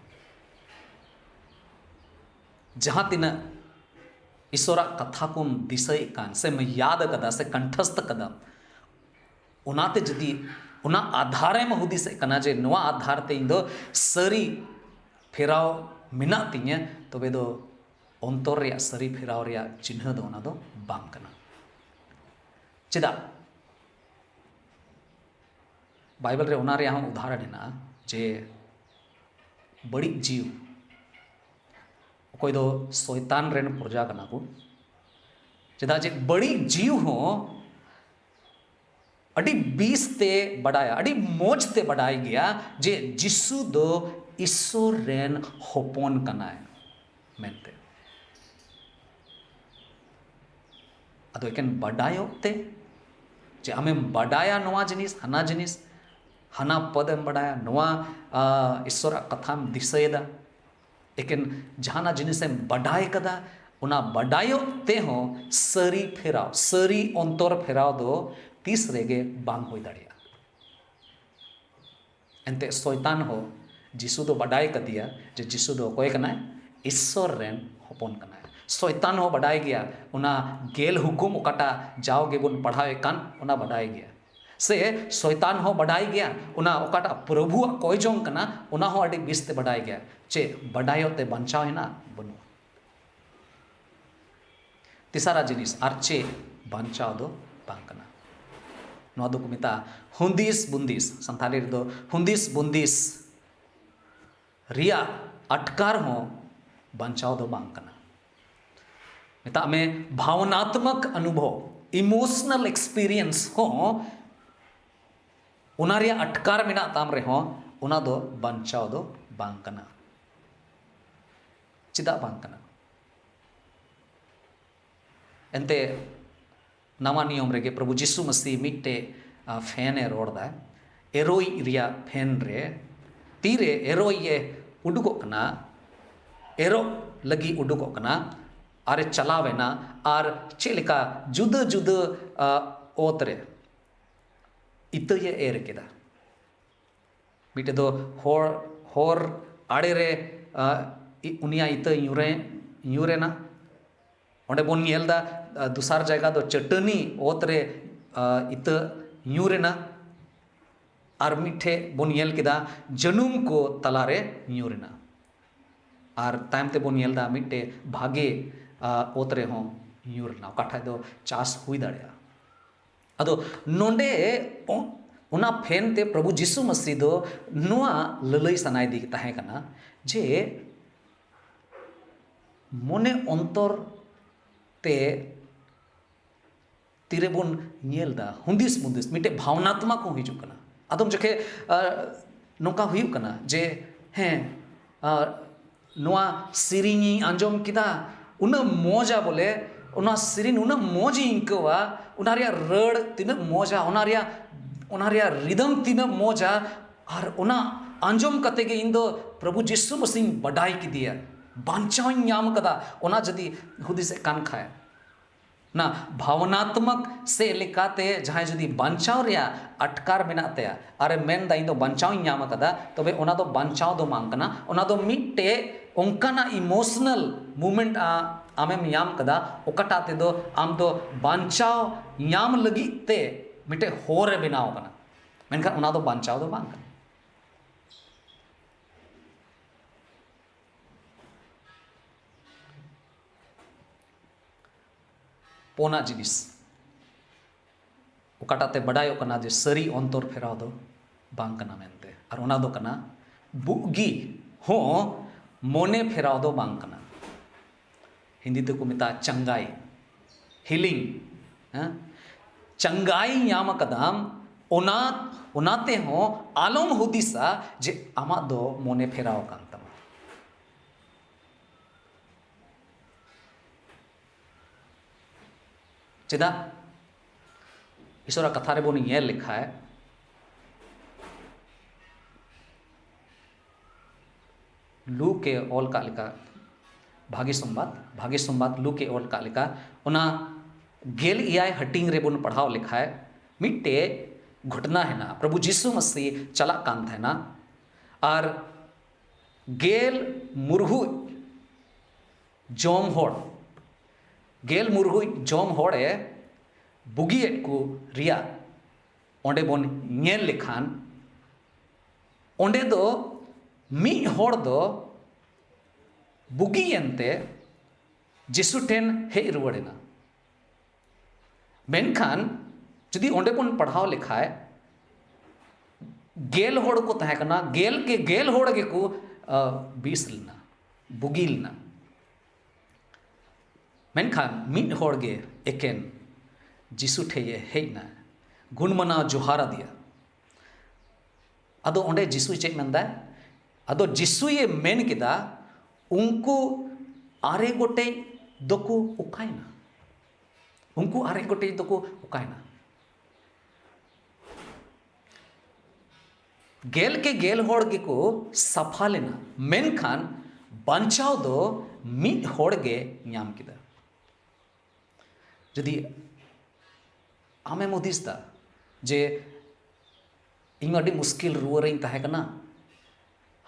ᱡᱟᱦᱟᱸ ᱛᱤᱱᱟᱹᱜ ᱤᱥᱚᱨᱟᱜ ᱠᱟᱛᱷᱟ ᱠᱚᱢ ᱫᱤᱥᱟᱹᱭᱮᱫ ᱠᱟᱱ ᱥᱮᱢ ᱭᱟᱫ ᱠᱟᱫᱟ ᱥᱮ ᱠᱚᱱᱴᱷᱚᱥᱛ ᱠᱟᱫᱟ, ᱚᱱᱟᱛᱮ ᱡᱩᱫᱤ ᱚᱱᱟ ᱟᱫᱷᱟᱨᱮᱢ ᱦᱩᱫᱤᱥᱮᱫ ᱠᱟᱱᱟ ᱡᱮ ᱱᱚᱣᱟ ᱟᱫᱷᱟᱨ ᱛᱮ ᱤᱧ ᱫᱚ ᱥᱟᱹᱨᱤ ᱯᱷᱮᱨᱟᱣ ᱢᱮᱱᱟᱜ ᱛᱤᱧᱟᱹ, ᱛᱚᱵᱮ ᱫᱚ ᱚᱱᱛᱚᱨ ᱨᱮᱭᱟᱜ ᱥᱟᱹᱨᱤ ᱯᱷᱮᱨᱟᱣ ᱨᱮᱭᱟᱜ ᱪᱤᱱᱦᱟᱹ ᱫᱚ ᱚᱱᱟ ᱫᱚ ᱵᱟᱝ ᱠᱟᱱᱟ᱾ ᱪᱮᱫᱟᱜ? ᱵᱟᱭᱵᱮᱞ ᱨᱮ ᱚᱱᱟ ᱨᱮᱭᱟᱜ ᱦᱚᱸ ᱩᱫᱟᱦᱚᱨᱚᱱ ᱦᱮᱱᱟᱜᱼᱟ ᱡᱮ ᱵᱟᱹᱲᱤᱡ ᱡᱤᱣᱤ, ᱚᱠᱚᱭ ᱫᱚ ᱥᱚᱭᱛᱟᱱ ᱨᱮᱱ ᱯᱨᱚᱡᱟ ᱠᱟᱱᱟ ᱠᱚ᱾ ᱪᱮᱫᱟᱜ ᱡᱮ ᱵᱟᱹᱲᱤᱡ ᱡᱤᱣᱤ ᱦᱚᱸ ᱟᱹᱰᱤ ᱵᱮᱥ ᱛᱮ ᱵᱟᱰᱟᱭᱟ, ᱟᱹᱰᱤ ᱢᱚᱡᱽ ᱛᱮ ᱵᱟᱰᱟᱭ ᱜᱮᱭᱟ ᱡᱮ ᱡᱤᱥᱩ ᱫᱚ ᱤᱥᱥᱚᱨ ᱨᱮᱱ ᱦᱚᱯᱚᱱ ᱠᱟᱱᱟᱭ ᱢᱮᱱᱛᱮ᱾ ᱟᱫᱚ ᱮᱠᱮᱱ ᱵᱟᱰᱟᱭᱚᱜ ᱛᱮ, ᱡᱮ ᱟᱢᱮᱢ ᱵᱟᱰᱟᱭᱟ ᱱᱚᱣᱟ ᱡᱤᱱᱤᱥ, ᱦᱟᱱᱟ ᱡᱤᱱᱤᱥ, ᱦᱟᱱᱟ ᱯᱚᱫᱮᱢ ᱵᱟᱰᱟᱭᱟ, ᱱᱚᱣᱟ, ᱟ, ᱤᱥᱥᱚᱨᱟᱜ ᱠᱟᱛᱷᱟᱢ ᱫᱤᱥᱟᱹᱭᱮᱫᱟ, ᱮᱠᱮᱱ ᱡᱟᱦᱟᱱᱟᱜ ᱡᱤᱱᱤᱥᱮᱢ ᱵᱟᱰᱟᱭ ᱠᱟᱫᱟ, ᱚᱱᱟ ᱵᱟᱰᱟᱭᱚᱜ ᱛᱮᱦᱚᱸ ᱥᱟᱹᱨᱤ ᱯᱷᱮᱨᱟᱣ, ᱥᱟᱹᱨᱤ ᱚᱱᱛᱚᱨ ᱯᱷᱮᱨᱟᱣ ᱫᱚ ᱛᱤᱥ ᱨᱮᱜᱮ ᱵᱟᱝ ᱦᱩᱭ ᱫᱟᱲᱮᱭᱟᱜᱼᱟ᱾ ᱮᱱᱛᱮ ᱥᱚᱭᱛᱟᱱ ᱦᱚᱸ ᱡᱤᱥᱩ ᱫᱚ ᱵᱟᱰᱟᱭ ᱠᱟᱫᱮᱭᱟ ᱡᱮ ᱡᱤᱥᱩ ᱫᱚ ᱚᱠᱚᱭ ᱠᱟᱱᱟᱭ? ᱤᱥᱥᱚᱨ ᱨᱮᱱ ᱦᱚᱯᱚᱱ ᱠᱟᱱᱟᱭ᱾ ᱥᱚᱭᱛᱟᱱ ᱦᱚᱸ ᱵᱟᱰᱟᱭ ᱜᱮᱭᱟ, ᱚᱱᱟ ᱜᱮᱞ ᱦᱩᱠᱩᱢ ᱚᱠᱟᱴᱟᱜ ᱡᱟᱣ ᱜᱮᱵᱚᱱ ᱯᱟᱲᱦᱟᱣᱮᱫ ᱠᱟᱱ, ᱚᱱᱟ ᱵᱟᱰᱟᱭ ᱜᱮᱭᱟ᱾ ᱥᱮ ᱥᱚᱭᱛᱟᱱ ᱦᱚᱸ ᱵᱟᱰᱟᱭ ᱜᱮᱭᱟ, ᱚᱱᱟ ᱚᱠᱟᱴᱟᱜ ᱯᱨᱚᱵᱷᱩᱣᱟᱜ ᱠᱚᱭ ᱡᱚᱝ ᱠᱟᱱᱟ, ᱚᱱᱟ ᱦᱚᱸ ᱟᱹᱰᱤ ᱵᱮᱥ ᱛᱮ ᱵᱟᱰᱟᱭ ᱜᱮᱭᱟ᱾ ᱪᱮᱫ ᱵᱟᱰᱟᱭᱚᱜ ᱛᱮ ᱵᱟᱧᱪᱟᱣ ᱦᱮᱱᱟᱜᱼᱟ? ᱵᱟᱹᱱᱩᱜᱼᱟ᱾ ᱛᱮᱥᱟᱨᱟ ᱡᱤᱱᱤᱥ, ᱟᱨ ᱪᱮᱫ ᱵᱟᱧᱪᱟᱣ ᱫᱚ ᱵᱟᱝ ᱠᱟᱱᱟ? ᱱᱚᱣᱟ ᱫᱚᱠᱚ ᱢᱮᱛᱟᱜᱼᱟ ᱦᱩᱱᱫᱤᱥ ᱵᱩᱱᱫᱤᱥ᱾ ᱥᱟᱱᱛᱟᱲᱤ ᱨᱮᱫᱚ ᱦᱩᱱᱫᱤᱥ ᱵᱩᱱᱫᱤᱥ ᱨᱮᱭᱟᱜ ᱟᱴᱠᱟᱨ ᱦᱚᱸ ᱵᱟᱧᱪᱟᱣ ᱫᱚ ᱵᱟᱝ ᱠᱟᱱᱟ᱾ ᱢᱮᱛᱟᱜ ᱢᱮ ᱵᱷᱟᱣᱱᱟᱛᱢᱚᱠ ᱚᱱᱩᱵᱷᱚᱵ, ᱤᱢᱳᱥᱚᱱᱟᱞ ᱮᱠᱥᱯᱤᱨᱤᱭᱮᱱᱥ ᱦᱚᱸ ᱚᱱᱟ ᱨᱮᱭᱟᱜ ᱟᱴᱠᱟᱨ ᱢᱮᱱᱟᱜ ᱛᱟᱢ ᱨᱮᱦᱚᱸ, ᱚᱱᱟ ᱫᱚ ᱵᱟᱧᱪᱟᱣ ᱫᱚ ᱵᱟᱝ ᱠᱟᱱᱟ᱾ ᱪᱮᱫᱟᱜ ᱵᱟᱝ ᱠᱟᱱᱟ? ᱮᱱᱛᱮ ᱱᱟᱣᱟ ᱱᱤᱭᱚᱢ ᱨᱮᱜᱮ ᱯᱨᱚᱵᱷᱩ ᱡᱤᱥᱩ ᱢᱟᱹᱥᱤ ᱢᱤᱫᱴᱮᱡ, ᱟ, ᱯᱷᱮᱱ ᱮ ᱨᱚᱲ ᱫᱟ᱾ ᱮᱨᱚᱭ ᱨᱮᱭᱟᱜ ᱯᱷᱮᱱ ᱨᱮ ᱛᱤᱨᱮ ᱮᱨᱚᱭ ᱮ ᱩᱰᱩᱠᱚᱜ ᱠᱟᱱᱟ, ᱮᱨᱚᱜ ᱞᱟᱹᱜᱤᱫ ᱩᱰᱩᱠᱚᱜ ᱠᱟᱱᱟ, ᱟᱨᱮ ᱪᱟᱞᱟᱣ ᱮᱱᱟ, ᱟᱨ ᱪᱮᱫ ᱞᱮᱠᱟ ᱡᱩᱫᱟᱹ ᱡᱩᱫᱟᱹ, ᱟ, ᱚᱛ ᱨᱮ ᱤᱛᱟᱹᱭᱮ ᱮᱨ ᱠᱮᱫᱟ᱾ ᱢᱤᱫᱴᱮᱡ ᱫᱚ ᱦᱚᱨ, ᱦᱚᱨ ᱟᱲᱮ ᱨᱮ, ᱟ, ᱤ-, ᱩᱱᱤᱭᱟᱜ ᱤᱛᱟᱹ ᱧᱩᱨᱮ-, ᱧᱩᱨ ᱮᱱᱟ᱾ ᱚᱸᱰᱮ ᱵᱚᱱ ᱧᱮᱞ ᱮᱫᱟ, ᱟ, ᱫᱚᱥᱟᱨ ᱡᱟᱭᱜᱟ ᱫᱚ ᱪᱟᱹᱴᱟᱹᱱᱤ ᱚᱛ ᱨᱮ, ᱟ, ᱤᱛᱟᱹ ᱧᱩᱨ ᱮᱱᱟ᱾ ᱟᱨ ᱢᱤᱫᱴᱷᱮᱡ ᱵᱚᱱ ᱧᱮᱞ ᱠᱮᱫᱟ, ᱡᱟᱹᱱᱩᱢ ᱠᱚ ᱛᱟᱞᱟᱨᱮ ᱧᱩᱨ ᱮᱱᱟ᱾ ᱟᱨ ᱛᱟᱭᱚᱢ ᱛᱮᱵᱚᱱ ᱧᱮᱞ ᱮᱫᱟ, ᱢᱤᱫᱴᱮᱡ ᱵᱷᱟᱜᱮ, ᱟ, ᱚᱛ ᱨᱮᱦᱚᱸ ᱧᱩᱨ ᱮᱱᱟ, ᱚᱠᱟ ᱴᱷᱮᱡ ᱫᱚ ᱪᱟᱥ ᱦᱩᱭ ᱫᱟᱲᱮᱭᱟᱜᱼᱟ᱾ ᱟᱫᱚ ᱱᱚᱰᱮ ᱚ-, ᱚᱱᱟ ᱯᱷᱮᱱ ᱛᱮ ᱯᱨᱚᱵᱷᱩ ᱡᱤᱥᱩ ᱢᱟᱹᱥᱤ ᱫᱚ ᱱᱚᱣᱟ ᱞᱟᱹᱞᱟᱹᱭ ᱥᱟᱱᱟᱭᱮᱫᱮ ᱛᱟᱦᱮᱸ ᱠᱟᱱᱟ ᱡᱮ ᱢᱚᱱᱮ ᱚᱱᱛᱚᱨ ᱛᱮ ᱛᱤᱨᱮᱵᱚᱱ ᱧᱮᱞ ᱮᱫᱟ, ᱦᱩᱫᱤᱥ ᱢᱩᱫᱤᱥ ᱢᱤᱫᱴᱮᱡ ᱵᱷᱟᱣᱱᱟᱛᱢᱚᱠ ᱦᱚᱸ ᱦᱤᱡᱩᱜ ᱠᱟᱱᱟ᱾ ᱟᱫᱚᱢ ᱡᱚᱠᱷᱮᱡ ᱱᱚᱝᱠᱟ ᱦᱩᱭᱩᱜ ᱠᱟᱱᱟ ᱡᱮ ᱦᱮᱸ, ᱱᱚᱣᱟ ᱥᱮᱨᱮᱧ ᱤᱧ ᱟᱸᱡᱚᱢ ᱠᱮᱫᱟ, ᱩᱱᱟᱹᱜ ᱢᱚᱡᱟ ᱵᱚᱞᱮ, ᱚᱱᱟ ᱥᱮᱨᱮᱧ ᱩᱱᱟᱹᱜ ᱢᱚᱡᱽ ᱤᱧ ᱟᱹᱭᱠᱟᱹᱣᱟ, ᱚᱱᱟ ᱨᱮᱭᱟᱜ ᱨᱟᱹᱲ ᱛᱤᱱᱟᱹᱜ ᱢᱚᱡᱟ, ᱚᱱᱟ ᱨᱮᱭᱟᱜ ᱚᱱᱟ ᱨᱮᱭᱟᱜ ᱨᱤᱫᱟᱢ ᱛᱤᱱᱟᱹᱜ ᱢᱚᱡᱟ᱾ ᱟᱨ ᱚᱱᱟ ᱟᱸᱡᱚᱢ ᱠᱟᱛᱮ ᱜᱮ ᱤᱧ ᱫᱚ ᱯᱨᱚᱵᱷᱩ ᱡᱤᱥᱩ ᱢᱟᱹᱥᱤᱧ ᱵᱟᱰᱟᱭ ᱠᱮᱫᱮᱭᱟ, ᱵᱟᱧᱪᱟᱣ ᱤᱧ ᱧᱟᱢ ᱠᱟᱫᱟ᱾ ᱚᱱᱟ ᱡᱩᱫᱤ ᱦᱩᱫᱤᱥᱮᱫ ᱠᱟᱱ ᱠᱷᱟᱡ, ᱚᱱᱟ ᱵᱷᱟᱣᱱᱟᱛᱢᱚᱠ ᱥᱮ ᱞᱮᱠᱟᱛᱮ ᱡᱟᱦᱟᱸᱭ ᱡᱩᱫᱤ ᱵᱟᱧᱪᱟᱣ ᱨᱮᱭᱟᱜ ᱟᱴᱠᱟᱨ ᱢᱮᱱᱟᱜ ᱛᱟᱭᱟ ᱟᱨᱮ ᱢᱮᱱᱫᱟ, "ᱤᱧ ᱫᱚ ᱵᱟᱧᱪᱟᱣ ᱤᱧ ᱧᱟᱢ ᱟᱠᱟᱫᱟ," ᱛᱚᱵᱮ ᱚᱱᱟ ᱫᱚ ᱵᱟᱧᱪᱟᱣ ᱫᱚ ᱵᱟᱝ ᱠᱟᱱᱟ᱾ ᱚᱱᱟ ᱫᱚ ᱢᱤᱫᱴᱮᱡ ᱚᱱᱠᱟᱱᱟᱜ emotional moment ᱟᱢᱮᱢ ᱧᱟᱢ ᱠᱟᱫᱟ, ᱚᱠᱟᱴᱟᱜ ᱛᱮᱫᱚ ᱟᱢ ᱫᱚ ᱵᱟᱧᱪᱟᱣ ᱧᱟᱢ ᱞᱟᱹᱜᱤᱫ ᱛᱮ ᱢᱤᱫᱴᱮᱡ ᱦᱚᱨ ᱮ ᱵᱮᱱᱟᱣ ᱠᱟᱱᱟ, ᱢᱮᱱᱠᱷᱟᱱ ᱚᱱᱟ ᱫᱚ ᱵᱟᱧᱪᱟᱣ ᱫᱚ ᱵᱟᱝ ᱠᱟᱱᱟ᱾ ᱯᱳᱱᱟᱜ ᱡᱤᱱᱤᱥ, ᱚᱠᱟᱴᱟᱜ ᱛᱮ ᱵᱟᱰᱟᱭᱚᱜ ᱠᱟᱱᱟ ᱡᱮ ᱥᱟᱹᱨᱤ ᱚᱱᱛᱚᱨ ᱯᱷᱮᱨᱟᱣ ᱫᱚ ᱵᱟᱝ ᱠᱟᱱᱟ ᱢᱮᱱᱛᱮ, ᱟᱨ ᱚᱱᱟ ᱫᱚ ᱠᱟᱱᱟ ᱵᱩᱜᱤ ᱦᱚᱸ ᱢᱚᱱᱮ ᱯᱷᱮᱨᱟᱣ ᱫᱚ ᱵᱟᱝ ᱠᱟᱱᱟ᱾ ᱦᱤᱱᱫᱤ ᱛᱮᱠᱚ ᱢᱮᱛᱟᱜᱼᱟ ᱪᱟᱝᱜᱟᱭ, healing᱾ ᱦᱮᱸ, ᱪᱟᱝᱜᱟᱭ ᱧᱟᱢ ᱟᱠᱟᱫᱟᱢ, ᱚᱱᱟ ᱚᱱᱟ ᱛᱮᱦᱚᱸ ᱟᱞᱚᱢ ᱦᱩᱫᱤᱥᱟ ᱡᱮ ᱟᱢᱟᱜ ᱫᱚ ᱢᱚᱱᱮ ᱯᱷᱮᱨᱟᱣ ᱟᱠᱟᱱ ᱛᱟᱢᱟ᱾ ᱪᱮᱫᱟᱜ? ᱤᱥᱚᱨᱟᱜ ᱠᱟᱛᱷᱟ ᱨᱮᱵᱚᱱ ᱧᱮᱞ ᱞᱮᱠᱷᱟᱡ, ᱞᱩᱠ ᱮ ᱚᱞ ᱠᱟᱜ ᱞᱮᱠᱟ, ᱵᱷᱟᱜᱮ ᱥᱚᱢᱵᱟᱫ, ᱵᱷᱟᱜᱮ ᱥᱚᱢᱵᱟᱫ ᱞᱩᱠ ᱮ ᱚᱞ ᱠᱟᱜ ᱞᱮᱠᱟ, ᱚᱱᱟ ᱜᱮᱞ ᱮᱭᱟᱭ ᱦᱟᱹᱴᱤᱧ ᱨᱮᱵᱚᱱ ᱯᱟᱲᱦᱟᱣ ᱞᱮᱠᱷᱟᱡ ᱢᱤᱫᱴᱮᱡ ᱜᱷᱚᱴᱱᱟ ᱦᱮᱱᱟᱜᱼᱟ᱾ ᱯᱨᱚᱵᱷᱩ ᱡᱤᱥᱩ ᱢᱟᱹᱥᱤ ᱪᱟᱞᱟᱜ ᱠᱟᱱ ᱛᱟᱦᱮᱱᱟ ᱟᱨ ᱜᱮᱞ ᱢᱩᱨᱦᱩᱡ ᱡᱚᱢ ᱦᱚᱲ, ᱜᱮᱞ ᱢᱩᱨᱦᱩᱡ ᱡᱚᱢ ᱦᱚᱲ ᱮ ᱵᱩᱜᱤᱭᱮᱫ ᱠᱚ ᱨᱮᱭᱟᱜ ᱚᱸᱰᱮ ᱵᱚᱱ ᱧᱮᱞ ᱞᱮᱠᱷᱟᱱ, ᱚᱸᱰᱮ ᱫᱚ ᱢᱤᱫ ᱦᱚᱲ ᱫᱚ ᱵᱩᱜᱤᱭᱮᱱ ᱛᱮ ᱡᱤᱥᱩ ᱴᱷᱮᱱ ᱦᱮᱡ ᱨᱩᱣᱟᱹᱲ ᱮᱱᱟ᱾ ᱢᱮᱱᱠᱷᱟᱱ ᱡᱩᱫᱤ ᱚᱸᱰᱮ ᱵᱚᱱ ᱯᱟᱲᱦᱟᱣ ᱞᱮᱠᱷᱟᱡ, ᱜᱮᱞ ᱦᱚᱲ ᱠᱚ ᱛᱟᱦᱮᱸ ᱠᱟᱱᱟ, ᱜᱮᱞ ᱠᱮ ᱜᱮᱞ ᱦᱚᱲ ᱜᱮᱠᱚ ᱵᱤᱥ ᱞᱮᱱᱟ, ᱵᱩᱜᱤ ᱞᱮᱱᱟ᱾ ᱢᱮᱱᱠᱷᱟᱱ ᱢᱤᱫ ᱦᱚᱲ ᱜᱮ ᱮᱠᱮᱱ ᱡᱤᱥᱩ ᱴᱷᱮᱡ ᱮ ᱦᱮᱡ ᱮᱱᱟ, ᱜᱩᱱ ᱢᱟᱱᱟᱣ ᱡᱚᱦᱟᱨ ᱟᱫᱮᱭᱟ᱾ ᱟᱫᱚ ᱚᱸᱰᱮ ᱡᱤᱥᱩᱭ ᱪᱮᱫ ᱢᱮᱱᱫᱟᱭ? ᱟᱫᱚ ᱡᱤᱥᱩᱭ ᱢᱮᱱ ᱠᱮᱫᱟ, "ᱩᱱᱠᱩ ᱟᱨᱮ ᱜᱚᱴᱮᱡ ᱫᱚᱠᱚ ᱚᱠᱟᱭᱮᱱᱟ? ᱩᱱᱠᱩ ᱟᱨᱮ ᱜᱚᱴᱮᱡ ᱫᱚᱠᱚ ᱚᱠᱟᱭᱮᱱᱟ?" ᱜᱮᱞ ᱠᱮ ᱜᱮᱞ ᱦᱚᱲ ᱜᱮᱠᱚ ᱥᱟᱯᱷᱟ ᱞᱮᱱᱟ, ᱢᱮᱱᱠᱷᱟᱱ ᱵᱟᱧᱪᱟᱣ ᱫᱚ ᱢᱤᱫ ᱦᱚᱲ ᱜᱮ ᱧᱟᱢ ᱠᱮᱫᱟ᱾ ᱡᱩᱫᱤ ᱟᱢᱮᱢ ᱦᱩᱫᱤᱥ ᱫᱟ ᱡᱮ, "ᱤᱧ ᱢᱟ ᱟᱹᱰᱤ ᱢᱩᱥᱠᱤᱞ ᱨᱩᱣᱟᱹ ᱨᱮᱧ ᱛᱟᱦᱮᱸ ᱠᱟᱱᱟ,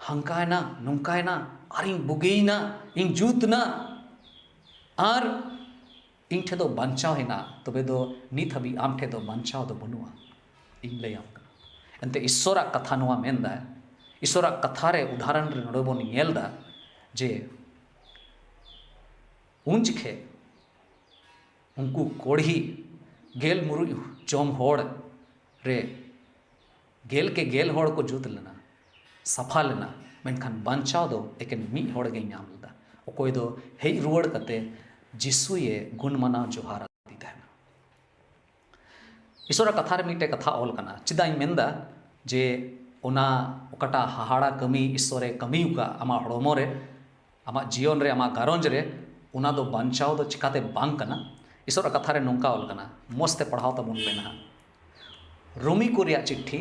ᱦᱟᱝᱠᱟᱭᱮᱱᱟ, ᱱᱚᱝᱠᱟᱭᱮᱱᱟ, ᱟᱨᱤᱧ ᱵᱩᱜᱤᱭᱮᱱᱟ, ᱤᱧ ᱡᱩᱛ ᱮᱱᱟ, ᱟᱨ ᱤᱧ ᱴᱷᱮᱱ ᱫᱚ ᱵᱟᱧᱪᱟᱣ ᱦᱮᱱᱟᱜᱼᱟ, ᱛᱚᱵᱮ ᱫᱚ ᱱᱤᱛ ᱦᱟᱹᱵᱤᱡ ᱟᱢ ᱴᱷᱮᱱ ᱫᱚ ᱵᱟᱧᱪᱟᱣ ᱫᱚ ᱵᱟᱹᱱᱩᱜᱼᱟ", ᱤᱧ ᱞᱟᱹᱭᱟᱢ ᱠᱟᱱᱟ᱾ ᱮᱱᱛᱮ ᱤᱥᱥᱚᱨᱟᱜ ᱠᱟᱛᱷᱟ ᱱᱚᱣᱟ ᱢᱮᱱᱫᱟ, ᱤᱥᱥᱚᱨᱟᱜ ᱠᱟᱛᱷᱟ ᱨᱮ ᱩᱫᱟᱦᱚᱨᱚᱱ ᱨᱮ ᱱᱚᱰᱮ ᱵᱚᱱ ᱧᱮᱞ ᱫᱟ ᱡᱮ ᱩᱱ ᱡᱚᱠᱷᱮᱡ ᱩᱱᱠᱩ ᱠᱚᱲᱦᱤ ᱜᱮᱞ ᱢᱩᱨᱩᱡ ᱡᱚᱢ ᱦᱚᱲ ᱨᱮ ᱜᱮᱞ ᱠᱮ ᱜᱮᱞ ᱦᱚᱲ ᱠᱚ ᱡᱩᱛ ᱞᱮᱱᱟ, ᱥᱟᱯᱷᱟ ᱞᱮᱱᱟ, ᱢᱮᱱᱠᱷᱟᱱ ᱵᱟᱧᱪᱟᱣ ᱫᱚ ᱮᱠᱮᱱ ᱢᱤᱫ ᱦᱚᱲ ᱜᱮᱭ ᱧᱟᱢ ᱞᱮᱫᱟ, ᱚᱠᱚᱭ ᱫᱚ ᱦᱮᱡ ᱨᱩᱣᱟᱹᱲ ᱠᱟᱛᱮ ᱡᱤᱥᱩᱭᱮ ᱜᱩᱱ ᱢᱟᱱᱟᱣ ᱡᱚᱦᱟᱨ ᱟᱫᱮ ᱛᱟᱦᱮᱱᱟ᱾ ᱤᱥᱚᱨᱟᱜ ᱠᱟᱛᱷᱟ ᱨᱮ ᱢᱤᱫᱴᱮᱡ ᱠᱟᱛᱷᱟ ᱚᱞ ᱠᱟᱱᱟ᱾ ᱪᱮᱫᱟᱜ ᱤᱧ ᱢᱮᱱᱫᱟ ᱡᱮ ᱚᱱᱟ ᱚᱠᱟᱴᱟᱜ ᱦᱟᱦᱟᱲᱟ ᱠᱟᱹᱢᱤ ᱤᱥᱚᱨᱮ ᱠᱟᱹᱢᱤ ᱟᱠᱟᱫ ᱟᱢᱟᱜ ᱦᱚᱲᱢᱚ ᱨᱮ, ᱟᱢᱟᱜ ᱡᱤᱭᱚᱱ ᱨᱮ, ᱟᱢᱟᱜ ᱜᱷᱟᱨᱚᱸᱡᱽ ᱨᱮ, ᱚᱱᱟ ᱫᱚ ᱵᱟᱧᱪᱟᱣ ᱫᱚ ᱪᱤᱠᱟᱛᱮ ᱵᱟᱝ ᱠᱟᱱᱟ? ᱤᱥᱚᱨᱟᱜ ᱠᱟᱛᱷᱟ ᱨᱮ ᱱᱚᱝᱠᱟ ᱚᱞ ᱠᱟᱱᱟ, ᱢᱚᱡᱽ ᱛᱮ ᱯᱟᱲᱦᱟᱣ ᱛᱟᱵᱚᱱ ᱯᱮ ᱱᱟᱦᱟᱜ᱾ ᱨᱳᱢᱤ ᱠᱚ ᱨᱮᱭᱟᱜ ᱪᱤᱴᱷᱤ,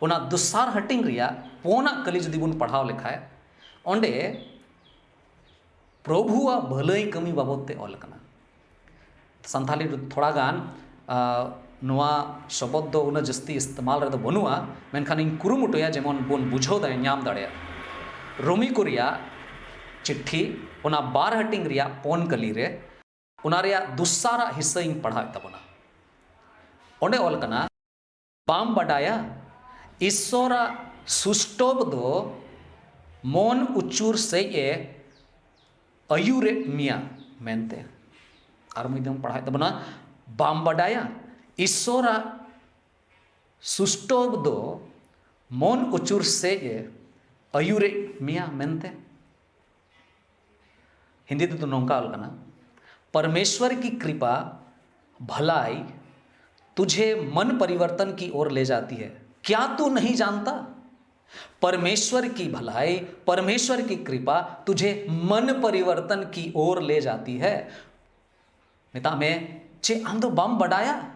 ᱚᱱᱟ ᱫᱚᱥᱟᱨ ᱦᱟᱹᱴᱤᱧ ᱨᱮᱭᱟᱜ ᱯᱳᱱᱟᱜ ᱠᱟᱹᱞᱤ ᱡᱩᱫᱤ ᱵᱚᱱ ᱯᱟᱲᱦᱟᱣ ᱞᱮᱠᱷᱟᱡ, ᱚᱸᱰᱮ ᱯᱨᱚᱵᱷᱩᱣᱟᱜ ᱵᱷᱟᱹᱞᱟᱹᱭ ᱠᱟᱹᱢᱤ ᱵᱟᱵᱚᱫ ᱛᱮ ᱚᱞ ᱠᱟᱱᱟ᱾ ᱥᱟᱱᱛᱷᱟᱞᱤ ᱨᱮ ᱛᱷᱚᱲᱟ ᱜᱟᱱ, ᱟ, ᱱᱚᱣᱟ ᱥᱚᱵᱚᱫ ᱫᱚ ᱩᱱᱟᱹᱜ ᱡᱟᱹᱥᱛᱤ ᱤᱥᱛᱮᱢᱟᱞ ᱨᱮᱫᱚ ᱵᱟᱹᱱᱩᱜᱼᱟ, ᱢᱮᱱᱠᱷᱟᱱ ᱤᱧ ᱠᱩᱨᱩᱢᱩᱴᱩᱭᱟ ᱡᱮᱢᱚᱱ ᱵᱚᱱ ᱵᱩᱡᱷᱟᱹᱣ ᱫᱟᱲᱮ, ᱧᱟᱢ ᱫᱟᱲᱮᱭᱟᱜ᱾ ᱨᱳᱢᱤ ᱠᱚ ᱨᱮᱭᱟᱜ ᱪᱤᱴᱷᱤ, ᱚᱱᱟ ᱵᱟᱨ ᱦᱟᱹᱴᱤᱧ ᱨᱮᱭᱟᱜ ᱯᱳᱱ ᱠᱟᱹᱞᱤ ᱨᱮ, ᱚᱱᱟ ᱨᱮᱭᱟᱜ ᱫᱚᱥᱟᱨᱟᱜ ᱦᱤᱥᱥᱟᱹᱧ ᱯᱟᱲᱦᱟᱣᱮᱫ ᱛᱟᱵᱚᱱᱟ᱾ ᱚᱸᱰᱮ ᱚᱞ ᱠᱟᱱᱟ, ᱵᱟᱢ ᱵᱟᱰᱟᱭᱟ ᱤᱥᱥᱚᱨᱟᱜ ᱥᱩᱥᱴᱚᱵ ᱫᱚ ᱢᱚᱱ ᱩᱪᱩᱨ ᱥᱮᱡ ᱮ ᱟᱹᱭᱩᱨᱮᱫ ᱢᱮᱭᱟ ᱢᱮᱱᱛᱮ? ᱟᱨ ᱢᱤᱫ ᱫᱚᱢ ᱯᱟᱲᱦᱟᱣᱮᱫ ᱛᱟᱵᱚᱱᱟ, ᱵᱟᱢ ᱵᱟᱰᱟᱭᱟ ᱤᱥᱥᱚᱨᱟᱜ ᱥᱩᱥᱴᱚᱵ ᱫᱚ ᱢᱚᱱ ᱩᱪᱩᱨ ᱥᱮᱫ ᱮ ᱟᱹᱭᱩᱨᱮᱫ ᱢᱮᱭᱟ ᱢᱮᱱᱛᱮ᱾ ᱦᱤᱱᱫᱤ ᱛᱮᱫᱚ ᱱᱚᱝᱠᱟ ᱚᱞ ᱠᱟᱱᱟ, परमेश्वर की कृपा, भलाई तुझे मन परिवर्तन की ओर ले जाती है। क्या तू नहीं जानता? परमेश्वर की भलाई, परमेश्वर की कृपा तुझे मन परिवर्तन की ओर ले जाती है। ᱢᱮᱛᱟᱜ ᱢᱮ, ᱪᱮᱫ ᱟᱢ ᱫᱚ ᱵᱟᱢ ᱵᱟᱰᱟᱭᱟ?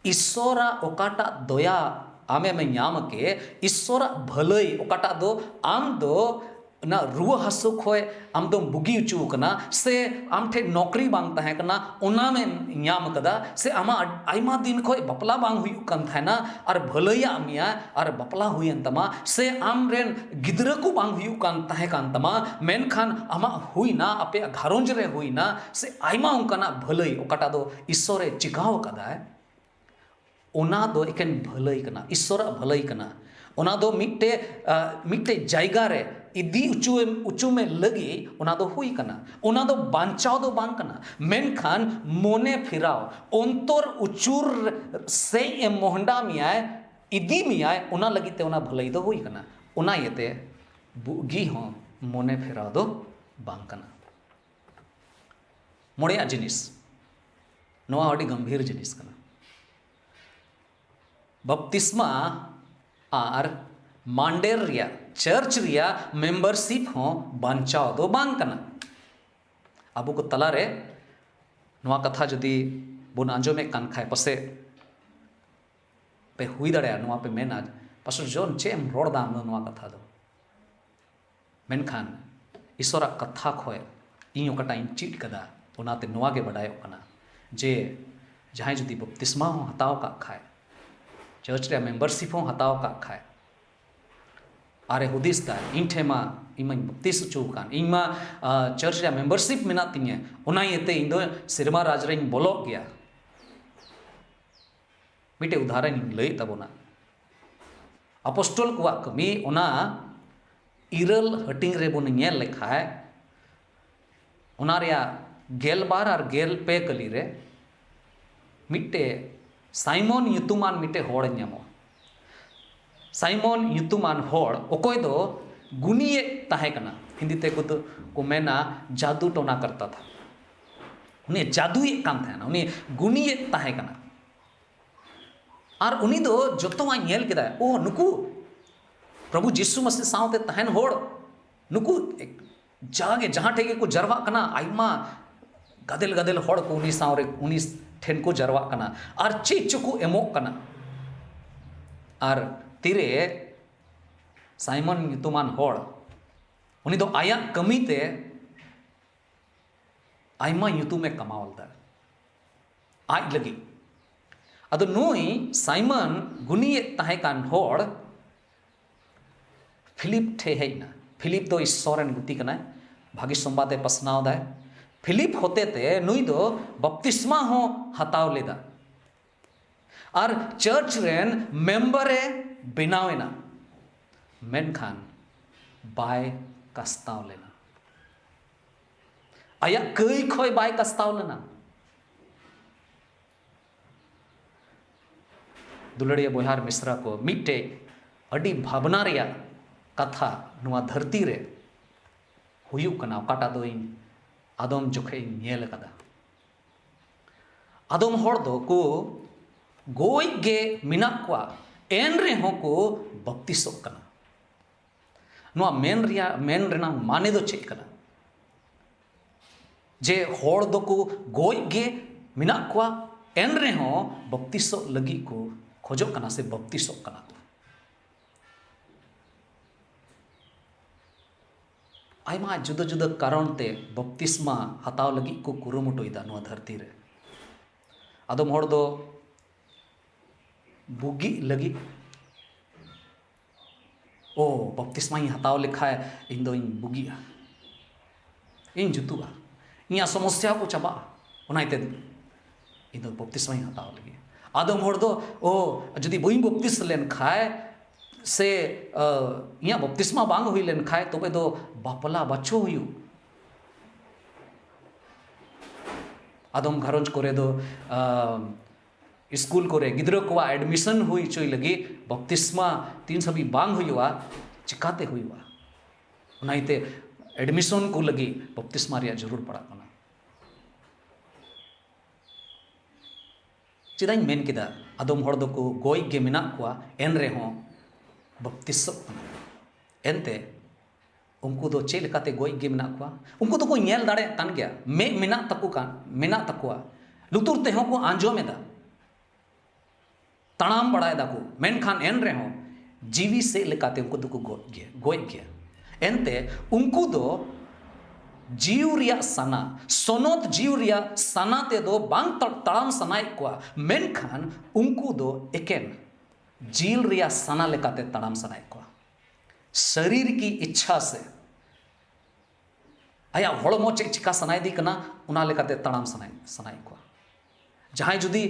ᱤᱥᱥᱚᱨᱟᱜ ᱚᱠᱟᱴᱟᱜ ᱫᱚᱭᱟ ᱟᱢᱮᱢ ᱧᱟᱢ ᱠᱮ, ᱤᱥᱥᱚᱨᱟᱜ ᱵᱷᱟᱹᱞᱟᱹᱭ ᱚᱠᱟᱴᱟᱜ ᱫᱚ ᱟᱢ ᱫᱚ ᱚᱱᱟ ᱨᱩᱣᱟᱹ ᱦᱟᱹᱥᱩ ᱠᱷᱚᱱ ᱟᱢ ᱫᱚᱢ ᱵᱩᱜᱤ ᱦᱚᱪᱚ ᱟᱠᱟᱱᱟ, ᱥᱮ ᱟᱢ ᱴᱷᱮᱱ ᱱᱚᱠᱨᱤ ᱵᱟᱝ ᱛᱟᱦᱮᱸ ᱠᱟᱱᱟ, ᱚᱱᱟᱢ ᱧᱟᱢ ᱠᱟᱫᱟ, ᱥᱮ ᱟᱢᱟᱜ ᱟᱭᱢᱟ ᱫᱤᱱ ᱠᱷᱚᱱ ᱵᱟᱯᱞᱟ ᱵᱟᱝ ᱦᱩᱭᱩᱜ ᱠᱟᱱ ᱛᱟᱦᱮᱱᱟ ᱟᱨ ᱵᱷᱟᱹᱞᱟᱹᱭᱟᱜ ᱢᱮᱭᱟ ᱟᱨ ᱵᱟᱯᱞᱟ ᱦᱩᱭᱮᱱ ᱛᱟᱢᱟ, ᱥᱮ ᱟᱢ ᱨᱮᱱ ᱜᱤᱫᱽᱨᱟᱹ ᱠᱚ ᱵᱟᱝ ᱦᱩᱭᱩᱜ ᱠᱟᱱ ᱛᱟᱦᱮᱸ ᱠᱟᱱ ᱛᱟᱢᱟ, ᱢᱮᱱᱠᱷᱟᱱ ᱟᱢᱟᱜ ᱦᱩᱭᱱᱟ, ᱟᱯᱮᱭᱟᱜ ᱜᱷᱟᱨᱚᱸᱡᱽ ᱨᱮ ᱦᱩᱭᱱᱟ, ᱥᱮ ᱟᱭᱢᱟ ᱚᱱᱠᱟᱱᱟᱜ ᱵᱷᱟᱹᱞᱟᱹᱭ ᱚᱠᱟᱴᱟᱜ ᱫᱚ ᱤᱥᱥᱚᱨᱮ ᱪᱤᱠᱟᱹᱣ ᱟᱠᱟᱫᱟᱭ, ᱚᱱᱟ ᱫᱚ ᱮᱠᱮᱱ ᱵᱷᱟᱹᱞᱟᱹᱭ ᱠᱟᱱᱟ, ᱤᱥᱥᱚᱨᱟᱜ ᱵᱷᱟᱹᱞᱟᱹᱭ ᱠᱟᱱᱟ᱾ ᱚᱱᱟ ᱫᱚ ᱢᱤᱫᱴᱮᱡ, ᱟ, ᱢᱤᱫᱴᱮᱡ ᱡᱟᱭᱜᱟ ᱨᱮ ᱤᱫᱤ ᱚᱪᱚᱭᱮᱢ, ᱚᱪᱚᱢᱮ ᱞᱟᱹᱜᱤᱫ ᱚᱱᱟ ᱫᱚ ᱦᱩᱭ ᱠᱟᱱᱟ᱾ ᱚᱱᱟ ᱫᱚ ᱵᱟᱧᱪᱟᱣ ᱫᱚ ᱵᱟᱝ ᱠᱟᱱᱟ, ᱢᱮᱱᱠᱷᱟᱱ ᱢᱚᱱᱮ ᱯᱷᱮᱨᱟᱣ, ᱚᱱᱛᱚᱨ ᱩᱪᱩᱨ ᱥᱮᱡ ᱮ ᱢᱚᱦᱰᱟ ᱢᱮᱭᱟᱭ, ᱤᱫᱤ ᱢᱮᱭᱟᱭ, ᱚᱱᱟ ᱞᱟᱹᱜᱤᱫ ᱛᱮ ᱚᱱᱟ ᱵᱷᱟᱹᱞᱟᱹᱭ ᱫᱚ ᱦᱩᱭ ᱠᱟᱱᱟ᱾ ᱚᱱᱟ ᱤᱭᱟᱹᱛᱮ ᱵᱩᱜᱤ ᱦᱚᱸ ᱢᱚᱱᱮ ᱯᱷᱮᱨᱟᱣ ᱫᱚ ᱵᱟᱝ ᱠᱟᱱᱟ᱾ ᱢᱚᱬᱮᱭᱟᱜ ᱡᱤᱱᱤᱥ, ᱱᱚᱣᱟ ᱟᱹᱰᱤ ᱜᱚᱢᱵᱷᱤᱨ ᱡᱤᱱᱤᱥ ᱠᱟᱱᱟ᱾ ᱵᱟᱯᱛᱤᱥᱢᱟ ᱟᱨ ᱢᱟᱱᱰᱮᱨ ᱨᱮᱭᱟᱜ, ᱪᱟᱨᱪ ᱨᱮᱭᱟᱜ ᱢᱮᱢᱵᱟᱨᱥᱤᱯ ᱦᱚᱸ ᱵᱟᱧᱪᱟᱣ ᱫᱚ ᱵᱟᱝ ᱠᱟᱱᱟ᱾ ᱟᱵᱚ ᱠᱚ ᱛᱟᱞᱟᱨᱮ ᱱᱚᱣᱟ ᱠᱟᱛᱷᱟ ᱡᱩᱫᱤ ᱵᱚᱱ ᱟᱸᱡᱚᱢᱮᱫ ᱠᱟᱱ ᱠᱷᱟᱡ, ᱯᱟᱥᱮᱡ ᱯᱮ ᱦᱩᱭ ᱫᱟᱲᱮᱭᱟᱜᱼᱟ, ᱱᱚᱣᱟ ᱯᱮ ᱢᱮᱱᱟ, "ᱯᱟᱥᱴᱚᱨ ᱡᱚᱱ, ᱪᱮᱫ ᱮᱢ ᱨᱚᱲ ᱫᱟ ᱟᱢ ᱫᱚ ᱱᱚᱣᱟ ᱠᱟᱛᱷᱟ ᱫᱚ?" ᱢᱮᱱᱠᱷᱟᱱ ᱤᱥᱚᱨᱟᱜ ᱠᱟᱛᱷᱟ ᱠᱷᱚᱡ ᱤᱧ ᱚᱠᱟᱴᱟᱜ ᱤᱧ ᱪᱮᱫ ᱠᱟᱫᱟ, ᱚᱱᱟᱛᱮ ᱱᱚᱣᱟ ᱜᱮ ᱵᱟᱰᱟᱭᱚᱜ ᱠᱟᱱᱟ ᱡᱮ ᱡᱟᱦᱟᱸᱭ ᱡᱩᱫᱤ ᱵᱟᱯᱛᱤᱥᱢᱟ ᱦᱚᱸ ᱦᱟᱛᱟᱣ ᱠᱟᱜ ᱠᱷᱟᱡ, ᱪᱟᱨᱪ ᱨᱮᱭᱟᱜ ᱢᱮᱢᱵᱟᱨᱥᱤᱯ ᱦᱚᱸ ᱦᱟᱛᱟᱣ ᱠᱟᱜ ᱠᱷᱟᱡ, ᱟᱨᱮ ᱦᱩᱫᱤᱥ ᱫᱟ, "ᱤᱧ ᱴᱷᱮᱱ ᱢᱟ, ᱤᱧ ᱢᱟᱧ ᱵᱟᱯᱛᱤᱥ ᱦᱚᱪᱚ ᱟᱠᱟᱱ, ᱤᱧ ᱢᱟ, ᱟ, ᱪᱟᱨᱪ ᱨᱮᱭᱟᱜ ᱢᱮᱢᱵᱟᱨᱥᱤᱯ ᱢᱮᱱᱟᱜ ᱛᱤᱧᱟᱹ, ᱚᱱᱟ ᱤᱭᱟᱹᱛᱮ ᱤᱧ ᱫᱚ ᱥᱮᱨᱢᱟ ᱨᱟᱡᱽ ᱨᱮᱧ ᱵᱚᱞᱚᱜ ᱜᱮᱭᱟ᱾" ᱢᱤᱫᱴᱮᱡ ᱩᱫᱟᱦᱚᱨᱚᱱ ᱤᱧ ᱞᱟᱹᱭᱮᱫ ᱛᱟᱵᱚᱱᱟ᱾ ᱟᱯᱚᱥᱴᱚᱞ ᱠᱚᱣᱟᱜ ᱠᱟᱹᱢᱤ ᱚᱱᱟ ᱤᱨᱟᱹᱞ ᱦᱟᱹᱴᱤᱧ ᱨᱮᱵᱚᱱ ᱧᱮᱞ ᱞᱮᱠᱷᱟᱡ, ᱚᱱᱟ ᱨᱮᱭᱟᱜ ᱜᱮᱞ ᱵᱟᱨ ᱟᱨ ᱜᱮᱞ ᱯᱮ ᱠᱟᱹᱞᱤ ᱨᱮ ᱢᱤᱫᱴᱮᱡ ᱥᱟᱭᱢᱚᱱ ᱧᱩᱛᱩᱢᱟᱱ ᱢᱤᱫᱴᱮᱡ ᱦᱚᱲᱮ ᱧᱟᱢᱚᱜᱼᱟ᱾ ᱥᱟᱭᱢᱚᱱ ᱧᱩᱛᱩᱢᱟᱱ ᱦᱚᱲ, ᱚᱠᱚᱭ ᱫᱚ ᱜᱩᱱᱤᱭᱮᱫ ᱛᱟᱦᱮᱸ ᱠᱟᱱᱟ, ᱦᱤᱱᱫᱤ ᱛᱮ ᱠᱚ ᱫᱚ ᱠᱚ ᱢᱮᱱᱟ ᱡᱟᱫᱩ ᱴᱚᱱᱟ ᱠᱟᱨᱛᱟ ᱛᱷᱟ᱾ ᱩᱱᱤ ᱡᱟᱫᱩᱭᱮᱫ ᱠᱟᱱ ᱛᱟᱦᱮᱱᱟ, ᱩᱱᱤ ᱜᱩᱱᱤᱭᱮᱫ ᱛᱟᱦᱮᱸ ᱠᱟᱱᱟ᱾ ᱟᱨ ᱩᱱᱤ ᱫᱚ ᱡᱚᱛᱚᱣᱟᱜ ᱧᱮᱞ ᱠᱮᱫᱟᱭ, ᱳ, ᱱᱩᱠᱩ ᱯᱨᱚᱵᱷᱩ ᱡᱤᱥᱩ ᱢᱟᱥᱤ ᱥᱟᱶᱛᱮ ᱛᱟᱦᱮᱱ ᱦᱚᱲ, ᱱᱩᱠᱩ ᱡᱟᱜᱮ ᱡᱟᱦᱟᱸ ᱴᱷᱮᱡ ᱜᱮᱠᱚ ᱡᱟᱨᱣᱟᱜ ᱠᱟᱱᱟ, ᱟᱭᱢᱟ ᱜᱟᱫᱮᱞ ᱜᱟᱫᱮᱞ ᱦᱚᱲ ᱠᱚ ᱩᱱᱤ ᱥᱟᱶᱨᱮ, ᱩᱱᱤ ᱴᱷᱮᱱ ᱠᱚ ᱡᱟᱨᱣᱟᱜ ᱠᱟᱱᱟ ᱟᱨ ᱪᱮᱫ ᱪᱚ ᱠᱚ ᱮᱢᱚᱜ ᱠᱟᱱᱟ᱾ ᱟᱨ ᱛᱤᱨᱮ ᱥᱟᱭᱢᱚᱱ ᱧᱩᱛᱩᱢᱟᱱ ᱦᱚᱲ, ᱩᱱᱤ ᱫᱚ ᱟᱭᱟᱜ ᱠᱟᱹᱢᱤᱛᱮ ᱟᱭᱢᱟ ᱧᱩᱛᱩᱢᱮ ᱠᱟᱢᱟᱣ ᱞᱮᱫᱟ ᱟᱡ ᱞᱟᱹᱜᱤᱫ᱾ ᱟᱫᱚ ᱱᱩᱭ ᱥᱟᱭᱢᱚᱱ ᱜᱩᱱᱤᱭᱮᱫ ᱛᱟᱦᱮᱸ ᱠᱟᱱ ᱦᱚᱲ ᱯᱷᱤᱞᱤᱯ ᱴᱷᱮᱡ ᱦᱮᱡ ᱮᱱᱟ᱾ ᱯᱷᱤᱞᱤᱯ ᱫᱚ ᱤᱥᱥᱚᱨ ᱨᱮᱱ ᱜᱩᱛᱤ ᱠᱟᱱᱟᱭ, ᱵᱷᱟᱹᱜᱤ ᱥᱚᱢᱵᱟᱫ ᱮ ᱯᱟᱥᱱᱟᱣ ᱫᱟᱭ᱾ ᱯᱷᱤᱞᱤᱯ ᱦᱚᱛᱮᱛᱮ ᱱᱩᱭ ᱫᱚ ᱵᱟᱯᱛᱤᱥᱢᱟ ᱦᱚᱸ ᱦᱟᱛᱟᱣ ᱞᱮᱫᱟ ᱟᱨ ᱪᱟᱨᱪ ᱨᱮᱱ ᱢᱮᱢᱵᱟᱨ ᱮ ᱵᱮᱱᱟᱣ ᱮᱱᱟ, ᱢᱮᱱᱠᱷᱟᱱ ᱵᱟᱭ ᱠᱟᱥᱛᱟᱣ ᱞᱮᱱᱟ᱾ ᱟᱭᱟᱜ ᱠᱟᱹᱭ ᱠᱷᱚᱡ ᱵᱟᱭ ᱠᱟᱥᱛᱟᱣ ᱞᱮᱱᱟ᱾ ᱫᱩᱞᱟᱹᱲᱤᱭᱟᱹ ᱵᱚᱭᱦᱟ ᱟᱨ ᱢᱤᱥᱨᱟ ᱠᱚ, ᱢᱤᱫᱴᱮᱡ ᱟᱹᱰᱤ ᱵᱷᱟᱵᱽᱱᱟ ᱨᱮᱭᱟᱜ ᱠᱟᱛᱷᱟ ᱱᱚᱣᱟ ᱫᱷᱟᱹᱨᱛᱤ ᱨᱮ ᱦᱩᱭᱩᱜ ᱠᱟᱱᱟ, ᱚᱠᱟᱴᱟᱜ ᱫᱚ ᱤᱧ ᱟᱫᱚᱢ ᱡᱚᱠᱷᱮᱡ ᱤᱧ ᱧᱮᱞ ᱟᱠᱟᱫᱟ᱾ ᱟᱫᱚᱢ ᱦᱚᱲ ᱫᱚ ᱠᱚ ᱜᱚᱡ ᱜᱮ ᱢᱮᱱᱟᱜ ᱠᱚᱣᱟ, ᱮᱱ ᱨᱮᱦᱚᱸ ᱠᱚ ᱵᱟᱯᱛᱤᱥᱚᱜ ᱠᱟᱱᱟ᱾ ᱱᱚᱣᱟ ᱢᱮᱱ ᱨᱮᱭᱟᱜ, ᱢᱮᱱ ᱨᱮᱱᱟᱜ ᱢᱟᱱᱮ ᱫᱚ ᱪᱮᱫ ᱠᱟᱱᱟ? ᱡᱮ ᱦᱚᱲ ᱫᱚᱠᱚ ᱜᱚᱡ ᱜᱮ ᱢᱮᱱᱟᱜ ᱠᱚᱣᱟ, ᱮᱱ ᱨᱮᱦᱚᱸ ᱵᱟᱯᱛᱤᱥᱚᱜ ᱞᱟᱹᱜᱤᱫ ᱠᱚ ᱠᱷᱚᱡᱚᱜ ᱠᱟᱱᱟ ᱥᱮ ᱵᱟᱯᱛᱤᱥᱚᱜ ᱠᱟᱱᱟ ᱠᱚ᱾ ᱟᱭᱢᱟ ᱡᱩᱫᱟᱹ ᱡᱩᱫᱟᱹ ᱠᱟᱨᱚᱱ ᱛᱮ ᱵᱟᱯᱛᱤᱥᱢᱟ ᱦᱟᱛᱟᱣ ᱞᱟᱹᱜᱤᱫ ᱠᱚ ᱠᱩᱨᱩᱢᱩᱴᱩᱭᱮᱫᱟ ᱱᱚᱣᱟ ᱫᱷᱟᱹᱨᱛᱤ ᱨᱮ᱾ ᱟᱫᱚᱢ ᱦᱚᱲ ᱫᱚ ᱵᱩᱜᱤᱜ ᱞᱟᱹᱜᱤᱫ, ᱳ, ᱵᱟᱯᱛᱤᱥᱢᱟᱧ ᱦᱟᱛᱟᱣ ᱞᱮᱠᱷᱟᱡ ᱤᱧ ᱫᱚᱧ ᱵᱩᱜᱤᱜᱼᱟ, ᱤᱧ ᱡᱩᱛᱩᱜᱼᱟ, ᱤᱧᱟᱹᱜ ᱥᱚᱢᱚᱥᱥᱟ ᱠᱚ ᱪᱟᱵᱟᱜᱼᱟ, ᱚᱱᱟ ᱤᱭᱟᱹᱛᱮ ᱤᱧ ᱫᱚ ᱵᱟᱯᱛᱤᱥᱢᱟᱧ ᱦᱟᱛᱟᱣ ᱞᱟᱹᱜᱤᱫ᱾ ᱟᱫᱚᱢ ᱦᱚᱲ ᱫᱚ, ᱳ, ᱡᱩᱫᱤ ᱵᱟᱹᱧ ᱵᱟᱯᱛᱤᱥ ᱞᱮᱱ ᱠᱷᱟᱡ ᱥᱮ, ᱟ, ᱤᱧᱟᱹᱜ ᱵᱟᱯᱛᱤᱥᱢᱟ ᱵᱟᱝ ᱦᱩᱭ ᱞᱮᱱ ᱠᱷᱟᱡ, ᱛᱚᱵᱮ ᱫᱚ ᱵᱟᱯᱞᱟ ᱵᱟᱪᱚ ᱦᱩᱭᱩᱜ᱾ ᱟᱫᱚᱢ ᱜᱷᱟᱨᱚᱸᱡᱽ ᱠᱚᱨᱮ ᱫᱚ, ᱟ, ᱥᱠᱩᱞ ᱠᱚᱨᱮ ᱜᱤᱫᱽᱨᱟᱹ ᱠᱚᱣᱟᱜ ᱮᱰᱢᱤᱥᱚᱱ ᱦᱩᱭ ᱦᱚᱪᱚᱭ ᱞᱟᱹᱜᱤᱫ ᱵᱟᱯᱛᱤᱥᱢᱟ ᱛᱤᱱ ᱦᱟᱹᱵᱤᱡ ᱵᱟᱝ ᱦᱩᱭᱩᱜᱼᱟ, ᱪᱤᱠᱟᱛᱮ ᱦᱩᱭᱩᱜᱼᱟ? ᱚᱱᱟ ᱤᱭᱟᱹᱛᱮ ᱮᱰᱢᱤᱥᱚᱱ ᱠᱚ ᱞᱟᱹᱜᱤᱫ ᱵᱟᱯᱛᱤᱥᱢᱟ ᱨᱮᱭᱟᱜ ᱡᱟᱹᱨᱩᱲ ᱯᱟᱲᱟᱜ ᱠᱟᱱᱟ᱾ ᱪᱮᱫᱟᱜ ᱤᱧ ᱢᱮᱱ ᱠᱮᱫᱟ, ᱟᱫᱚᱢ ᱦᱚᱲ ᱫᱚᱠᱚ ᱜᱚᱡ ᱜᱮ ᱢᱮᱱᱟᱜ ᱠᱚᱣᱟ, ᱮᱱ ᱨᱮᱦᱚᱸ ᱵᱟᱯᱛᱤᱥᱚᱜ ᱠᱟᱱᱟ᱾ ᱮᱱᱛᱮ ᱩᱱᱠᱩ ᱫᱚ ᱪᱮᱫ ᱞᱮᱠᱟᱛᱮ ᱜᱚᱡ ᱜᱮ ᱢᱮᱱᱟᱜ ᱠᱚᱣᱟ? ᱩᱱᱠᱩ ᱫᱚᱠᱚ ᱧᱮᱞ ᱫᱟᱲᱮᱭᱟᱜ ᱠᱟᱱ ᱜᱮᱭᱟ, ᱢᱮᱫ ᱢᱮᱱᱟᱜ ᱛᱟᱠᱚ ᱠᱟᱱ, ᱢᱮᱱᱟᱜ ᱛᱟᱠᱚᱣᱟ, ᱞᱩᱛᱩᱨ ᱛᱮᱦᱚᱸ ᱠᱚ ᱟᱸᱡᱚᱢ ᱮᱫᱟ, ᱛᱟᱲᱟᱢ ᱵᱟᱲᱟᱭ ᱫᱟᱠᱚ, ᱢᱮᱱᱠᱷᱟᱱ ᱮᱱ ᱨᱮᱦᱚᱸ ᱡᱤᱣᱤ ᱥᱮᱫ ᱞᱮᱠᱟᱛᱮ ᱩᱱᱠᱩ ᱫᱚᱠᱚ ᱜᱚᱡ ᱜᱮᱭᱟ, ᱜᱚᱡ ᱜᱮᱭᱟ᱾ ᱮᱱᱛᱮ ᱩᱱᱠᱩ ᱫᱚ ᱡᱤᱣᱤ ᱨᱮᱭᱟᱜ ᱥᱟᱱᱟ, ᱥᱚᱱᱚᱛ ᱡᱤᱣᱤ ᱨᱮᱭᱟᱜ ᱥᱟᱱᱟ ᱛᱮᱫᱚ ᱵᱟᱝ ᱛᱟ-, ᱛᱟᱲᱟᱢ ᱥᱟᱱᱟᱭᱮᱫ ᱠᱚᱣᱟ, ᱢᱮᱱᱠᱷᱟᱱ ᱩᱱᱠᱩ ᱫᱚ ᱮᱠᱮᱱ ᱡᱤᱞ ᱨᱮᱭᱟᱜ ᱥᱟᱱᱟ ᱞᱮᱠᱟᱛᱮ ᱛᱟᱲᱟᱢ ᱥᱟᱱᱟᱭᱮᱫ ᱠᱚᱣᱟ᱾ ᱥᱟᱨᱤᱨ ᱠᱤ ᱤᱪᱪᱷᱟ ᱥᱮ ᱟᱭᱟᱜ ᱦᱚᱲᱢᱚ ᱪᱮᱫ ᱪᱤᱠᱟ ᱥᱟᱱᱟᱭᱮᱫᱮ ᱠᱟᱱᱟ, ᱚᱱᱟ ᱞᱮᱠᱟᱛᱮ ᱛᱟᱲᱟᱢ ᱥᱟᱱᱟᱭ-, ᱥᱟᱱᱟᱭᱮᱫ ᱠᱚᱣᱟ᱾ ᱡᱟᱦᱟᱸᱭ ᱡᱩᱫᱤ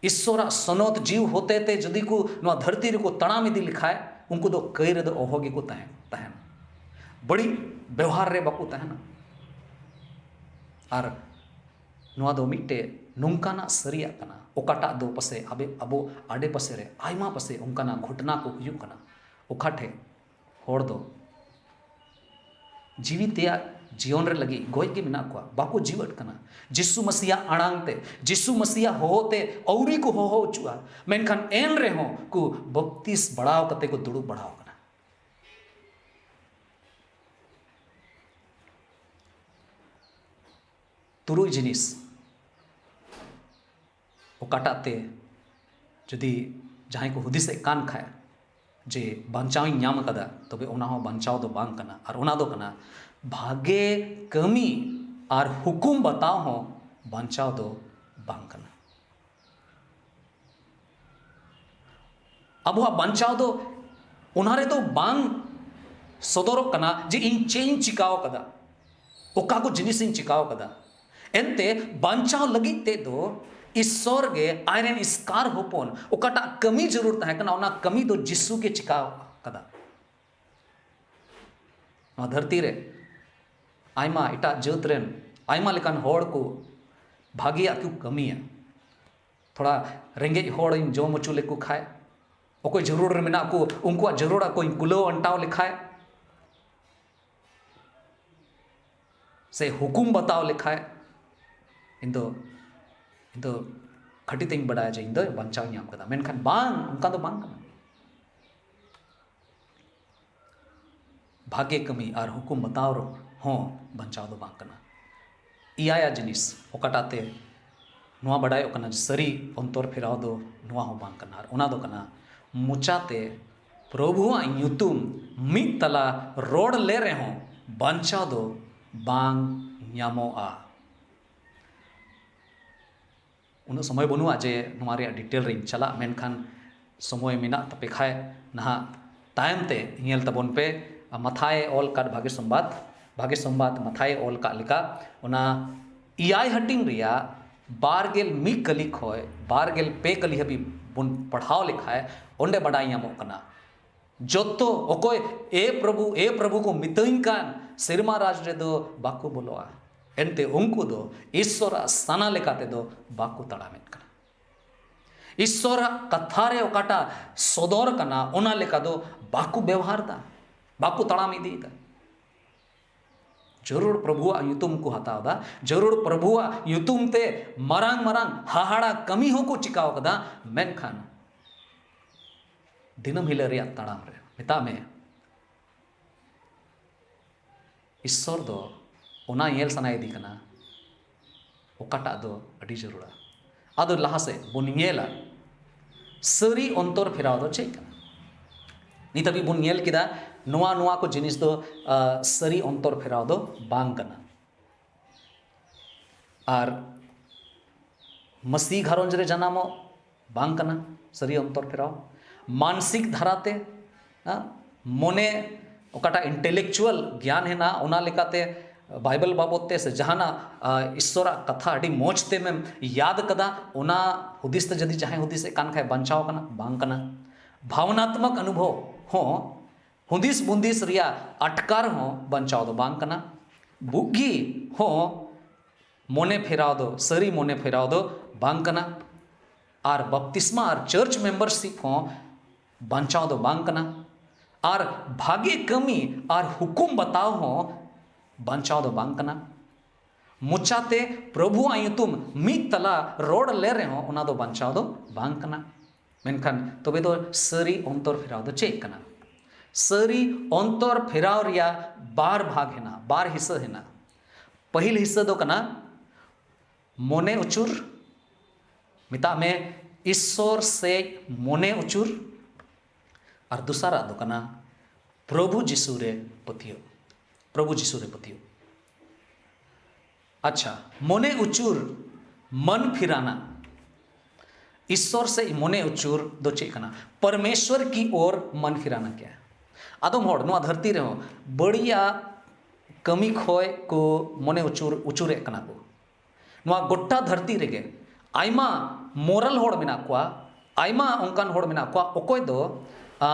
ᱤᱥᱥᱚᱨᱟᱜ ᱥᱚᱱᱚᱛ ᱡᱤᱣ ᱦᱚᱛᱮ ᱛᱮ ᱡᱩᱫᱤ ᱠᱚ ᱱᱚᱣᱟ ᱫᱷᱟᱹᱨᱛᱤ ᱨᱮᱠᱚ ᱛᱟᱲᱟᱢ ᱤᱫᱤ ᱞᱮᱠᱷᱟᱡ, ᱩᱱᱠᱩ ᱫᱚ ᱠᱟᱹᱭ ᱨᱮᱫᱚ ᱚᱦᱚ ᱜᱮᱠᱚ ᱛᱟᱦᱮᱸ, ᱛᱟᱦᱮᱱᱟ᱾ ᱵᱟᱹᱲᱤᱡ ᱵᱮᱣᱦᱟᱨ ᱨᱮ ᱵᱟᱠᱚ ᱛᱟᱦᱮᱱᱟ᱾ ᱟᱨ ᱱᱚᱣᱟ ᱫᱚ ᱢᱤᱫᱴᱮᱡ ᱱᱚᱝᱠᱟᱱᱟᱜ ᱥᱟᱹᱨᱤᱭᱟᱜ ᱠᱟᱱᱟ, ᱚᱠᱟᱴᱟᱜ ᱫᱚ ᱯᱟᱥᱮ ᱟᱵᱮ-, ᱟᱵᱚ ᱟᱰᱮᱯᱟᱥᱮ ᱨᱮ ᱟᱭᱢᱟ ᱯᱟᱥᱮ ᱚᱱᱠᱟᱱᱟᱜ ᱜᱷᱚᱴᱚᱱᱟ ᱠᱚ ᱦᱩᱭᱩᱜ ᱠᱟᱱᱟ, ᱚᱠᱟ ᱴᱷᱮᱡ ᱦᱚᱲ ᱫᱚ ᱡᱤᱣᱤ ᱛᱮᱭᱟᱜ ᱡᱤᱭᱚᱱ ᱨᱮ ᱞᱟᱹᱜᱤᱫ ᱜᱚᱡ ᱜᱮ ᱢᱮᱱᱟᱜ ᱠᱚᱣᱟ, ᱵᱟᱠᱚ ᱡᱤᱣᱮᱫ ᱠᱟᱱᱟ᱾ ᱡᱤᱥᱩ ᱢᱟᱥᱤᱭᱟᱜ ᱟᱲᱟᱝ ᱛᱮ, ᱡᱤᱥᱩ ᱢᱟᱥᱤᱭᱟᱜ ᱦᱚᱦᱚ ᱛᱮ ᱟᱹᱣᱨᱤ ᱠᱚ ᱦᱚᱦᱚ ᱦᱚᱪᱚᱜᱼᱟ, ᱢᱮᱱᱠᱷᱟᱱ ᱮᱱ ᱨᱮᱦᱚᱸ ᱠᱚ ᱵᱟᱯᱛᱤᱥ ᱵᱟᱲᱟᱣ ᱠᱟᱛᱮ ᱠᱚ ᱫᱩᱲᱩᱵ ᱵᱟᱲᱟᱣ ᱠᱟᱱᱟ᱾ ᱛᱩᱨᱩᱭ ᱡᱤᱱᱤᱥ, ᱚᱠᱟᱴᱟᱜ ᱛᱮ ᱡᱩᱫᱤ ᱡᱟᱦᱟᱸᱭ ᱠᱚ ᱦᱩᱫᱤᱥᱮᱫ ᱠᱟᱱ ᱠᱷᱟᱡ ᱡᱮ ᱵᱟᱧᱪᱟᱣ ᱤᱧ ᱧᱟᱢ ᱟᱠᱟᱫᱟ, ᱛᱚᱵᱮ ᱚᱱᱟ ᱦᱚᱸ ᱵᱟᱧᱪᱟᱣ ᱫᱚ ᱵᱟᱝ ᱠᱟᱱᱟ᱾ ᱟᱨ ᱚᱱᱟ ᱫᱚ ᱠᱟᱱᱟ, ᱵᱷᱟᱜᱮ ᱠᱟᱹᱢᱤ ᱟᱨ ᱦᱩᱠᱩᱢ ᱵᱟᱛᱟᱣ ᱦᱚᱸ ᱵᱟᱧᱪᱟᱣ ᱫᱚ ᱵᱟᱝ ᱠᱟᱱᱟ᱾ ᱟᱵᱚᱣᱟᱜ ᱵᱟᱧᱪᱟᱣ ᱫᱚ ᱚᱱᱟ ᱨᱮᱫᱚ ᱵᱟᱝ ᱥᱚᱫᱚᱨᱚᱜ ᱠᱟᱱᱟ ᱡᱮ ᱤᱧ ᱪᱮᱫ ᱤᱧ ᱪᱤᱠᱟᱣ ᱠᱟᱫᱟ, ᱚᱠᱟ ᱠᱚ ᱡᱤᱱᱤᱥ ᱤᱧ ᱪᱤᱠᱟᱣ ᱠᱟᱫᱟ᱾ ᱮᱱᱛᱮ ᱵᱟᱧᱪᱟᱣ ᱞᱟᱹᱜᱤᱫ ᱛᱮ ᱫᱚ ᱤᱥᱥᱚᱨ ᱜᱮ ᱟᱡᱨᱮᱱ ᱮᱥᱠᱟᱨ ᱦᱚᱯᱚᱱ ᱚᱠᱟᱴᱟᱜ ᱠᱟᱹᱢᱤ ᱡᱟᱹᱨᱩᱲ ᱛᱟᱦᱮᱸ ᱠᱟᱱᱟ, ᱚᱱᱟ ᱠᱟᱹᱢᱤ ᱫᱚ ᱡᱤᱥᱩ ᱜᱮ ᱪᱤᱠᱟᱣ ᱠᱟᱫᱟ᱾ ᱱᱚᱣᱟ ᱫᱷᱟᱹᱨᱛᱤ ᱨᱮ ᱟᱭᱢᱟ ᱮᱴᱟᱜ ᱡᱟᱹᱛ ᱨᱮᱱ ᱟᱭᱢᱟ ᱞᱮᱠᱟᱱ ᱦᱚᱲ ᱠᱚ ᱵᱷᱟᱜᱮᱭᱟᱜ ᱠᱚ ᱠᱟᱹᱢᱤᱭᱟ, ᱛᱷᱚᱲᱟ ᱨᱮᱸᱜᱮᱡ ᱦᱚᱲᱤᱧ ᱡᱚᱢ ᱦᱚᱪᱚ ᱞᱮᱠᱚ ᱠᱷᱟᱡ, ᱚᱠᱚᱭ ᱡᱟᱹᱨᱩᱲ ᱨᱮ ᱢᱮᱱᱟᱜ ᱠᱚ ᱩᱱᱠᱩᱣᱟᱜ ᱡᱟᱹᱨᱩᱲᱟᱜ ᱠᱚᱧ ᱠᱩᱞᱟᱹᱣ ᱟᱱᱴᱟᱣ ᱞᱮᱠᱷᱟᱡ, ᱥᱮ ᱦᱩᱠᱩᱢ ᱵᱟᱛᱟᱣ ᱞᱮᱠᱷᱟᱡ, ᱤᱧ ᱫᱚ ᱤᱧ ᱫᱚ ᱠᱷᱟᱹᱴᱤ ᱛᱮᱧ ᱵᱟᱰᱟᱭᱟ ᱡᱮ ᱤᱧ ᱫᱚ ᱵᱟᱧᱪᱟᱣ ᱧᱟᱢ ᱠᱟᱫᱟ᱾ ᱢᱮᱱᱠᱷᱟᱱ ᱵᱟᱝ, ᱚᱱᱠᱟ ᱫᱚ ᱵᱟᱝ ᱠᱟᱱᱟ᱾ ᱵᱷᱟᱜᱮ ᱠᱟᱹᱢᱤ ᱟᱨ ᱦᱩᱠᱩᱢ ᱵᱟᱛᱟᱣ ᱦᱚᱸ ᱵᱟᱧᱪᱟᱣ ᱫᱚ ᱵᱟᱝ ᱠᱟᱱᱟ᱾ ᱮᱭᱟᱭᱟ ᱡᱤᱱᱤᱥ ᱚᱠᱟᱴᱟᱜ ᱛᱮ ᱱᱚᱣᱟ ᱵᱟᱰᱟᱭᱚᱜ ᱠᱟᱱᱟ ᱡᱮ ᱥᱟᱹᱨᱤ ᱚᱱᱛᱚᱨ ᱯᱷᱮᱨᱟᱣ ᱫᱚ ᱱᱚᱣᱟ ᱦᱚᱸ ᱵᱟᱝ ᱠᱟᱱᱟ, ᱟᱨ ᱚᱱᱟ ᱫᱚ ᱠᱟᱱᱟ ᱢᱚᱪᱟᱛᱮ ᱯᱨᱚᱵᱷᱩᱣᱟᱜ ᱧᱩᱛᱩᱢ ᱢᱤᱫ ᱛᱟᱞᱟ ᱨᱚᱲ ᱞᱮ ᱨᱮᱦᱚᱸ ᱵᱟᱧᱪᱟᱣ ᱫᱚ ᱵᱟᱝ ᱧᱟᱢᱚᱜᱼᱟ᱾ ᱩᱱᱟᱹᱜ ᱥᱚᱢᱚᱭ ᱵᱟᱹᱱᱩᱜᱼᱟ ᱡᱮ ᱱᱚᱣᱟ ᱨᱮᱭᱟᱜ ᱰᱤᱴᱮᱞ ᱨᱤᱧ ᱪᱟᱞᱟᱜ, ᱢᱮᱱᱠᱷᱟᱱ ᱥᱚᱢᱚᱭ ᱢᱮᱱᱟᱜ ᱛᱟᱯᱮ ᱠᱷᱟᱡ ᱱᱟᱦᱟᱜ ᱛᱟᱭᱚᱢ ᱛᱮ ᱧᱮᱞ ᱛᱟᱵᱚᱱ ᱯᱮ᱾ ᱢᱟᱛᱷᱟᱭ ᱚᱞ ᱠᱟᱫ ᱵᱷᱟᱜᱮ ᱥᱚᱢᱵᱟᱫ, ᱵᱷᱟᱜᱮ ᱥᱚᱢᱵᱟᱫ ᱢᱟᱛᱷᱟᱭ ᱚᱞ ᱠᱟᱫ ᱞᱮᱠᱟ, ᱚᱱᱟ ᱮᱭᱟᱭ ᱦᱟᱹᱴᱤᱧ ᱨᱮᱭᱟᱜ ᱵᱟᱨ ᱜᱮᱞ ᱢᱤᱫ ᱠᱟᱹᱞᱤ ᱠᱷᱚᱡ ᱵᱟᱨ ᱜᱮᱞ ᱯᱮ ᱠᱟᱹᱞᱤ ᱦᱟᱹᱵᱤᱡ ᱵᱚᱱ ᱯᱟᱲᱦᱟᱣ ᱞᱮᱠᱷᱟᱡ, ᱚᱸᱰᱮ ᱵᱟᱰᱟᱭ ᱧᱟᱢᱚᱜ ᱠᱟᱱᱟ ᱡᱚᱛᱚ ᱚᱠᱚᱭ "ᱮ ᱯᱨᱚᱵᱷᱩ, ᱮ ᱯᱨᱚᱵᱷᱩ" ᱠᱚ ᱢᱤᱛᱟᱹᱧ ᱠᱟᱱ ᱥᱮᱨᱢᱟ ᱨᱟᱡᱽ ᱨᱮᱫᱚ ᱵᱟᱠᱚ ᱵᱚᱞᱚᱜᱼᱟ᱾ ᱮᱱᱛᱮ ᱩᱱᱠᱩ ᱫᱚ ᱤᱥᱥᱚᱨᱟᱜ ᱥᱟᱱᱟ ᱞᱮᱠᱟ ᱛᱮᱫᱚ ᱵᱟᱠᱚ ᱛᱟᱲᱟᱢᱮᱫ ᱠᱟᱱᱟ᱾ ᱤᱥᱥᱚᱨᱟᱜ ᱠᱟᱛᱷᱟ ᱨᱮ ᱚᱠᱟᱴᱟᱜ ᱥᱚᱫᱚᱨ ᱠᱟᱱᱟ, ᱚᱱᱟ ᱞᱮᱠᱟ ᱫᱚ ᱵᱟᱠᱚ ᱵᱮᱣᱦᱟᱨ ᱮᱫᱟ, ᱵᱟᱠᱚ ᱛᱟᱲᱟᱢ ᱤᱫᱤᱭᱮᱫᱟ᱾ ᱡᱟᱹᱨᱩᱲ ᱯᱨᱚᱵᱷᱩᱣᱟᱜ ᱧᱩᱛᱩᱢ ᱠᱚ ᱦᱟᱛᱟᱣ ᱮᱫᱟ, ᱡᱟᱹᱨᱩᱲ ᱯᱨᱚᱵᱷᱩᱣᱟᱜ ᱧᱩᱛᱩᱢ ᱛᱮ ᱢᱟᱨᱟᱝ ᱢᱟᱨᱟᱝ ᱦᱟᱦᱟᱲᱟ ᱠᱟᱹᱢᱤ ᱦᱚᱸᱠᱚ ᱪᱤᱠᱟᱹᱣ ᱠᱟᱫᱟ, ᱢᱮᱱᱠᱷᱟᱱ ᱫᱤᱱᱟᱹᱢ ᱦᱤᱞᱳᱜ ᱨᱮᱭᱟᱜ ᱛᱟᱲᱟᱢ ᱨᱮ ᱢᱮᱛᱟᱜ ᱢᱮ, ᱤᱥᱥᱚᱨ ᱫᱚ ᱚᱱᱟ ᱧᱮᱞ ᱥᱟᱱᱟᱭᱮᱫᱮ ᱠᱟᱱᱟ, ᱚᱠᱟᱴᱟᱜ ᱫᱚ ᱟᱹᱰᱤ ᱡᱟᱹᱨᱩᱲᱟ᱾ ᱟᱫᱚ ᱞᱟᱦᱟ ᱥᱮᱫ ᱵᱚᱱ ᱧᱮᱞᱟ, ᱥᱟᱹᱨᱤ ᱚᱱᱛᱚᱨ ᱯᱷᱮᱨᱟᱣ ᱫᱚ ᱪᱮᱫ ᱠᱟᱱᱟ? ᱱᱤᱛ ᱦᱟᱹᱵᱤᱡ ᱵᱚᱱ ᱧᱮᱞ ᱠᱮᱫᱟ, ᱱᱚᱣᱟ, ᱱᱚᱣᱟ ᱠᱚ ᱡᱤᱱᱤᱥ ᱫᱚ, ᱟ, ᱥᱟᱹᱨᱤ ᱚᱱᱛᱚᱨ ᱯᱷᱮᱨᱟᱣ ᱫᱚ ᱵᱟᱝ ᱠᱟᱱᱟ᱾ ᱟᱨ ᱢᱟᱹᱥᱤ ᱜᱷᱟᱨᱚᱸᱡᱽ ᱨᱮ ᱡᱟᱱᱟᱢᱚᱜ ᱵᱟᱝ ᱠᱟᱱᱟ ᱥᱟᱹᱨᱤ ᱚᱱᱛᱚᱨ ᱯᱷᱮᱨᱟᱣ᱾ ᱢᱟᱱᱥᱤᱠ ᱫᱷᱟᱨᱟᱛᱮ, ᱦᱮᱸ, ᱢᱚᱱᱮ ᱚᱠᱟᱴᱟᱜ intellectual ᱜᱮᱭᱟᱱ ᱦᱮᱱᱟᱜᱼᱟ, ᱚᱱᱟ ᱞᱮᱠᱟᱛᱮ ᱵᱟᱭᱵᱮᱞ ᱵᱟᱵᱚᱫ ᱛᱮ ᱥᱮ ᱡᱟᱦᱟᱱᱟᱜ, ᱟ, ᱤᱥᱥᱚᱨᱟᱜ ᱠᱟᱛᱷᱟ ᱟᱹᱰᱤ ᱢᱚᱡᱽ ᱛᱮᱢ ᱭᱟᱫ ᱠᱟᱫᱟ, ᱚᱱᱟ ᱦᱩᱫᱤᱥ ᱛᱮ ᱡᱩᱫᱤ ᱡᱟᱦᱟᱸᱭ ᱦᱩᱫᱤᱥᱮᱫ ᱠᱟᱱ ᱠᱷᱟᱡ ᱵᱟᱧᱪᱟᱣ ᱠᱟᱱᱟ, ᱵᱟᱝ ᱠᱟᱱᱟ᱾ ᱵᱷᱟᱣᱱᱟᱛᱢᱚᱠ ᱚᱱᱩᱵᱷᱚᱵ ᱦᱚᱸ, ᱦᱩᱫᱤᱥ ᱵᱩᱸᱫᱤᱥ ᱨᱮᱭᱟᱜ ᱟᱴᱠᱟᱨ ᱦᱚᱸ ᱵᱟᱧᱪᱟᱣ ᱫᱚ ᱵᱟᱝ ᱠᱟᱱᱟ᱾ ᱵᱩᱜᱷᱤ ᱦᱚᱸ ᱢᱚᱱᱮ ᱯᱷᱮᱨᱟᱣ ᱫᱚ, ᱥᱟᱹᱨᱤ ᱢᱚᱱᱮ ᱯᱷᱮᱨᱟᱣ ᱫᱚ ᱵᱟᱝ ᱠᱟᱱᱟ᱾ ᱟᱨ ᱵᱟᱯᱛᱤᱥᱢᱟ ᱟᱨ ᱪᱟᱨᱪ ᱢᱮᱢᱵᱟᱨᱥᱤᱯ ᱦᱚᱸ ᱵᱟᱧᱪᱟᱣ ᱫᱚ ᱵᱟᱝ ᱠᱟᱱᱟ᱾ ᱟᱨ ᱵᱷᱟᱜᱮ ᱠᱟᱹᱢᱤ ᱟᱨ ᱦᱩᱠᱩᱢ ᱵᱟᱛᱟᱣ ᱦᱚᱸ ᱵᱟᱧᱪᱟᱣ ᱫᱚ ᱵᱟᱝ ᱠᱟᱱᱟ᱾ ᱢᱚᱪᱟᱛᱮ ᱯᱨᱚᱵᱷᱩᱣᱟᱜ ᱧᱩᱛᱩᱢ ᱢᱤᱫ ᱛᱟᱞᱟ ᱨᱚᱲ ᱞᱮ ᱨᱮᱦᱚᱸ ᱚᱱᱟ ᱫᱚ ᱵᱟᱧᱪᱟᱣ ᱫᱚ ᱵᱟᱝ ᱠᱟᱱᱟ᱾ ᱢᱮᱱᱠᱷᱟᱱ ᱛᱚᱵᱮ ᱫᱚ ᱥᱟᱹᱨᱤ ᱚᱱᱛᱚᱨ ᱯᱷᱮᱨᱟᱣ ᱫᱚ ᱪᱮᱫ ᱠᱟᱱᱟ? ᱥᱟᱹᱨᱤ ᱚᱱᱛᱚᱨ ᱯᱷᱮᱨᱟᱣ ᱨᱮᱭᱟᱜ ᱵᱟᱨ ᱵᱷᱟᱜᱽ ᱦᱮᱱᱟᱜᱼᱟ, ᱵᱟᱨ ᱦᱤᱥᱟᱹ ᱦᱮᱱᱟᱜᱼᱟ᱾ ᱯᱟᱹᱦᱤᱞ ᱦᱤᱥᱟᱹ ᱫᱚ ᱠᱟᱱᱟ ᱢᱚᱱᱮ ᱩᱪᱩᱨ, ᱢᱮᱛᱟᱜ ᱢᱮ ᱤᱥᱥᱚᱨ ᱥᱮᱡ ᱢᱚᱱᱮ ᱩᱪᱩᱨ᱾ ᱟᱨ ᱫᱚᱥᱟᱨᱟᱜ ᱫᱚ ᱠᱟᱱᱟ ᱯᱨᱚᱵᱷᱩ ᱡᱤᱥᱩ ᱨᱮ ᱯᱟᱹᱛᱭᱟᱹᱣ᱾ ᱯᱨᱚᱵᱷᱩ ᱡᱤᱥᱩ ᱨᱮ ᱯᱟᱹᱛᱭᱟᱹᱣ᱾ ᱟᱪᱪᱷᱟ, ᱢᱚᱱᱮ ᱩᱪᱩᱨ, ᱢᱚᱱ ᱯᱷᱤᱨᱟᱱᱟ᱾ ᱤᱥᱥᱚᱨ ᱥᱮᱡ ᱢᱚᱱᱮ ᱩᱪᱩᱨ ᱫᱚ ᱪᱮᱫ ᱠᱟᱱᱟ? परमेश्वर की ओर मन फिराना क्या है? ᱟᱫᱚᱢ ᱦᱚᱲ ᱱᱚᱣᱟ ᱫᱷᱟᱹᱨᱛᱤ ᱨᱮᱦᱚᱸ ᱵᱟᱹᱲᱤᱡᱟᱜ ᱠᱟᱹᱢᱤ ᱠᱷᱚᱡ ᱠᱚ ᱢᱚᱱᱮ ᱩᱪᱩᱨ ᱩᱪᱩᱨᱮᱫ ᱠᱟᱱᱟ ᱠᱚ᱾ ᱱᱚᱣᱟ ᱜᱚᱴᱟ ᱫᱷᱟᱹᱨᱛᱤ ᱨᱮᱜᱮ ᱟᱭᱢᱟ ᱢᱚᱨᱟᱞ ᱦᱚᱲ ᱢᱮᱱᱟᱜ ᱠᱚᱣᱟ, ᱟᱭᱢᱟ ᱚᱱᱠᱟᱱ ᱦᱚᱲ ᱢᱮᱱᱟᱜ ᱠᱚᱣᱟ, ᱚᱠᱚᱭ ᱫᱚ ᱟ,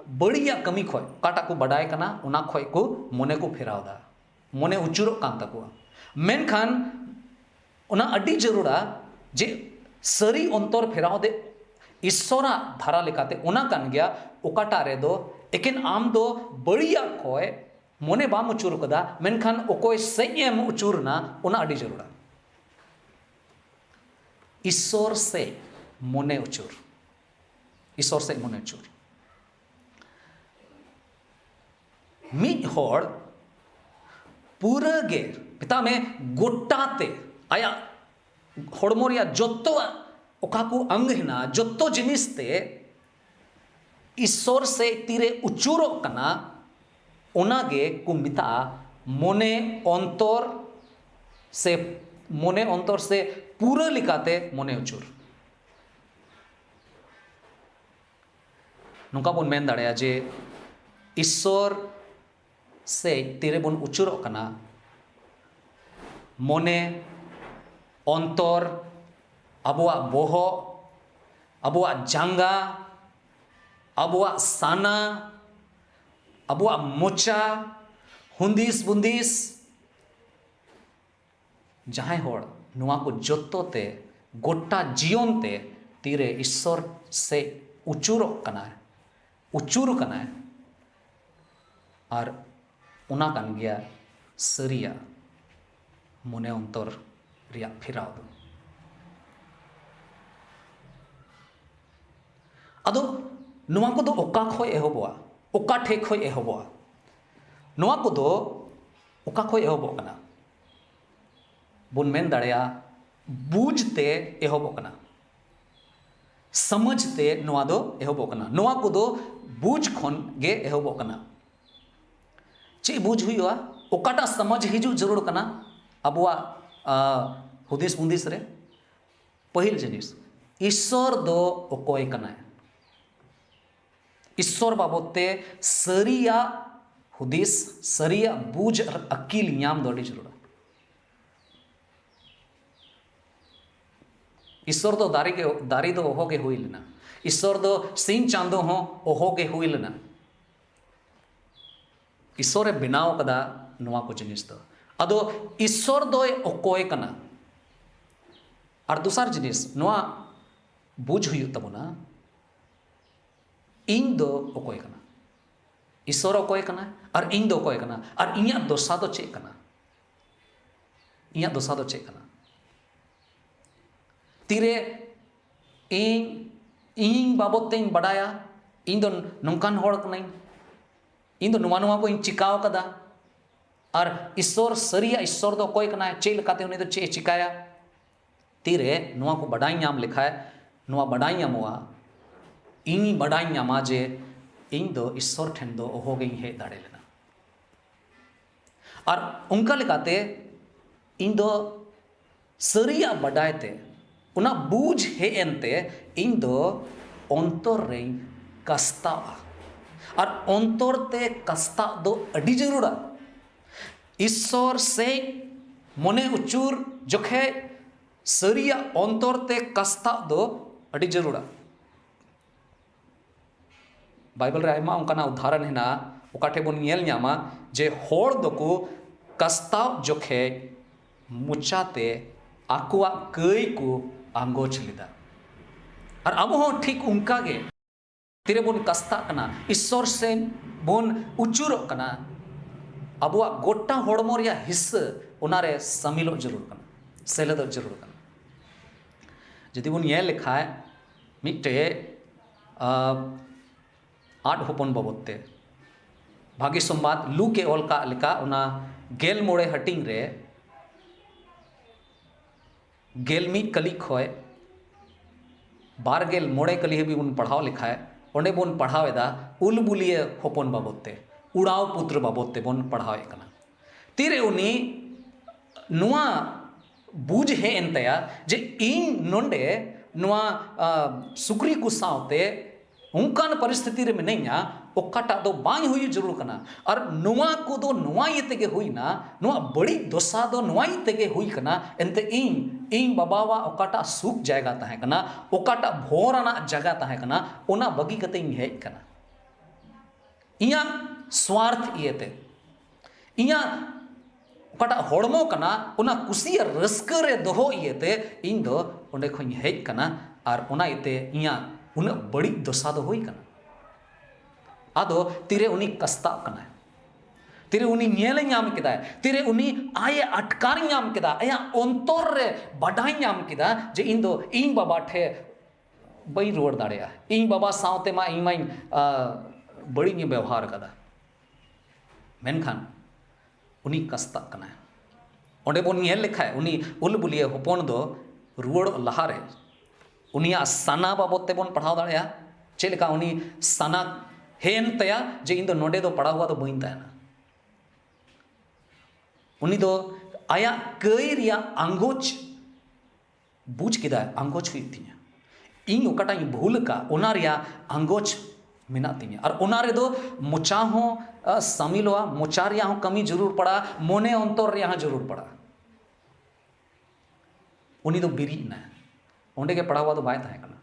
ᱵᱟᱹᱲᱤᱡᱟᱜ ᱠᱟᱹᱢᱤ ᱠᱷᱚᱡ, ᱚᱠᱟᱴᱟᱜ ᱠᱚ ᱵᱟᱰᱟᱭ ᱠᱟᱱᱟ, ᱚᱱᱟ ᱠᱷᱚᱡ ᱠᱚ ᱢᱚᱱᱮ ᱠᱚ ᱯᱷᱮᱨᱟᱣ ᱫᱟ, ᱢᱚᱱᱮ ᱩᱪᱩᱨᱚᱜ ᱠᱟᱱ ᱛᱟᱠᱚᱣᱟ᱾ ᱢᱮᱱᱠᱷᱟᱱ ᱚᱱᱟ ᱟᱹᱰᱤ ᱡᱟᱹᱨᱩᱲᱟ ᱡᱮ ᱥᱟᱹᱨᱤ ᱚᱱᱛᱚᱨ ᱯᱷᱮᱨᱟᱣ ᱫᱚ ᱤᱥᱥᱚᱨᱟᱜ ᱫᱷᱟᱨᱟ ᱞᱮᱠᱟᱛᱮ ᱚᱱᱟ ᱠᱟᱱ ᱜᱮᱭᱟ, ᱚᱠᱟᱴᱟᱜ ᱨᱮᱫᱚ ᱮᱠᱮᱱ ᱟᱢ ᱫᱚ ᱵᱟᱹᱲᱤᱡᱟᱜ ᱠᱷᱚᱡ ᱢᱚᱱᱮ ᱵᱟᱢ ᱩᱪᱩᱨ ᱠᱟᱫᱟ, ᱢᱮᱱᱠᱷᱟᱱ ᱚᱠᱚᱭ ᱥᱮᱡ ᱮᱢ ᱩᱪᱩᱨ ᱮᱱᱟ, ᱚᱱᱟ ᱟᱹᱰᱤ ᱡᱟᱹᱨᱩᱲᱟ᱾ ᱤᱥᱥᱚᱨ ᱥᱮᱡ ᱢᱚᱱᱮ ᱩᱪᱩᱨ, ᱤᱥᱥᱚᱨ ᱥᱮᱡ ᱢᱚᱱᱮ ᱩᱪᱩᱨ᱾ ᱢᱤᱫ ᱦᱚᱲ ᱯᱩᱨᱟᱹ ᱜᱮ, ᱢᱮᱛᱟᱜ ᱢᱮ, ᱜᱚᱴᱟ ᱛᱮ ᱟᱭᱟᱜ ᱦᱚᱲᱢᱚ ᱨᱮᱭᱟᱜ ᱡᱚᱛᱚᱣᱟᱜ ᱚᱠᱟ ᱠᱚ ᱟᱝᱜ ᱦᱮᱱᱟᱜᱼᱟ, ᱡᱚᱛᱚ ᱡᱤᱱᱤᱥ ᱛᱮ ᱤᱥᱥᱚᱨ ᱥᱮᱡ ᱛᱤᱨᱮ ᱩᱪᱩᱨᱚᱜ ᱠᱟᱱᱟ, ᱚᱱᱟ ᱜᱮ ᱠᱚ ᱢᱮᱛᱟᱜᱼᱟ ᱢᱚᱱᱮ ᱚᱱᱛᱚᱨ ᱥᱮ, ᱢᱚᱱᱮ ᱚᱱᱛᱚᱨ ᱥᱮ ᱯᱩᱨᱟᱹ ᱞᱮᱠᱟᱛᱮ ᱢᱚᱱᱮ ᱩᱪᱩᱨ᱾ ᱱᱚᱝᱠᱟ ᱵᱚᱱ ᱢᱮᱱ ᱫᱟᱲᱮᱭᱟᱜᱼᱟ ᱡᱮ ᱤᱥᱥᱚᱨ ᱥᱮᱡ ᱛᱤᱨᱮᱵᱚᱱ ᱩᱪᱩᱨᱚᱜ ᱠᱟᱱᱟ, ᱢᱚᱱᱮ, ᱚᱱᱛᱚᱨ, ᱟᱵᱚᱣᱟᱜ ᱵᱚᱦᱚᱜ, ᱟᱵᱚᱣᱟᱜ ᱡᱟᱸᱜᱟ, ᱟᱵᱚᱣᱟᱜ ᱥᱟᱱᱟ, ᱟᱵᱚᱣᱟᱜ ᱢᱚᱪᱟ, ᱦᱩᱸᱫᱤᱥ ᱵᱩᱸᱫᱤᱥ, ᱡᱟᱦᱟᱸᱭ ᱦᱚᱲ ᱱᱚᱣᱟ ᱠᱚ ᱡᱚᱛᱚ ᱛᱮ ᱜᱚᱴᱟ ᱡᱤᱭᱚᱱ ᱛᱮ ᱛᱤᱨᱮ ᱤᱥᱥᱚᱨ ᱥᱮᱫ ᱩᱪᱩᱨᱚᱜ ᱠᱟᱱᱟᱭ, ᱩᱪᱩᱨ ᱠᱟᱱᱟᱭ, ᱟᱨ ᱚᱱᱟ ᱠᱟᱱ ᱜᱮᱭᱟ ᱥᱟᱹᱨᱤᱭᱟᱜ ᱢᱚᱱᱮ ᱚᱱᱛᱚᱨ ᱨᱮᱭᱟᱜ ᱯᱷᱮᱨᱟᱣ ᱫᱚ᱾ ᱟᱫᱚ ᱱᱚᱣᱟ ᱠᱚᱫᱚ ᱚᱠᱟ ᱠᱷᱚᱱ ᱮᱦᱚᱵᱚᱜᱼᱟ? ᱚᱠᱟ ᱴᱷᱮᱡ ᱠᱷᱚᱱ ᱮᱦᱚᱵᱚᱜᱼᱟ? ᱱᱚᱣᱟ ᱠᱚᱫᱚ ᱚᱠᱟ ᱠᱷᱚᱱ ᱮᱦᱚᱵᱚᱜ ᱠᱟᱱᱟ? ᱵᱚᱱ ᱢᱮᱱ ᱫᱟᱲᱮᱭᱟᱜᱼᱟ, ᱵᱩᱡᱽ ᱛᱮ ᱮᱦᱚᱵᱚᱜ ᱠᱟᱱᱟ, ᱥᱚᱢᱟᱡᱽ ᱛᱮ ᱱᱚᱣᱟ ᱫᱚ ᱮᱦᱚᱵᱚᱜ ᱠᱟᱱᱟ᱾ ᱱᱚᱣᱟ ᱠᱚᱫᱚ ᱵᱩᱡᱽ ᱠᱷᱚᱱ ᱜᱮ ᱮᱦᱚᱵᱚᱜ ᱠᱟᱱᱟ᱾ ᱪᱮᱫ ᱵᱩᱡᱽ ᱦᱩᱭᱩᱜᱼᱟ? ᱚᱠᱟᱴᱟᱜ ᱥᱚᱢᱟᱡᱽ ᱦᱤᱡᱩᱜ ᱡᱟᱹᱨᱩᱲ ᱠᱟᱱᱟ? ᱟᱵᱚᱣᱟᱜ ᱟ, ᱦᱩᱫᱤᱥ ᱵᱩᱸᱫᱤᱥ ᱨᱮ ᱯᱟᱹᱦᱤᱞ ᱡᱤᱱᱤᱥ, ᱤᱥᱥᱚᱨ ᱫᱚ ᱚᱠᱚᱭ ᱠᱟᱱᱟᱭ? ᱤᱥᱥᱚᱨ ᱵᱟᱵᱚᱫ ᱛᱮ ᱥᱟᱹᱨᱤᱭᱟᱜ ᱦᱩᱫᱤᱥ, ᱥᱟᱹᱨᱤᱭᱟᱜ ᱵᱩᱡᱽ ᱟᱨ ᱟᱹᱠᱤᱞ ᱧᱟᱢ ᱫᱚ ᱟᱹᱰᱤ ᱡᱟᱹᱨᱩᱲᱟ᱾ ᱤᱥᱥᱚᱨ ᱫᱚ ᱫᱟᱨᱮ ᱜᱮ, ᱫᱟᱨᱮ ᱫᱚ ᱚᱦᱚ ᱜᱮ ᱦᱩᱭ ᱞᱮᱱᱟ᱾ ᱤᱥᱥᱚᱨ ᱫᱚ ᱥᱤᱧ ᱪᱟᱸᱫᱚ ᱦᱚᱸ ᱚᱦᱚ ᱜᱮ ᱦᱩᱭ ᱞᱮᱱᱟ᱾ ᱤᱥᱥᱚᱨᱮ ᱵᱮᱱᱟᱣ ᱠᱟᱫᱟ ᱱᱚᱣᱟ ᱠᱚ ᱡᱤᱱᱤᱥ ᱫᱚ᱾ ᱟᱫᱚ ᱤᱥᱥᱚᱨ ᱫᱚᱭ ᱚᱠᱚᱭ ᱠᱟᱱᱟ? ᱟᱨ ᱫᱚᱥᱟᱨ ᱡᱤᱱᱤᱥ, ᱱᱚᱣᱟ ᱵᱩᱡᱽ ᱦᱩᱭᱩᱜ ᱛᱟᱵᱚᱱᱟ, ᱤᱧ ᱫᱚ ᱚᱠᱚᱭ ᱠᱟᱱᱟ? ᱤᱥᱥᱚᱨ ᱚᱠᱚᱭ ᱠᱟᱱᱟ ᱟᱨ ᱤᱧ ᱫᱚ ᱚᱠᱚᱭ ᱠᱟᱱᱟ? ᱟᱨ ᱤᱧᱟᱹᱜ ᱫᱚᱥᱟ ᱫᱚ ᱪᱮᱫ ᱠᱟᱱᱟ? ᱤᱧᱟᱹᱜ ᱫᱚᱥᱟ ᱫᱚ ᱪᱮᱫ ᱠᱟᱱᱟ? ᱛᱤᱨᱮ ᱤᱧ, ᱤᱧ ᱵᱟᱵᱚᱫ ᱛᱮᱧ ᱵᱟᱰᱟᱭᱟ, ᱤᱧ ᱫᱚ ᱱᱚᱝᱠᱟᱱ ᱦᱚᱲ ᱠᱟᱹᱱᱟᱹᱧ, ᱤᱧ ᱫᱚ ᱱᱚᱣᱟ ᱱᱚᱣᱟ ᱠᱚᱧ ᱪᱤᱠᱟᱹᱣ ᱠᱟᱫᱟ, ᱟᱨ ᱤᱥᱥᱚᱨ, ᱥᱟᱹᱨᱤᱭᱟᱜ ᱤᱥᱥᱚᱨ ᱫᱚ ᱚᱠᱚᱭ ᱠᱟᱱᱟᱭ, ᱪᱮᱫ ᱞᱮᱠᱟᱛᱮ ᱩᱱᱤ ᱫᱚ ᱪᱮᱫ ᱮ ᱪᱤᱠᱟᱹᱭᱟ? ᱛᱤᱨᱮ ᱱᱚᱣᱟ ᱠᱚ ᱵᱟᱰᱟᱭ ᱧᱟᱢ ᱞᱮᱠᱷᱟᱡ, ᱱᱚᱣᱟ ᱵᱟᱰᱟᱭ ᱧᱟᱢᱚᱜᱼᱟ, ᱤᱧ ᱵᱟᱰᱟᱭ ᱧᱟᱢᱟ ᱡᱮ ᱤᱧ ᱫᱚ ᱤᱥᱥᱚᱨ ᱴᱷᱮᱱ ᱫᱚ ᱚᱦᱚᱜᱤᱧ ᱦᱮᱡ ᱫᱟᱲᱮ ᱞᱮᱱᱟ᱾ ᱟᱨ ᱚᱱᱠᱟ ᱞᱮᱠᱟᱛᱮ ᱤᱧ ᱫᱚ ᱥᱟᱹᱨᱤᱭᱟᱜ ᱵᱟᱰᱟᱭ ᱛᱮ, ᱚᱱᱟ ᱵᱩᱡᱽ ᱦᱮᱡ ᱮᱱᱛᱮ ᱤᱧ ᱫᱚ ᱚᱱᱛᱚᱨ ᱨᱮᱧ ᱠᱟᱥᱛᱟᱜᱼᱟ᱾ ᱟᱨ ᱚᱱᱛᱚᱨ ᱛᱮ ᱠᱟᱥᱛᱟᱜ ᱫᱚ ᱟᱹᱰᱤ ᱡᱟᱹᱨᱩᱲᱟ᱾ ᱤᱥᱥᱚᱨ ᱥᱮᱡ ᱢᱚᱱᱮ ᱩᱪᱩᱨ ᱡᱚᱠᱷᱮᱡ ᱥᱟᱹᱨᱤᱭᱟᱜ ᱚᱱᱛᱚᱨ ᱛᱮ ᱠᱟᱥᱛᱟᱜ ᱫᱚ ᱟᱹᱰᱤ ᱡᱟᱹᱨᱩᱲᱟ᱾ ᱵᱟᱭᱵᱮᱞ ᱨᱮ ᱟᱭᱢᱟ ᱚᱱᱠᱟᱱᱟᱜ ᱩᱫᱟᱦᱚᱨᱚᱱ ᱦᱮᱱᱟᱜᱼᱟ, ᱚᱠᱟ ᱴᱷᱮᱡ ᱵᱚᱱ ᱧᱮᱞ ᱧᱟᱢᱟ ᱡᱮ ᱦᱚᱲ ᱫᱚᱠᱚ ᱠᱟᱥᱛᱟᱣ ᱡᱚᱠᱷᱮᱡ ᱢᱚᱪᱟᱛᱮ ᱟᱠᱚᱣᱟᱜ ᱠᱟᱹᱭ ᱠᱚ ᱟᱸᱜᱚᱪ ᱞᱮᱫᱟ᱾ ᱟᱨ ᱟᱵᱚ ᱦᱚᱸ ᱴᱷᱤᱠ ᱚᱱᱠᱟ ᱜᱮ, ᱛᱤᱨᱮᱵᱚᱱ ᱠᱟᱥᱛᱟᱜ ᱠᱟᱱᱟ, ᱤᱥᱥᱚᱨ ᱥᱮᱱ ᱵᱚᱱ ᱩᱪᱩᱨᱚᱜ ᱠᱟᱱᱟ, ᱟᱵᱚᱣᱟᱜ ᱜᱚᱴᱟ ᱦᱚᱲᱢᱚ ᱨᱮᱭᱟᱜ ᱦᱤᱥᱥᱟᱹ ᱚᱱᱟᱨᱮ ᱥᱟᱢᱤᱞᱚᱜ ᱡᱟᱹᱨᱩᱲ ᱠᱟᱱᱟ, ᱥᱮᱞᱮᱫᱚᱜ ᱡᱟᱹᱨᱩᱲ ᱠᱟᱱᱟ᱾ ᱡᱩᱫᱤ ᱵᱚᱱ ᱧᱮᱞ ᱞᱮᱠᱷᱟᱡ, ᱢᱤᱫᱴᱮᱡ ᱟᱸ, ᱟᱫ ᱦᱚᱯᱚᱱ ᱵᱟᱵᱚᱫ ᱛᱮ ᱵᱷᱟᱜᱮ ᱥᱚᱢᱵᱟᱫ ᱞᱩᱠ ᱮ ᱚᱞ ᱠᱟᱜ ᱞᱮᱠᱟ, ᱚᱱᱟ ᱜᱮᱞ ᱢᱚᱬᱮ ᱦᱟᱹᱴᱤᱧ ᱨᱮ ᱜᱮᱞ ᱢᱤᱫ ᱠᱟᱹᱞᱤ ᱠᱷᱚᱡ ᱵᱟᱨ ᱜᱮᱞ ᱢᱚᱬᱮ ᱠᱟᱹᱞᱤ ᱦᱟᱹᱵᱤᱡ ᱵᱚᱱ ᱯᱟᱲᱦᱟᱣ ᱞᱮᱠᱷᱟᱡ, ᱚᱸᱰᱮ ᱵᱚᱱ ᱯᱟᱲᱦᱟᱣ ᱮᱫᱟ ᱩᱞᱵᱩᱞᱤᱭᱟᱹ ᱦᱚᱯᱚᱱ ᱵᱟᱵᱚᱫ ᱛᱮ, ᱩᱲᱟᱣ ᱯᱩᱛᱨᱚ ᱵᱟᱵᱚᱫ ᱛᱮᱵᱚᱱ ᱯᱟᱲᱦᱟᱣᱮᱫ ᱠᱟᱱᱟ᱾ ᱛᱤᱨᱮ ᱩᱱᱤ ᱱᱚᱣᱟ ᱵᱩᱡᱽ ᱦᱮᱡ ᱮᱱ ᱛᱟᱭᱟ ᱡᱮ ᱤᱧ ᱱᱚᱰᱮ ᱱᱚᱣᱟ, ᱟ, ᱥᱩᱠᱨᱤ ᱠᱚ ᱥᱟᱶᱛᱮ ᱚᱱᱠᱟᱱ ᱯᱚᱨᱤᱥᱛᱷᱤᱛᱤ ᱨᱮ ᱢᱤᱱᱟᱹᱧᱟ, ᱚᱠᱟᱴᱟᱜ ᱫᱚ ᱵᱟᱝ ᱦᱩᱭ ᱡᱟᱹᱨᱩᱲ ᱠᱟᱱᱟ᱾ ᱟᱨ ᱱᱚᱣᱟ ᱠᱚᱫᱚ ᱱᱚᱣᱟ ᱤᱭᱟᱹ ᱛᱮᱜᱮ ᱦᱩᱭᱱᱟ, ᱱᱚᱣᱟ ᱵᱟᱹᱲᱤᱡ ᱫᱚᱥᱟ ᱫᱚ ᱱᱚᱣᱟ ᱤᱭᱟᱹ ᱛᱮᱜᱮ ᱦᱩᱭ ᱠᱟᱱᱟ᱾ ᱮᱱᱛᱮ ᱤᱧ, ᱤᱧ ᱵᱟᱵᱟᱣᱟᱜ ᱚᱠᱟᱴᱟᱜ ᱥᱩᱠ ᱡᱟᱭᱜᱟ ᱛᱟᱦᱮᱸ ᱠᱟᱱᱟ, ᱚᱠᱟᱴᱟᱜ ᱵᱷᱚᱨ ᱟᱱᱟᱜ ᱡᱟᱭᱜᱟ ᱛᱟᱦᱮᱸ ᱠᱟᱱᱟ, ᱚᱱᱟ ᱵᱟᱹᱜᱤ ᱠᱟᱛᱮ ᱤᱧ ᱦᱮᱡ ᱠᱟᱱᱟ᱾ ᱤᱧᱟᱹᱜ ᱥᱣᱟᱨᱛᱷ ᱤᱭᱟᱹᱛᱮ, ᱤᱧᱟᱹᱜ ᱚᱠᱟᱴᱟᱜ ᱦᱚᱲᱢᱚ ᱠᱟᱱᱟ, ᱚᱱᱟ ᱠᱩᱥᱤ ᱟᱨ ᱨᱟᱹᱥᱠᱟᱹ ᱨᱮ ᱫᱚᱦᱚ ᱤᱭᱟᱹᱛᱮ ᱤᱧ ᱫᱚ ᱚᱸᱰᱮ ᱠᱷᱚᱱᱤᱧ ᱦᱮᱡ ᱠᱟᱱᱟ᱾ ᱟᱨ ᱚᱱᱟ ᱤᱭᱟᱹᱛᱮ ᱤᱧᱟᱹᱜ ᱩᱱᱟᱹᱜ ᱵᱟᱹᱲᱤᱡ ᱫᱚᱥᱟ ᱫᱚ ᱦᱩᱭ ᱠᱟᱱᱟ᱾ ᱟᱫᱚ ᱛᱤᱨᱮ ᱩᱱᱤ ᱠᱟᱥᱛᱟᱜ ᱠᱟᱱᱟᱭ, ᱛᱤᱨᱮ ᱩᱱᱤ ᱧᱮᱞᱮ ᱧᱟᱢ ᱠᱮᱫᱟᱭ, ᱛᱤᱨᱮ ᱩᱱᱤ ᱟᱭᱮ ᱟᱴᱠᱟᱨ ᱧᱟᱢ ᱠᱮᱫᱟ, ᱟᱭᱟᱜ ᱚᱱᱛᱚᱨ ᱨᱮ ᱵᱟᱰᱟᱭ ᱧᱟᱢ ᱠᱮᱫᱟ ᱡᱮ ᱤᱧ ᱫᱚ ᱤᱧ ᱵᱟᱵᱟ ᱴᱷᱮᱱ ᱵᱟᱹᱧ ᱨᱩᱣᱟᱹᱲ ᱫᱟᱲᱮᱭᱟᱜᱼᱟ, ᱤᱧ ᱵᱟᱵᱟ ᱥᱟᱶᱛᱮ ᱢᱟ ᱤᱧ ᱢᱟᱧ, ᱟ, ᱵᱟᱹᱲᱤᱡ ᱤᱧ ᱵᱮᱣᱦᱟᱨ ᱠᱟᱫᱟ᱾ ᱢᱮᱱᱠᱷᱟᱱ ᱩᱱᱤ ᱠᱟᱥᱛᱟᱜ ᱠᱟᱱᱟᱭ᱾ ᱚᱸᱰᱮ ᱵᱚᱱ ᱧᱮᱞ ᱞᱮᱠᱷᱟᱡ, ᱩᱱᱤ ᱩᱞᱵᱩᱞᱤᱭᱟᱹ ᱦᱚᱯᱚᱱ ᱫᱚ ᱨᱩᱣᱟᱹᱲᱚᱜ ᱞᱟᱦᱟᱨᱮ ᱩᱱᱤᱭᱟᱜ ᱥᱟᱱᱟ ᱵᱟᱵᱚᱫ ᱛᱮᱵᱚᱱ ᱯᱟᱲᱦᱟᱣ ᱫᱟᱲᱮᱭᱟᱜᱼᱟ᱾ ᱪᱮᱫ ᱞᱮᱠᱟ ᱩᱱᱤ ᱥᱟᱱᱟ ᱦᱮᱡ ᱮᱱ ᱛᱟᱭᱟ ᱡᱮ ᱤᱧ ᱫᱚ ᱱᱚᱰᱮ ᱫᱚ ᱯᱟᱲᱟᱣ ᱫᱚ ᱵᱟᱹᱧ ᱛᱟᱦᱮᱱᱟ᱾ ᱩᱱᱤ ᱫᱚ ᱟᱭᱟᱜ ᱠᱟᱹᱭ ᱨᱮᱭᱟᱜ ᱟᱸᱜᱚᱪ ᱵᱩᱡᱽ ᱠᱮᱫᱟᱭ, ᱟᱸᱜᱚᱪ ᱦᱩᱭᱩᱜ ᱛᱤᱧᱟ, ᱤᱧ ᱚᱠᱟᱴᱟᱜ ᱤᱧ ᱵᱷᱩᱞ ᱟᱠᱟᱫ ᱚᱱᱟ ᱨᱮᱭᱟᱜ ᱟᱸᱜᱚᱪ ᱢᱮᱱᱟᱜ ᱛᱤᱧᱟ᱾ ᱟᱨ ᱚᱱᱟ ᱨᱮᱫᱚ ᱢᱚᱪᱟ ᱦᱚᱸ, ᱟ, ᱥᱟᱢᱤᱞᱚᱜᱼᱟ, ᱢᱚᱪᱟ ᱨᱮᱭᱟᱜ ᱦᱚᱸ ᱠᱟᱹᱢᱤ ᱡᱟᱹᱨᱩᱲ ᱯᱟᱲᱟᱜᱼᱟ, ᱢᱚᱱᱮ ᱚᱱᱛᱚᱨ ᱨᱮᱭᱟᱜ ᱦᱚᱸ ᱡᱟᱹᱨᱩᱲ ᱯᱟᱲᱟᱜᱼᱟ᱾ ᱩᱱᱤ ᱫᱚ ᱵᱤᱨᱤᱫ ᱮᱱᱟᱭ, ᱚᱸᱰᱮ ᱜᱮ ᱯᱟᱲᱟᱣ ᱫᱚ ᱵᱟᱭ ᱛᱟᱦᱮᱸ ᱠᱟᱱᱟ᱾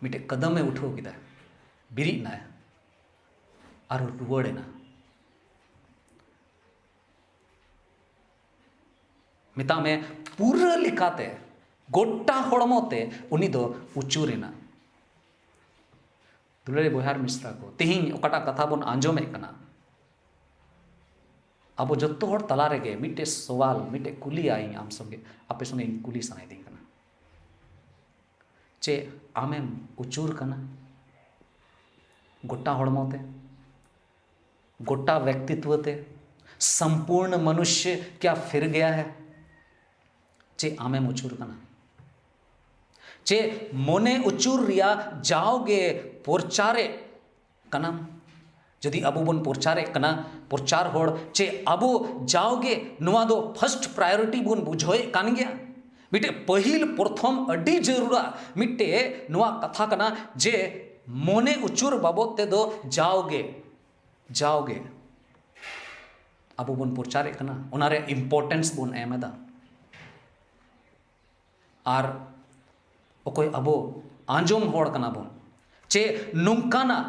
ᱢᱤᱫᱴᱮᱡ ᱠᱟᱫᱟᱢᱮ ᱩᱴᱷᱟᱹᱣ ᱠᱮᱫᱟ, ᱵᱤᱨᱤᱫ ᱮᱱᱟᱭ ᱟᱨ ᱨᱩᱣᱟᱹᱲ ᱮᱱᱟ᱾ ᱢᱮᱛᱟᱜ ᱢᱮ, ᱯᱩᱨᱟᱹ ᱞᱮᱠᱟᱛᱮ ᱜᱚᱴᱟ ᱦᱚᱲᱢᱚ ᱛᱮ ᱩᱱᱤ ᱫᱚ ᱩᱪᱩᱨ ᱮᱱᱟ᱾ ᱫᱩᱞᱟᱹᱲᱤ ᱵᱚᱭᱦᱟ ᱟᱨ ᱢᱤᱥᱨᱟ ᱠᱚ, ᱛᱮᱦᱮᱧ ᱚᱠᱟᱴᱟᱜ ᱠᱟᱛᱷᱟ ᱵᱚᱱ ᱟᱸᱡᱚᱢᱮᱫ ᱠᱟᱱᱟ, ᱟᱵᱚ ᱡᱚᱛᱚ ᱦᱚᱲ ᱛᱟᱞᱟ ᱨᱮᱜᱮ ᱢᱤᱫᱴᱮᱡ ᱥᱚᱣᱟᱞ, ᱢᱤᱫᱴᱮᱡ ᱠᱩᱞᱤᱭᱟᱜ ᱤᱧ ᱟᱢ ᱥᱚᱸᱜᱮ, ᱟᱯᱮ ᱥᱚᱸᱜᱮ ᱤᱧ ᱠᱩᱞᱤ ᱥᱟᱱᱟᱭᱮᱫᱤᱧ ᱠᱟᱱᱟ᱾ ᱪᱮᱫ ᱟᱢᱮᱢ ᱩᱪᱩᱨ ᱠᱟᱱᱟ ᱜᱚᱴᱟ ᱦᱚᱲᱢᱚ ᱛᱮ, ᱜᱚᱴᱟ ᱵᱮᱠᱛᱤᱛᱣᱚ ᱛᱮ? ᱥᱚᱢᱯᱩᱨᱱ ᱢᱚᱱᱩᱥᱭ ᱠᱭᱟ ᱯᱷᱤᱨ ᱜᱟᱭᱟ ᱦᱟᱭ? ᱪᱮᱫ ᱟᱢᱮᱢ ᱩᱪᱩᱨ ᱠᱟᱱᱟ? ᱪᱮᱫ ᱢᱚᱱᱮ ᱩᱪᱩᱨ ᱨᱮᱭᱟᱜ ᱡᱟᱣᱜᱮ ᱯᱨᱚᱪᱟᱨᱮᱫ ᱠᱟᱱᱟᱢ? ᱡᱩᱫᱤ ᱟᱵᱚ ᱵᱚᱱ ᱯᱨᱚᱪᱟᱨᱮᱫ ᱠᱟᱱᱟ, ᱯᱨᱚᱪᱟᱨ ᱦᱚᱲ, ᱪᱮᱫ ᱟᱵᱚ ᱡᱟᱣᱜᱮ ᱱᱚᱣᱟ ᱫᱚ ᱯᱷᱟᱥᱴ ᱯᱨᱟᱭᱳᱨᱤᱴᱤ ᱵᱚᱱ ᱵᱩᱡᱷᱟᱹᱣᱮᱫ ᱠᱟᱱ ᱜᱮᱭᱟ? ᱢᱤᱫᱴᱮᱡ ᱯᱟᱹᱦᱤᱞ ᱯᱨᱚᱛᱷᱚᱢ ᱟᱹᱰᱤ ᱡᱟᱹᱨᱩᱲᱟ ᱢᱤᱫᱴᱮᱡ ᱱᱚᱣᱟ ᱠᱟᱛᱷᱟ ᱠᱟᱱᱟ ᱡᱮ ᱢᱚᱱᱮ ᱩᱪᱩᱨ ᱵᱟᱵᱚᱫ ᱛᱮᱫᱚ ᱡᱟᱣᱜᱮ, ᱡᱟᱣᱜᱮ ᱟᱵᱚ ᱵᱚᱱ ᱯᱨᱚᱪᱟᱨᱮᱫ ᱠᱟᱱᱟ, ᱚᱱᱟ ᱨᱮ ᱤᱢᱯᱚᱨᱴᱮᱱᱥ ᱵᱚᱱ ᱮᱢ ᱮᱫᱟ᱾ ᱟᱨ ᱚᱠᱚᱭ ᱟᱵᱚ ᱟᱸᱡᱚᱢ ᱦᱚᱲ ᱠᱟᱱᱟ ᱵᱚᱱ, ᱪᱮ ᱱᱚᱝᱠᱟᱱᱟᱜ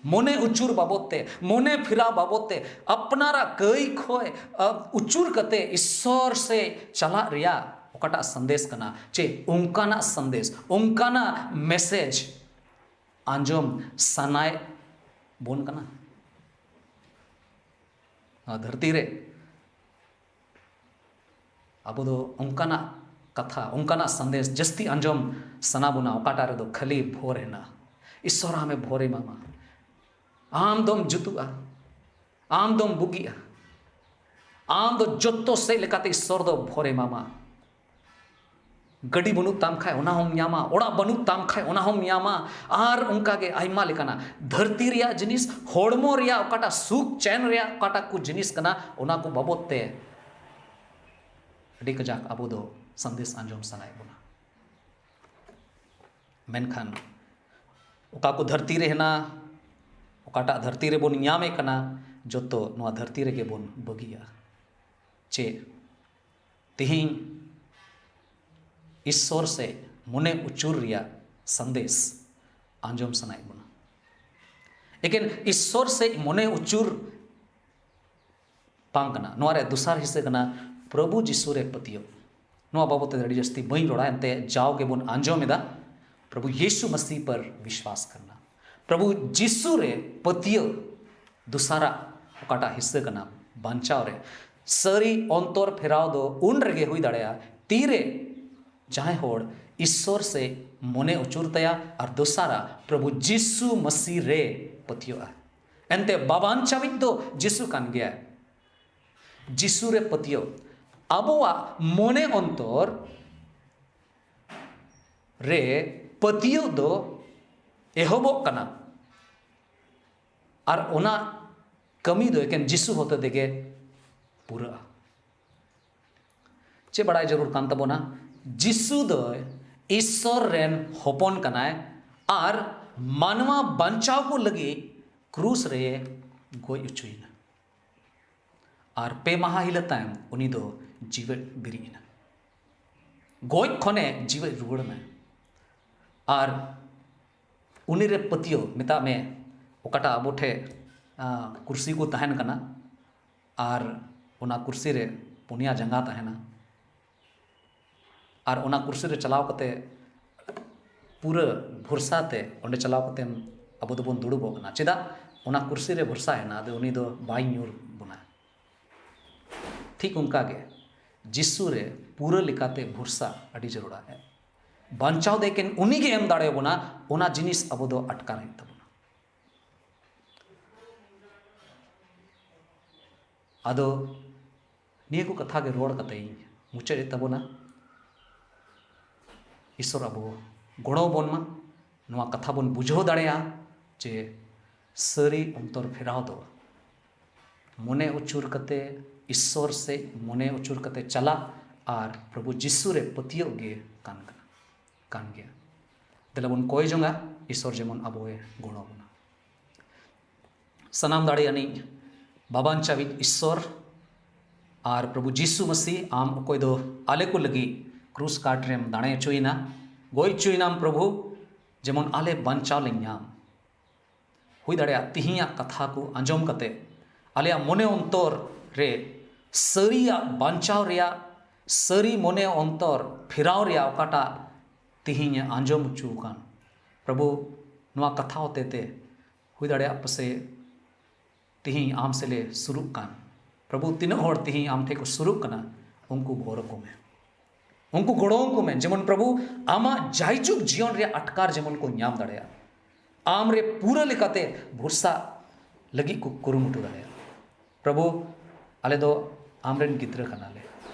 ᱢᱚᱱᱮ ᱩᱪᱩᱨ ᱵᱟᱵᱚᱫ ᱛᱮ, ᱢᱚᱱᱮ ᱯᱷᱮᱨᱟᱣ ᱵᱟᱵᱚᱫ ᱛᱮ, ᱟᱯᱱᱟᱨᱟᱜ ᱠᱟᱹᱭ ᱠᱷᱚᱡ, ᱟ, ᱩᱪᱩᱨ ᱠᱟᱛᱮ ᱤᱥᱥᱚᱨ ᱥᱮ ᱪᱟᱞᱟᱜ ᱨᱮᱭᱟᱜ ᱚᱠᱟᱴᱟᱜ ᱥᱟᱸᱫᱮᱥ ᱠᱟᱱᱟ, ᱪᱮ ᱚᱱᱠᱟᱱᱟᱜ ᱥᱟᱸᱫᱮᱥ, ᱚᱱᱠᱟᱱᱟᱜ ᱢᱮᱥᱮᱡᱽ ᱟᱸᱡᱚᱢ ᱥᱟᱱᱟᱭᱮᱫ ᱵᱚᱱ ᱠᱟᱱᱟ? ᱱᱚᱣᱟ ᱫᱷᱟᱹᱨᱛᱤ ᱨᱮ ᱟᱵᱚ ᱫᱚ ᱚᱱᱠᱟᱱᱟᱜ ᱠᱟᱛᱷᱟ, ᱚᱱᱠᱟᱱᱟᱜ ᱥᱟᱸᱫᱮᱥ ᱡᱟᱹᱥᱛᱤ ᱟᱸᱡᱚᱢ ᱥᱟᱱᱟ ᱵᱚᱱᱟ, ᱚᱠᱟᱴᱟᱜ ᱨᱮᱫᱚ ᱠᱷᱟᱹᱞᱤ ᱵᱷᱳᱨ ᱦᱮᱱᱟᱜᱼᱟ᱾ ᱤᱥᱥᱚᱨ ᱟᱢᱮ ᱵᱷᱳᱨ ᱮᱢᱟᱢᱟ, ᱟᱢ ᱫᱚᱢ ᱡᱩᱛᱩᱜᱼᱟ, ᱟᱢ ᱫᱚᱢ ᱵᱩᱜᱤᱜᱼᱟ, ᱟᱢ ᱫᱚ ᱡᱚᱛᱚ ᱥᱮᱫ ᱞᱮᱠᱟᱛᱮ ᱤᱥᱥᱚᱨ ᱫᱚ ᱵᱷᱳᱨ ᱮᱢᱟᱢᱟ᱾ ᱜᱟᱹᱰᱤ ᱵᱟᱹᱱᱩᱜ ᱛᱟᱢ ᱠᱷᱟᱡ ᱚᱱᱟ ᱦᱚᱸᱢ ᱧᱟᱢᱟ, ᱚᱲᱟᱜ ᱵᱟᱹᱱᱩᱜ ᱛᱟᱢ ᱠᱷᱟᱡ ᱚᱱᱟ ᱦᱚᱸᱢ ᱧᱟᱢᱟ, ᱟᱨ ᱚᱱᱠᱟᱜᱮ ᱟᱭᱢᱟ ᱞᱮᱠᱟᱱᱟᱜ ᱫᱷᱟᱹᱨᱛᱤ ᱨᱮᱭᱟᱜ ᱡᱤᱱᱤᱥ, ᱦᱚᱲᱢᱚ ᱨᱮᱭᱟᱜ ᱚᱠᱟᱴᱟᱜ ᱥᱩᱠ ᱪᱮᱱ ᱨᱮᱭᱟᱜ ᱚᱠᱟᱴᱟᱜ ᱠᱚ ᱡᱤᱱᱤᱥ ᱠᱟᱱᱟ, ᱚᱱᱟ ᱠᱚ ᱵᱟᱵᱚᱫ ᱛᱮ ᱟᱹᱰᱤ ᱠᱟᱡᱟᱠ ᱟᱵᱚ ᱫᱚ ᱥᱟᱸᱫᱮᱥ ᱟᱸᱡᱚᱢ ᱥᱟᱱᱟᱭᱮᱫ ᱵᱚᱱᱟ᱾ ᱢᱮᱱᱠᱷᱟᱱ ᱚᱠᱟ ᱠᱚ ᱫᱷᱟᱹᱨᱛᱤ ᱨᱮ ᱦᱮᱱᱟᱜᱼᱟ, ᱚᱠᱟᱴᱟᱜ ᱫᱷᱟᱹᱨᱛᱤ ᱨᱮᱵᱚᱱ ᱧᱟᱢᱮᱫ ᱠᱟᱱᱟ, ᱡᱚᱛᱚ ᱱᱚᱣᱟ ᱫᱷᱟᱹᱨᱛᱤ ᱨᱮᱜᱮ ᱵᱚᱱ ᱵᱟᱹᱜᱤᱭᱟ᱾ ᱪᱮ ᱛᱮᱦᱮᱧ ᱤᱥᱥᱚᱨ ᱥᱮ ᱢᱚᱱᱮ ᱩᱪᱩᱨ ᱨᱮᱭᱟᱜ ᱥᱟᱸᱫᱮᱥ ᱟᱸᱡᱚᱢ ᱥᱟᱱᱟᱭᱮᱫ ᱵᱚᱱᱟ? ᱮᱠᱮᱱ ᱤᱥᱥᱚᱨ ᱥᱮ ᱢᱚᱱᱮ ᱩᱪᱩᱨ ᱵᱟᱝ ᱠᱟᱱᱟ᱾ ᱱᱚᱣᱟ ᱨᱮ ᱫᱚᱥᱟᱨ ᱦᱤᱥᱥᱟᱹ ᱠᱟᱱᱟ ᱯᱨᱚᱵᱷᱩ ᱡᱤᱥᱩ ᱨᱮ ᱯᱟᱹᱛᱭᱟᱹᱣ᱾ ᱱᱚᱣᱟ ᱵᱟᱵᱚᱛ ᱛᱮ ᱟᱹᱰᱤ ᱡᱟᱹᱥᱛᱤ ᱵᱟᱹᱧ ᱨᱚᱲᱟ, ᱮᱱᱛᱮ ᱡᱟᱣ ᱜᱮᱵᱚᱱ ᱟᱸᱡᱚᱢ ᱮᱫᱟ, ᱯᱨᱚᱵᱷᱩ ᱭᱤᱥᱩ ᱢᱟᱥᱤ ᱯᱟᱨ ᱵᱤᱥᱣᱟᱥ ᱠᱟᱨᱱᱟ᱾ ᱯᱨᱚᱵᱷᱩ ᱡᱤᱥᱩ ᱨᱮ ᱯᱟᱹᱛᱭᱟᱹᱣ ᱫᱚᱥᱟᱨᱟᱜ ᱚᱠᱟᱴᱟᱜ ᱦᱤᱥᱥᱟᱹ ᱠᱟᱱᱟ ᱵᱟᱧᱪᱟᱣ ᱨᱮ᱾ ᱥᱟᱹᱨᱤ ᱚᱱᱛᱚᱨ ᱯᱷᱮᱨᱟᱣ ᱫᱚ ᱩᱱ ᱨᱮᱜᱮ ᱦᱩᱭ ᱫᱟᱲᱮᱭᱟᱜᱼᱟ, ᱛᱤᱨᱮ ᱡᱟᱦᱟᱸᱭ ᱦᱚᱲ ᱤᱥᱥᱚᱨ ᱥᱮ ᱢᱚᱱᱮ ᱩᱪᱩᱨ ᱛᱟᱭᱟ ᱟᱨ ᱫᱚᱥᱟᱨᱟ ᱯᱨᱚᱵᱷᱩ ᱡᱤᱥᱩ ᱢᱟᱥᱤ ᱨᱮ ᱯᱟᱹᱛᱭᱟᱹᱜᱼᱟ᱾ ᱮᱱᱛᱮ ᱵᱟᱵᱟᱱᱪᱟᱣᱤᱡ ᱫᱚ ᱡᱤᱥᱩ ᱠᱟᱱ ᱜᱮᱭᱟᱭ᱾ ᱡᱤᱥᱩ ᱨᱮ ᱯᱟᱹᱛᱭᱟᱹᱣ, ᱟᱵᱚᱣᱟᱜ ᱢᱚᱱᱮ ᱚᱱᱛᱚᱨ ᱨᱮ ᱯᱟᱹᱛᱭᱟᱹᱣ ᱫᱚ ᱮᱦᱚᱵᱚᱜ ᱠᱟᱱᱟ, ᱟᱨ ᱚᱱᱟ ᱠᱟᱹᱢᱤ ᱫᱚ ᱮᱠᱮᱱ ᱡᱤᱥᱩ ᱦᱚᱛᱮ ᱛᱮᱜᱮ ᱯᱩᱨᱟᱹᱜᱼᱟ᱾ ᱪᱮᱫ ᱵᱟᱲᱟᱭ ᱡᱟᱹᱨᱩᱲ ᱠᱟᱱ ᱛᱟᱵᱚᱱᱟ? ᱡᱤᱥᱩ ᱫᱚ ᱤᱥᱥᱚᱨ ᱨᱮᱱ ᱦᱚᱯᱚᱱ ᱠᱟᱱᱟᱭ ᱟᱨ ᱢᱟᱱᱣᱟ ᱵᱟᱧᱪᱟᱣ ᱠᱚ ᱞᱟᱹᱜᱤᱫ ᱠᱨᱩᱥ ᱨᱮ ᱜᱚᱡ ᱦᱚᱪᱚᱭᱮᱱᱟ᱾ ᱟᱨ ᱯᱮ ᱢᱟᱦᱟ ᱦᱤᱞᱳᱜ ᱛᱟᱭᱚᱢ ᱩᱱᱤ ᱫᱚ ᱡᱤᱣᱮᱫ ᱵᱮᱨᱮᱫ ᱮᱱᱟ᱾ ᱜᱚᱡ ᱠᱷᱚᱱᱮ ᱡᱤᱣᱮᱫ ᱨᱩᱣᱟᱹᱲ ᱮᱱᱟ᱾ ᱟᱨ ᱩᱱᱤ ᱨᱮ ᱯᱟᱹᱛᱭᱟᱹᱣ, ᱢᱮᱛᱟᱜ ᱢᱮ ᱚᱠᱟᱴᱟᱜ ᱟᱵᱚ ᱴᱷᱮᱡ, ᱟᱸ, ᱠᱩᱨᱥᱤ ᱠᱚ ᱛᱟᱦᱮᱱ ᱠᱟᱱᱟ, ᱟᱨ ᱚᱱᱟ ᱠᱩᱨᱥᱤ ᱨᱮ ᱯᱩᱱᱭᱟ ᱡᱟᱸᱜᱟ ᱛᱟᱦᱮᱱᱟ, ᱟᱨ ᱚᱱᱟ ᱠᱩᱨᱥᱤ ᱨᱮ ᱪᱟᱞᱟᱣ ᱠᱟᱛᱮ ᱯᱩᱨᱟᱹ ᱵᱷᱚᱨᱥᱟ ᱛᱮ ᱚᱸᱰᱮ ᱪᱟᱞᱟᱣ ᱠᱟᱛᱮ ᱟᱵᱚ ᱫᱚᱵᱚᱱ ᱫᱩᱲᱩᱵᱚᱜ ᱠᱟᱱᱟ᱾ ᱪᱮᱫᱟᱜ? ᱚᱱᱟ ᱠᱩᱨᱥᱤ ᱨᱮ ᱵᱷᱚᱨᱥᱟ ᱦᱮᱱᱟᱜᱼᱟ, ᱟᱫᱚ ᱩᱱᱤ ᱫᱚ ᱵᱟᱭ ᱧᱩᱨ ᱵᱚᱱᱟ᱾ ᱴᱷᱤᱠ ᱚᱱᱠᱟ ᱜᱮ ᱡᱤᱥᱩ ᱨᱮ ᱯᱩᱨᱟᱹ ᱞᱮᱠᱟᱛᱮ ᱵᱷᱚᱨᱥᱟ ᱟᱹᱰᱤ ᱡᱟᱹᱨᱩᱲᱟ᱾ ᱵᱟᱧᱪᱟᱣ ᱫᱚ ᱮᱠᱮᱱ ᱩᱱᱤ ᱜᱮ ᱮᱢ ᱫᱟᱲᱮᱭᱟᱵᱚᱱᱟ, ᱚᱱᱟ ᱡᱤᱱᱤᱥ ᱟᱵᱚ ᱫᱚ ᱟᱴᱠᱟᱨ ᱦᱩᱭᱩᱜ ᱛᱟᱵᱚᱱᱟ᱾ ᱟᱫᱚ ᱱᱤᱭᱟᱹ ᱠᱚ ᱠᱟᱛᱷᱟ ᱜᱮ ᱨᱚᱲ ᱠᱟᱛᱮ ᱤᱧ ᱢᱩᱪᱟᱹᱫ ᱮᱫ ᱛᱟᱵᱚᱱᱟ᱾ ᱤᱥᱚᱨ ᱟᱵᱚ ᱜᱚᱲᱚ ᱵᱚᱱ ᱢᱟ, ᱱᱚᱣᱟ ᱠᱟᱛᱷᱟ ᱵᱚᱱ ᱵᱩᱡᱷᱟᱹᱣ ᱫᱟᱲᱮᱭᱟᱜᱼᱟ ᱡᱮ ᱥᱟᱹᱨᱤ ᱚᱱᱛᱚᱨ ᱯᱷᱮᱨᱟᱣ ᱫᱚ ᱢᱚᱱᱮ ᱩᱪᱩᱨ ᱠᱟᱛᱮ, ᱤᱥᱚᱨ ᱥᱮᱫ ᱢᱚᱱᱮ ᱩᱪᱩᱨ ᱠᱟᱛᱮ ᱪᱟᱞᱟᱜ ᱟᱨ ᱯᱨᱚᱵᱷᱩ ᱡᱤᱥᱩ ᱨᱮ ᱯᱟᱹᱛᱭᱟᱹᱣ ᱜᱮ ᱠᱟᱱ ᱠᱟᱱᱟ, ᱠᱟᱱ ᱜᱮᱭᱟ᱾ ᱫᱮᱞᱟ ᱵᱚᱱ ᱠᱚᱭ ᱡᱚᱝᱟ, ᱤᱥᱚᱨ ᱡᱮᱢᱚᱱ ᱟᱵᱚᱭ ᱜᱚᱲᱚ ᱵᱚᱱᱟ᱾ ᱥᱟᱱᱟᱢ ᱫᱟᱲᱮ ᱟᱹᱱᱤᱡ ᱵᱟᱵᱟᱱᱪᱟᱣᱤᱡ ᱤᱥᱚᱨ ᱟᱨ ᱯᱨᱚᱵᱷᱩ ᱡᱤᱥᱩ ᱢᱟᱹᱥᱤ, ᱟᱢ ᱚᱠᱚᱭ ᱫᱚ ᱟᱞᱮ ᱠᱚ ᱞᱟᱹᱜᱤᱫ ᱠᱨᱩᱥ ᱠᱟᱴ ᱨᱮᱢ ᱫᱟᱲᱮ ᱦᱚᱪᱚᱭᱮᱱᱟ, ᱜᱚᱡ ᱦᱚᱪᱚᱭᱮᱱᱟᱢ ᱯᱨᱚᱵᱷᱩ, ᱡᱮᱢᱚᱱ ᱟᱞᱮ ᱵᱟᱧᱪᱟᱣ ᱞᱮ ᱧᱟᱢ᱾ ᱦᱩᱭ ᱫᱟᱲᱮᱭᱟᱜᱼᱟ ᱛᱤᱦᱤᱧᱟᱜ ᱠᱟᱛᱷᱟ ᱠᱚ ᱟᱸᱡᱚᱢ ᱠᱟᱛᱮ ᱟᱞᱮᱭᱟᱜ ᱢᱚᱱᱮ ᱚᱱᱛᱚᱨ ᱨᱮ ᱥᱟᱹᱨᱤᱭᱟᱜ ᱵᱟᱧᱪᱟᱣ ᱨᱮᱭᱟᱜ ᱥᱟᱹᱨᱤ ᱢᱚᱱᱮ ᱚᱱᱛᱚᱨ ᱯᱷᱮᱨᱟᱣ ᱨᱮᱭᱟᱜ ᱚᱠᱟᱴᱟᱜ ᱛᱤᱦᱤᱧ ᱮ ᱟᱸᱡᱚᱢ ᱦᱚᱪᱚ ᱟᱠᱟᱱ, ᱯᱨᱚᱵᱷᱩ, ᱱᱚᱣᱟ ᱠᱟᱛᱷᱟ ᱦᱚᱛᱮ ᱛᱮ ᱦᱩᱭ ᱫᱟᱲᱮᱭᱟᱜ ᱯᱟᱥᱮ ᱛᱤᱦᱤᱧ ᱟᱢ ᱥᱮᱞᱮ ᱥᱩᱨᱩᱜ ᱠᱟᱱ᱾ ᱯᱨᱚᱵᱷᱩ, ᱛᱤᱱᱟᱹᱜ ᱦᱚᱲ ᱛᱤᱦᱤᱧ ᱟᱢ ᱴᱷᱮᱱ ᱠᱚ ᱥᱩᱨᱩᱜ ᱠᱟᱱᱟ, ᱩᱱᱠᱩ ᱵᱷᱳᱨ ᱟᱠᱚ ᱢᱮ, ᱩᱱᱠᱩ ᱜᱚᱲᱚ ᱟᱠᱚ ᱢᱮ, ᱡᱮᱢᱚᱱ ᱯᱨᱚᱵᱷᱩ ᱟᱢᱟᱜ ᱡᱟᱭᱡᱩᱜᱽ ᱡᱤᱭᱚᱱ ᱨᱮᱭᱟᱜ ᱟᱴᱠᱟᱨ ᱡᱮᱢᱚᱱ ᱠᱚ ᱧᱟᱢ ᱫᱟᱲᱮᱭᱟᱜ, ᱟᱢ ᱨᱮ ᱯᱩᱨᱟᱹ ᱞᱮᱠᱟᱛᱮ ᱵᱷᱚᱨᱥᱟ ᱞᱟᱹᱜᱤᱫ ᱠᱚ ᱠᱩᱨᱩᱢᱩᱴᱩ ᱫᱟᱲᱮᱭᱟᱜ᱾ ᱯᱨᱚᱵᱷᱩ, ᱟᱞᱮ ᱫᱚ ᱟᱢ ᱨᱮᱱ ᱜᱤᱫᱽᱨᱟᱹ ᱠᱟᱱᱟᱞᱮ,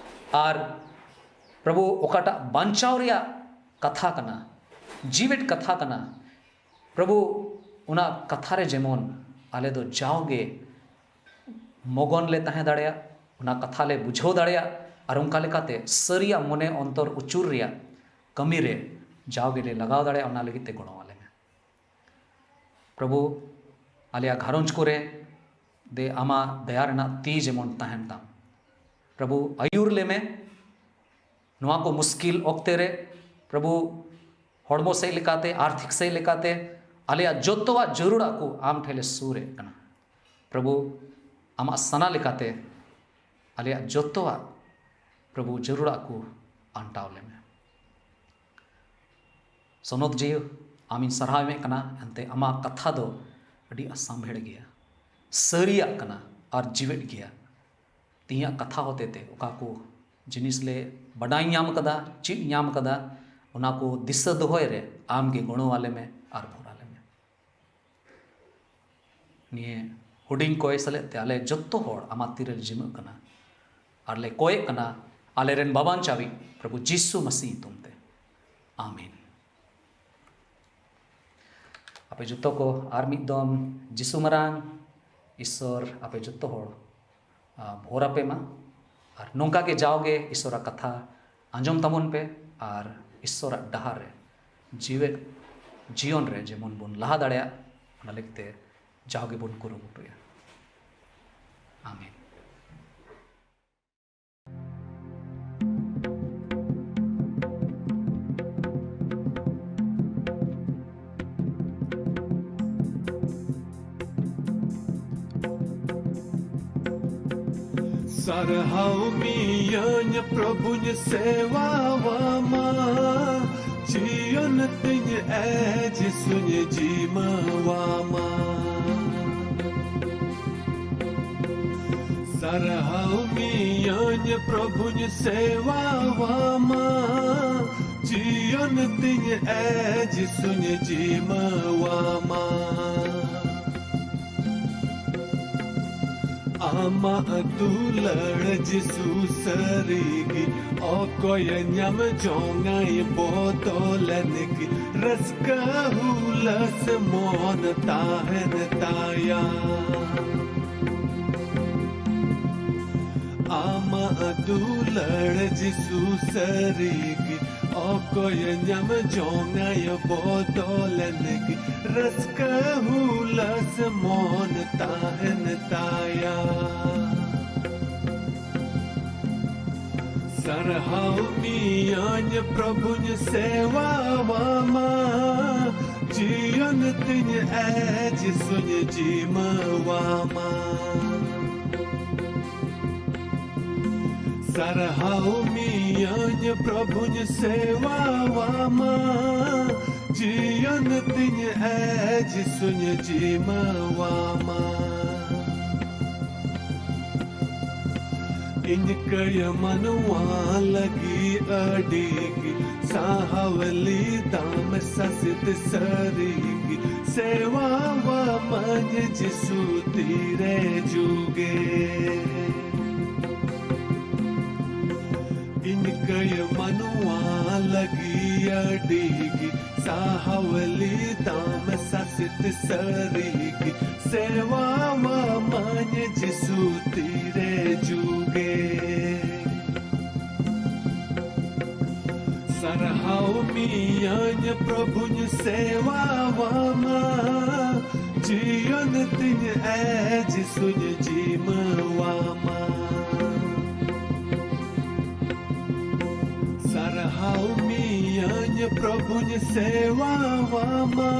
ᱟᱨ ᱯᱨᱚᱵᱷᱩ, ᱚᱠᱟᱴᱟᱜ ᱵᱟᱧᱪᱟᱣ ᱨᱮᱭᱟᱜ ᱠᱟᱛᱷᱟ ᱠᱟᱱᱟ, ᱡᱤᱣᱮᱫ ᱠᱟᱛᱷᱟ ᱠᱟᱱᱟ, ᱯᱨᱚᱵᱷᱩ, ᱚᱱᱟ ᱠᱟᱛᱷᱟ ᱨᱮ ᱡᱮᱢᱚᱱ ᱟᱞᱮ ᱫᱚ ᱡᱟᱣᱜᱮ ᱢᱚᱜᱚᱱ ᱞᱮ ᱛᱟᱦᱮᱸ ᱫᱟᱲᱮᱭᱟᱜ, ᱚᱱᱟ ᱠᱟᱛᱷᱟ ᱞᱮ ᱵᱩᱡᱷᱟᱹᱣ ᱫᱟᱲᱮᱭᱟᱜ, ᱟᱨ ᱚᱱᱠᱟ ᱞᱮᱠᱟᱛᱮ ᱥᱟᱹᱨᱤᱭᱟᱜ ᱢᱚᱱᱮ ᱚᱱᱛᱚᱨ ᱩᱪᱩᱨ ᱨᱮᱭᱟᱜ ᱠᱟᱹᱢᱤ ᱨᱮ ᱡᱟᱣᱜᱮ ᱞᱮ ᱞᱟᱜᱟᱣ ᱫᱟᱲᱮᱭᱟᱜ, ᱚᱱᱟ ᱞᱟᱹᱜᱤᱫ ᱛᱮ ᱜᱚᱲᱚ ᱟᱞᱮ ᱢᱮ᱾ ᱯᱨᱚᱵᱷᱩ, ᱟᱞᱮᱭᱟᱜ ᱜᱷᱟᱨᱚᱸᱡᱽ ᱠᱚᱨᱮ ᱫᱮ ᱟᱢᱟᱜ ᱫᱟᱭᱟ ᱨᱮᱱᱟᱜ ᱛᱤ ᱡᱮᱢᱚᱱ ᱛᱟᱦᱮᱱ ᱛᱟᱢ᱾ ᱯᱨᱚᱵᱷᱩ, ᱟᱹᱭᱩᱨ ᱞᱮᱢᱮ, ᱱᱚᱣᱟ ᱠᱚ ᱢᱩᱥᱠᱤᱞ ᱚᱠᱛᱮ ᱨᱮ, ᱯᱨᱚᱵᱷᱩ, ᱦᱚᱲᱢᱚ ᱥᱮᱫ ᱞᱮᱠᱟᱛᱮ, ᱟᱨᱛᱷᱤᱠ ᱥᱮᱫ ᱞᱮᱠᱟᱛᱮ, ᱟᱞᱮᱭᱟᱜ ᱡᱚᱛᱚᱣᱟᱜ ᱡᱟᱹᱨᱩᱲᱟᱜ ᱠᱚ ᱟᱢ ᱴᱷᱮᱱ ᱞᱮ ᱥᱩᱨᱮᱫ ᱠᱟᱱᱟ᱾ ᱯᱨᱚᱵᱷᱩ, ᱟᱢᱟᱜ ᱥᱟᱱᱟ ᱞᱮᱠᱟᱛᱮ ᱟᱞᱮᱭᱟᱜ ᱡᱚᱛᱚᱣᱟᱜ, ᱯᱨᱚᱵᱷᱩ, ᱡᱟᱹᱨᱩᱲᱟᱜ ᱠᱚ ᱟᱱᱴᱟᱣ ᱞᱮᱢᱮ᱾ ᱥᱚᱱᱚᱛ ᱡᱤᱭᱟᱹ, ᱟᱢᱤᱧ ᱥᱟᱨᱦᱟᱣᱮᱫ ᱠᱟᱱᱟ, ᱮᱱᱛᱮ ᱟᱢᱟᱜ ᱠᱟᱛᱷᱟ ᱫᱚ ᱟᱹᱰᱤ ᱥᱟᱢᱵᱷᱮᱲ ᱜᱮᱭᱟ, ᱥᱟᱹᱨᱤᱭᱟᱜ ᱠᱟᱱᱟ ᱟᱨ ᱡᱤᱣᱮᱫ ᱜᱮᱭᱟ᱾ ᱛᱮᱦᱮᱧᱟᱜ ᱠᱟᱛᱷᱟ ᱦᱚᱛᱮ ᱛᱮ ᱚᱠᱟ ᱠᱚ ᱡᱤᱱᱤᱥ ᱞᱮ ᱵᱟᱰᱟᱭ ᱧᱟᱢ ᱠᱟᱫᱟ, ᱪᱮᱫ ᱧᱟᱢ ᱠᱟᱫᱟ, ᱚᱱᱟ ᱠᱚ ᱫᱤᱥᱟᱹ ᱫᱚᱦᱚᱭ ᱨᱮ ᱟᱢ ᱜᱮ ᱜᱚᱲᱚ ᱟᱞᱮ ᱢᱮ ᱟᱨ ᱵᱷᱚᱨ ᱟᱞᱮ ᱢᱮ᱾ ᱱᱤᱭᱟᱹ ᱦᱩᱰᱤᱧ ᱠᱚᱭ ᱥᱮᱞᱮᱫ ᱛᱮ ᱟᱞᱮ ᱡᱚᱛᱚ ᱦᱚᱲ ᱟᱢᱟᱜ ᱛᱤᱨᱮ ᱞᱮ ᱡᱤᱢᱟᱹᱜ ᱠᱟᱱᱟ ᱟᱨ ᱞᱮ ᱠᱚᱭᱮᱜ ᱠᱟᱱᱟ ᱟᱞᱮᱨᱮᱱ ᱵᱟᱵᱟᱱ ᱪᱟᱵᱤ ᱯᱨᱚᱵᱷᱩ ᱡᱤᱥᱩ ᱢᱟᱹᱥᱤ ᱧᱩᱛᱩᱢ ᱛᱮ᱾ ᱟᱢᱮᱱ᱾ ᱟᱯᱮ ᱡᱚᱛᱚ ᱠᱚ ᱟᱨ ᱢᱤᱫ ᱫᱚᱢ ᱡᱤᱥᱩ ᱢᱟᱨᱟᱝ ᱤᱥᱥᱚᱨ ᱟᱯᱮ ᱡᱚᱛᱚ ᱦᱚᱲ, ᱟ, ᱵᱷᱳᱨ ᱟᱯᱮ ᱢᱟ᱾ ᱟᱨ ᱱᱚᱝᱠᱟ ᱜᱮ ᱡᱟᱣᱜᱮ ᱤᱥᱥᱚᱨᱟᱜ ᱠᱟᱛᱷᱟ ᱟᱸᱡᱚᱢ ᱛᱟᱵᱚᱱ ᱯᱮ ᱟᱨ ᱤᱥᱥᱚᱨᱟᱜ ᱰᱟᱦᱟᱨ ᱨᱮ ᱡᱤᱣᱮᱫ ᱡᱤᱭᱚᱱ ᱨᱮ ᱡᱮᱢᱚᱱ ᱵᱚᱱ ᱞᱟᱦᱟ ᱫᱟᱲᱮᱭᱟᱜ, ᱚᱱᱟ ᱞᱟᱹᱜᱤᱫ ᱛᱮ ᱡᱟᱣ ᱜᱮᱵᱚᱱ ᱠᱩᱨᱩᱢᱩᱴᱩᱭᱟ᱾ ᱟᱢᱮᱱ᱾ ᱥᱟᱨᱦᱟᱣ ᱢᱤᱭᱟᱹᱧ ᱯᱨᱚᱵᱷᱩᱧ ᱥᱮᱣᱟᱣᱟᱢᱟ, ᱡᱤᱭᱚᱱ ᱛᱤᱧ ᱮ ᱡᱤᱥᱩᱧ ᱡᱤᱢᱟᱹᱣᱟᱢᱟ᱾ ᱥᱟᱨᱦᱟᱣ ᱢᱤᱭᱟᱹᱧ ᱯᱨᱚᱵᱷᱩᱧ ᱥᱮᱣᱟᱣᱟᱢᱟ, ᱡᱤᱭᱚᱱ ᱛᱤᱧ ᱮ ᱡᱤᱥᱩᱧ ᱡᱤᱢᱟᱹᱣᱟᱢᱟ᱾ ᱟᱢᱟᱜ ᱫᱩᱞᱟᱹᱲ ᱡᱤᱥᱩ ᱥᱟᱹᱨᱤᱜᱮ, ᱚᱠᱚᱭ ᱧᱟᱢ ᱡᱚᱝᱟᱭ ᱵᱚᱫᱚᱞᱮᱱ ᱜᱮ, ᱨᱟᱹᱥᱠᱟᱹ ᱦᱩᱞᱟᱹᱥ ᱢᱚᱱ ᱛᱟᱦᱮᱱ ᱛᱟᱭᱟ᱾ ᱟᱢᱟᱜ ᱫᱩᱞᱟᱹᱲ ᱡᱤᱥᱩ ᱥᱟᱹᱨᱤᱜᱮ, ᱚᱠᱚᱭ ᱧᱟᱢ ᱡᱚᱝᱟᱭ ᱵᱚᱫᱚᱞᱮᱱ ᱜᱮ, ᱨᱟᱹᱥᱠᱟᱹ ᱦᱩᱞᱟᱹᱥ ᱢᱚᱱ ᱛᱟᱦᱮᱱ ᱛᱟᱭᱟ᱾ ᱥᱟᱨᱦᱟᱣ ᱢᱤᱭᱟᱹᱧ ᱯᱨᱚᱵᱷᱩᱧ ᱥᱮᱣᱟᱣᱟᱢᱟ, ᱡᱤᱭᱚᱱ ᱛᱤᱧ ᱮ ᱡᱤᱥᱩᱧ ᱡᱤᱢᱟᱹᱣᱟᱢᱟ᱾ ᱥᱟᱨᱦᱟᱣ ᱢᱤᱭᱟᱹᱧ ᱯᱨᱚᱵᱷᱩᱧ ᱥᱮᱣᱟᱣᱟᱢᱟ, ᱡᱤᱭᱚᱱ ᱛᱤᱧ ᱮ ᱡᱤᱥᱩᱧ ᱡᱤᱢᱟᱹᱣᱟᱢᱟ᱾ ᱤᱧ ᱠᱟᱹᱭ ᱢᱟᱱᱣᱟ ᱞᱟᱹᱜᱤᱫ ᱟᱹᱰᱤ ᱜᱮ ᱥᱟᱦᱟᱣ ᱞᱤᱫᱟᱢ ᱥᱟᱥᱮᱛ ᱥᱟᱹᱨᱤ ᱜᱮ, ᱥᱮᱣᱟᱣᱟᱢᱟᱹᱧ ᱡᱤᱥᱩ ᱛᱤᱨᱮ ᱡᱩᱜᱮ᱾ ᱤᱧ ᱠᱟᱹᱭ ᱢᱟᱱᱣᱟ ᱞᱟᱹᱜᱤᱫ ᱟᱹᱰᱤ ᱜᱮ ᱥᱟᱦᱟᱣ ᱞᱤᱫᱟᱢ ᱥᱟᱥᱮᱛ ᱥᱟᱹᱨᱤ ᱜᱮ, ᱥᱮᱣᱟᱣᱟᱢᱟᱹᱧ ᱡᱤᱥᱩ ᱛᱤᱨᱮ ᱡᱩᱜᱮ᱾ ᱥᱟᱨᱦᱟᱣ ᱢᱤᱭᱟᱹᱧ ᱯᱨᱚᱵᱷᱩᱧ ᱥᱮᱣᱟᱣᱟᱢᱟ, ᱡᱤᱭᱚᱱ ᱛᱤᱧ ᱮ ᱡᱤᱥᱩᱧ ᱡᱤᱢᱟᱹᱣᱟᱢᱟ᱾ ᱥᱟᱨᱦᱟᱣ ᱢᱤᱭᱟᱹᱧ ᱯᱨᱚᱵᱷᱩᱧ ᱥᱮᱣᱟᱣᱟᱢᱟ,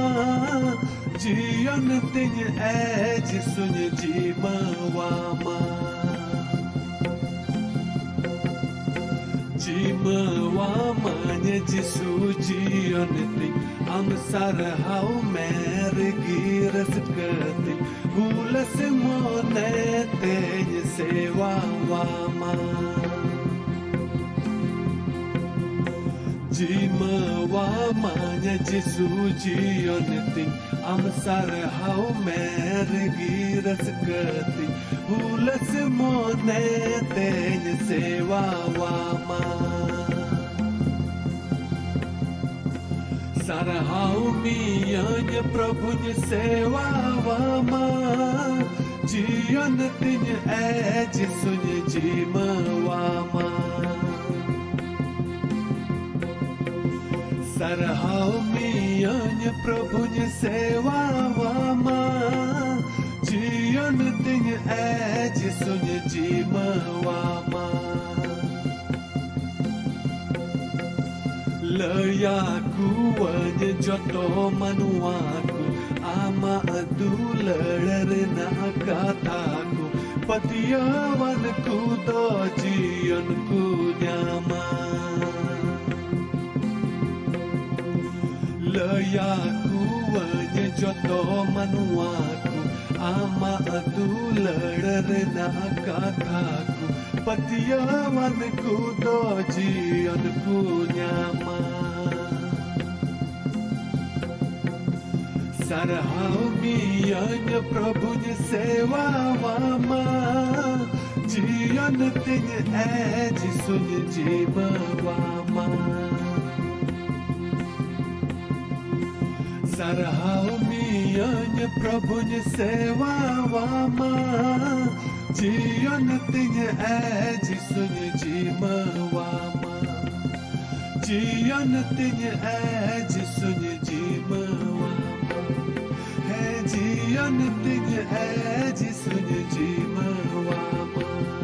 ᱡᱤᱭᱚᱱ ᱛᱤᱧ ᱮ ᱡᱤᱥᱩᱧ ᱡᱤᱢᱟᱹᱣᱟᱢᱟ᱾ ᱡᱤᱢᱟᱹᱣᱟᱢᱟᱹᱧ ᱡᱤᱥᱩ ᱡᱤᱭᱚᱱ ᱛᱤᱧ, ᱟᱢ ᱥᱟᱨᱦᱟᱣ ᱢᱮ ᱨᱮᱜᱮ ᱨᱟᱹᱥᱠᱟᱹ ᱛᱤᱧ, ᱦᱩᱞᱟᱹᱥ ᱢᱚᱱᱮ ᱛᱮᱧ ᱥᱮᱣᱟᱣᱟᱢᱟ᱾ ᱡᱤᱢᱟᱹᱣᱟᱢᱟᱹᱧ ᱡᱤᱥᱩ ᱡᱤᱭᱚᱱ ᱛᱤᱧ, ᱟᱢ ᱥᱟᱨᱦᱟᱣ ᱢᱮ ᱨᱮᱜᱮ ᱨᱟᱹᱥᱠᱟᱹ ᱛᱤᱧ, ᱦᱩᱞᱟᱹᱥ ᱢᱚᱱᱮ ᱛᱮᱧ ᱥᱮᱣᱟᱣᱟᱢᱟ᱾ ᱥᱟᱨᱦᱟᱣ ᱢᱤᱭᱟᱹᱧ ᱯᱨᱚᱵᱷᱩᱧ ᱥᱮᱣᱟᱣᱟᱢᱟ, ᱡᱤᱭᱚᱱ ᱛᱤᱧ ᱮ ᱡᱤᱥᱩᱧ ᱡᱤᱢᱟᱹᱣᱟᱢᱟ᱾ ᱥᱟᱨᱦᱟᱣ ᱢᱤᱭᱟᱹᱧ ᱯᱨᱚᱵᱷᱩᱧ ᱥᱮᱣᱟᱣᱟᱢᱟ, ᱡᱤᱭᱚᱱ ᱛᱤᱧ ᱮ ᱡᱤᱥᱩᱧ ᱡᱤᱢᱟᱹᱣᱟᱢᱟ᱾ ᱞᱟᱹᱭᱟᱠᱚᱣᱟᱹᱧ ᱡᱚᱛᱚ ᱢᱟᱱᱣᱟ ᱠᱚ ᱟᱢᱟᱜ ᱫᱩᱞᱟᱹᱲ ᱨᱮᱱᱟᱜ ᱠᱟᱛᱷᱟ ᱠᱚ, ᱯᱟᱹᱛᱭᱟᱹᱣᱟᱱ ᱠᱚ ᱫᱚ ᱡᱤᱭᱚᱱ ᱠᱚ ᱧᱟᱢᱟ᱾ ᱞᱟᱹᱭᱟᱠᱚᱣᱟᱹᱧ ᱡᱚᱛᱚ ᱢᱟᱱᱣᱟ ᱠᱚ ᱟᱢᱟᱜ ᱫᱩᱞᱟᱹᱲ ᱨᱮᱱᱟᱜ ᱠᱟᱛᱷᱟ ᱠᱚ, ᱯᱟᱹᱛᱭᱟᱹᱣᱟᱱ ᱠᱚ ᱫᱚ ᱡᱤᱭᱚᱱ ᱠᱚ ᱧᱟᱢᱟ᱾ ᱥᱟᱨᱦᱟᱣ ᱢᱤᱭᱟᱹᱧ ᱯᱨᱚᱵᱷᱩᱧ ᱥᱮᱣᱟᱣᱟᱢᱟ, ᱡᱤᱭᱚᱱ ᱛᱤᱧ ᱮ ᱡᱤᱥᱩᱧ ᱡᱤᱢᱟᱹᱣᱟᱢᱟ᱾ ᱥᱟᱨᱦᱟᱣ ᱢᱤᱭᱟᱹᱧ ᱯᱨᱚᱵᱷᱩᱧ ᱥᱮᱣᱟᱣᱟᱢᱟ, ᱡᱤᱭᱚᱱ ᱛᱤᱧ ᱮ ᱡᱤᱥᱩᱧ ᱡᱤᱢᱟᱹᱣᱟᱢᱟ᱾ ᱡᱤᱭᱚᱱ ᱛᱤᱧ ᱮ ᱡᱤᱥᱩᱧ ᱡᱤᱢᱟᱹᱣᱟᱢᱟ᱾ ᱦᱮᱸ, ᱡᱤᱭᱚᱱ ᱛᱤᱧ ᱮ ᱡᱤᱥᱩᱧ ᱡᱤᱢᱟᱹᱣᱟᱢᱟ᱾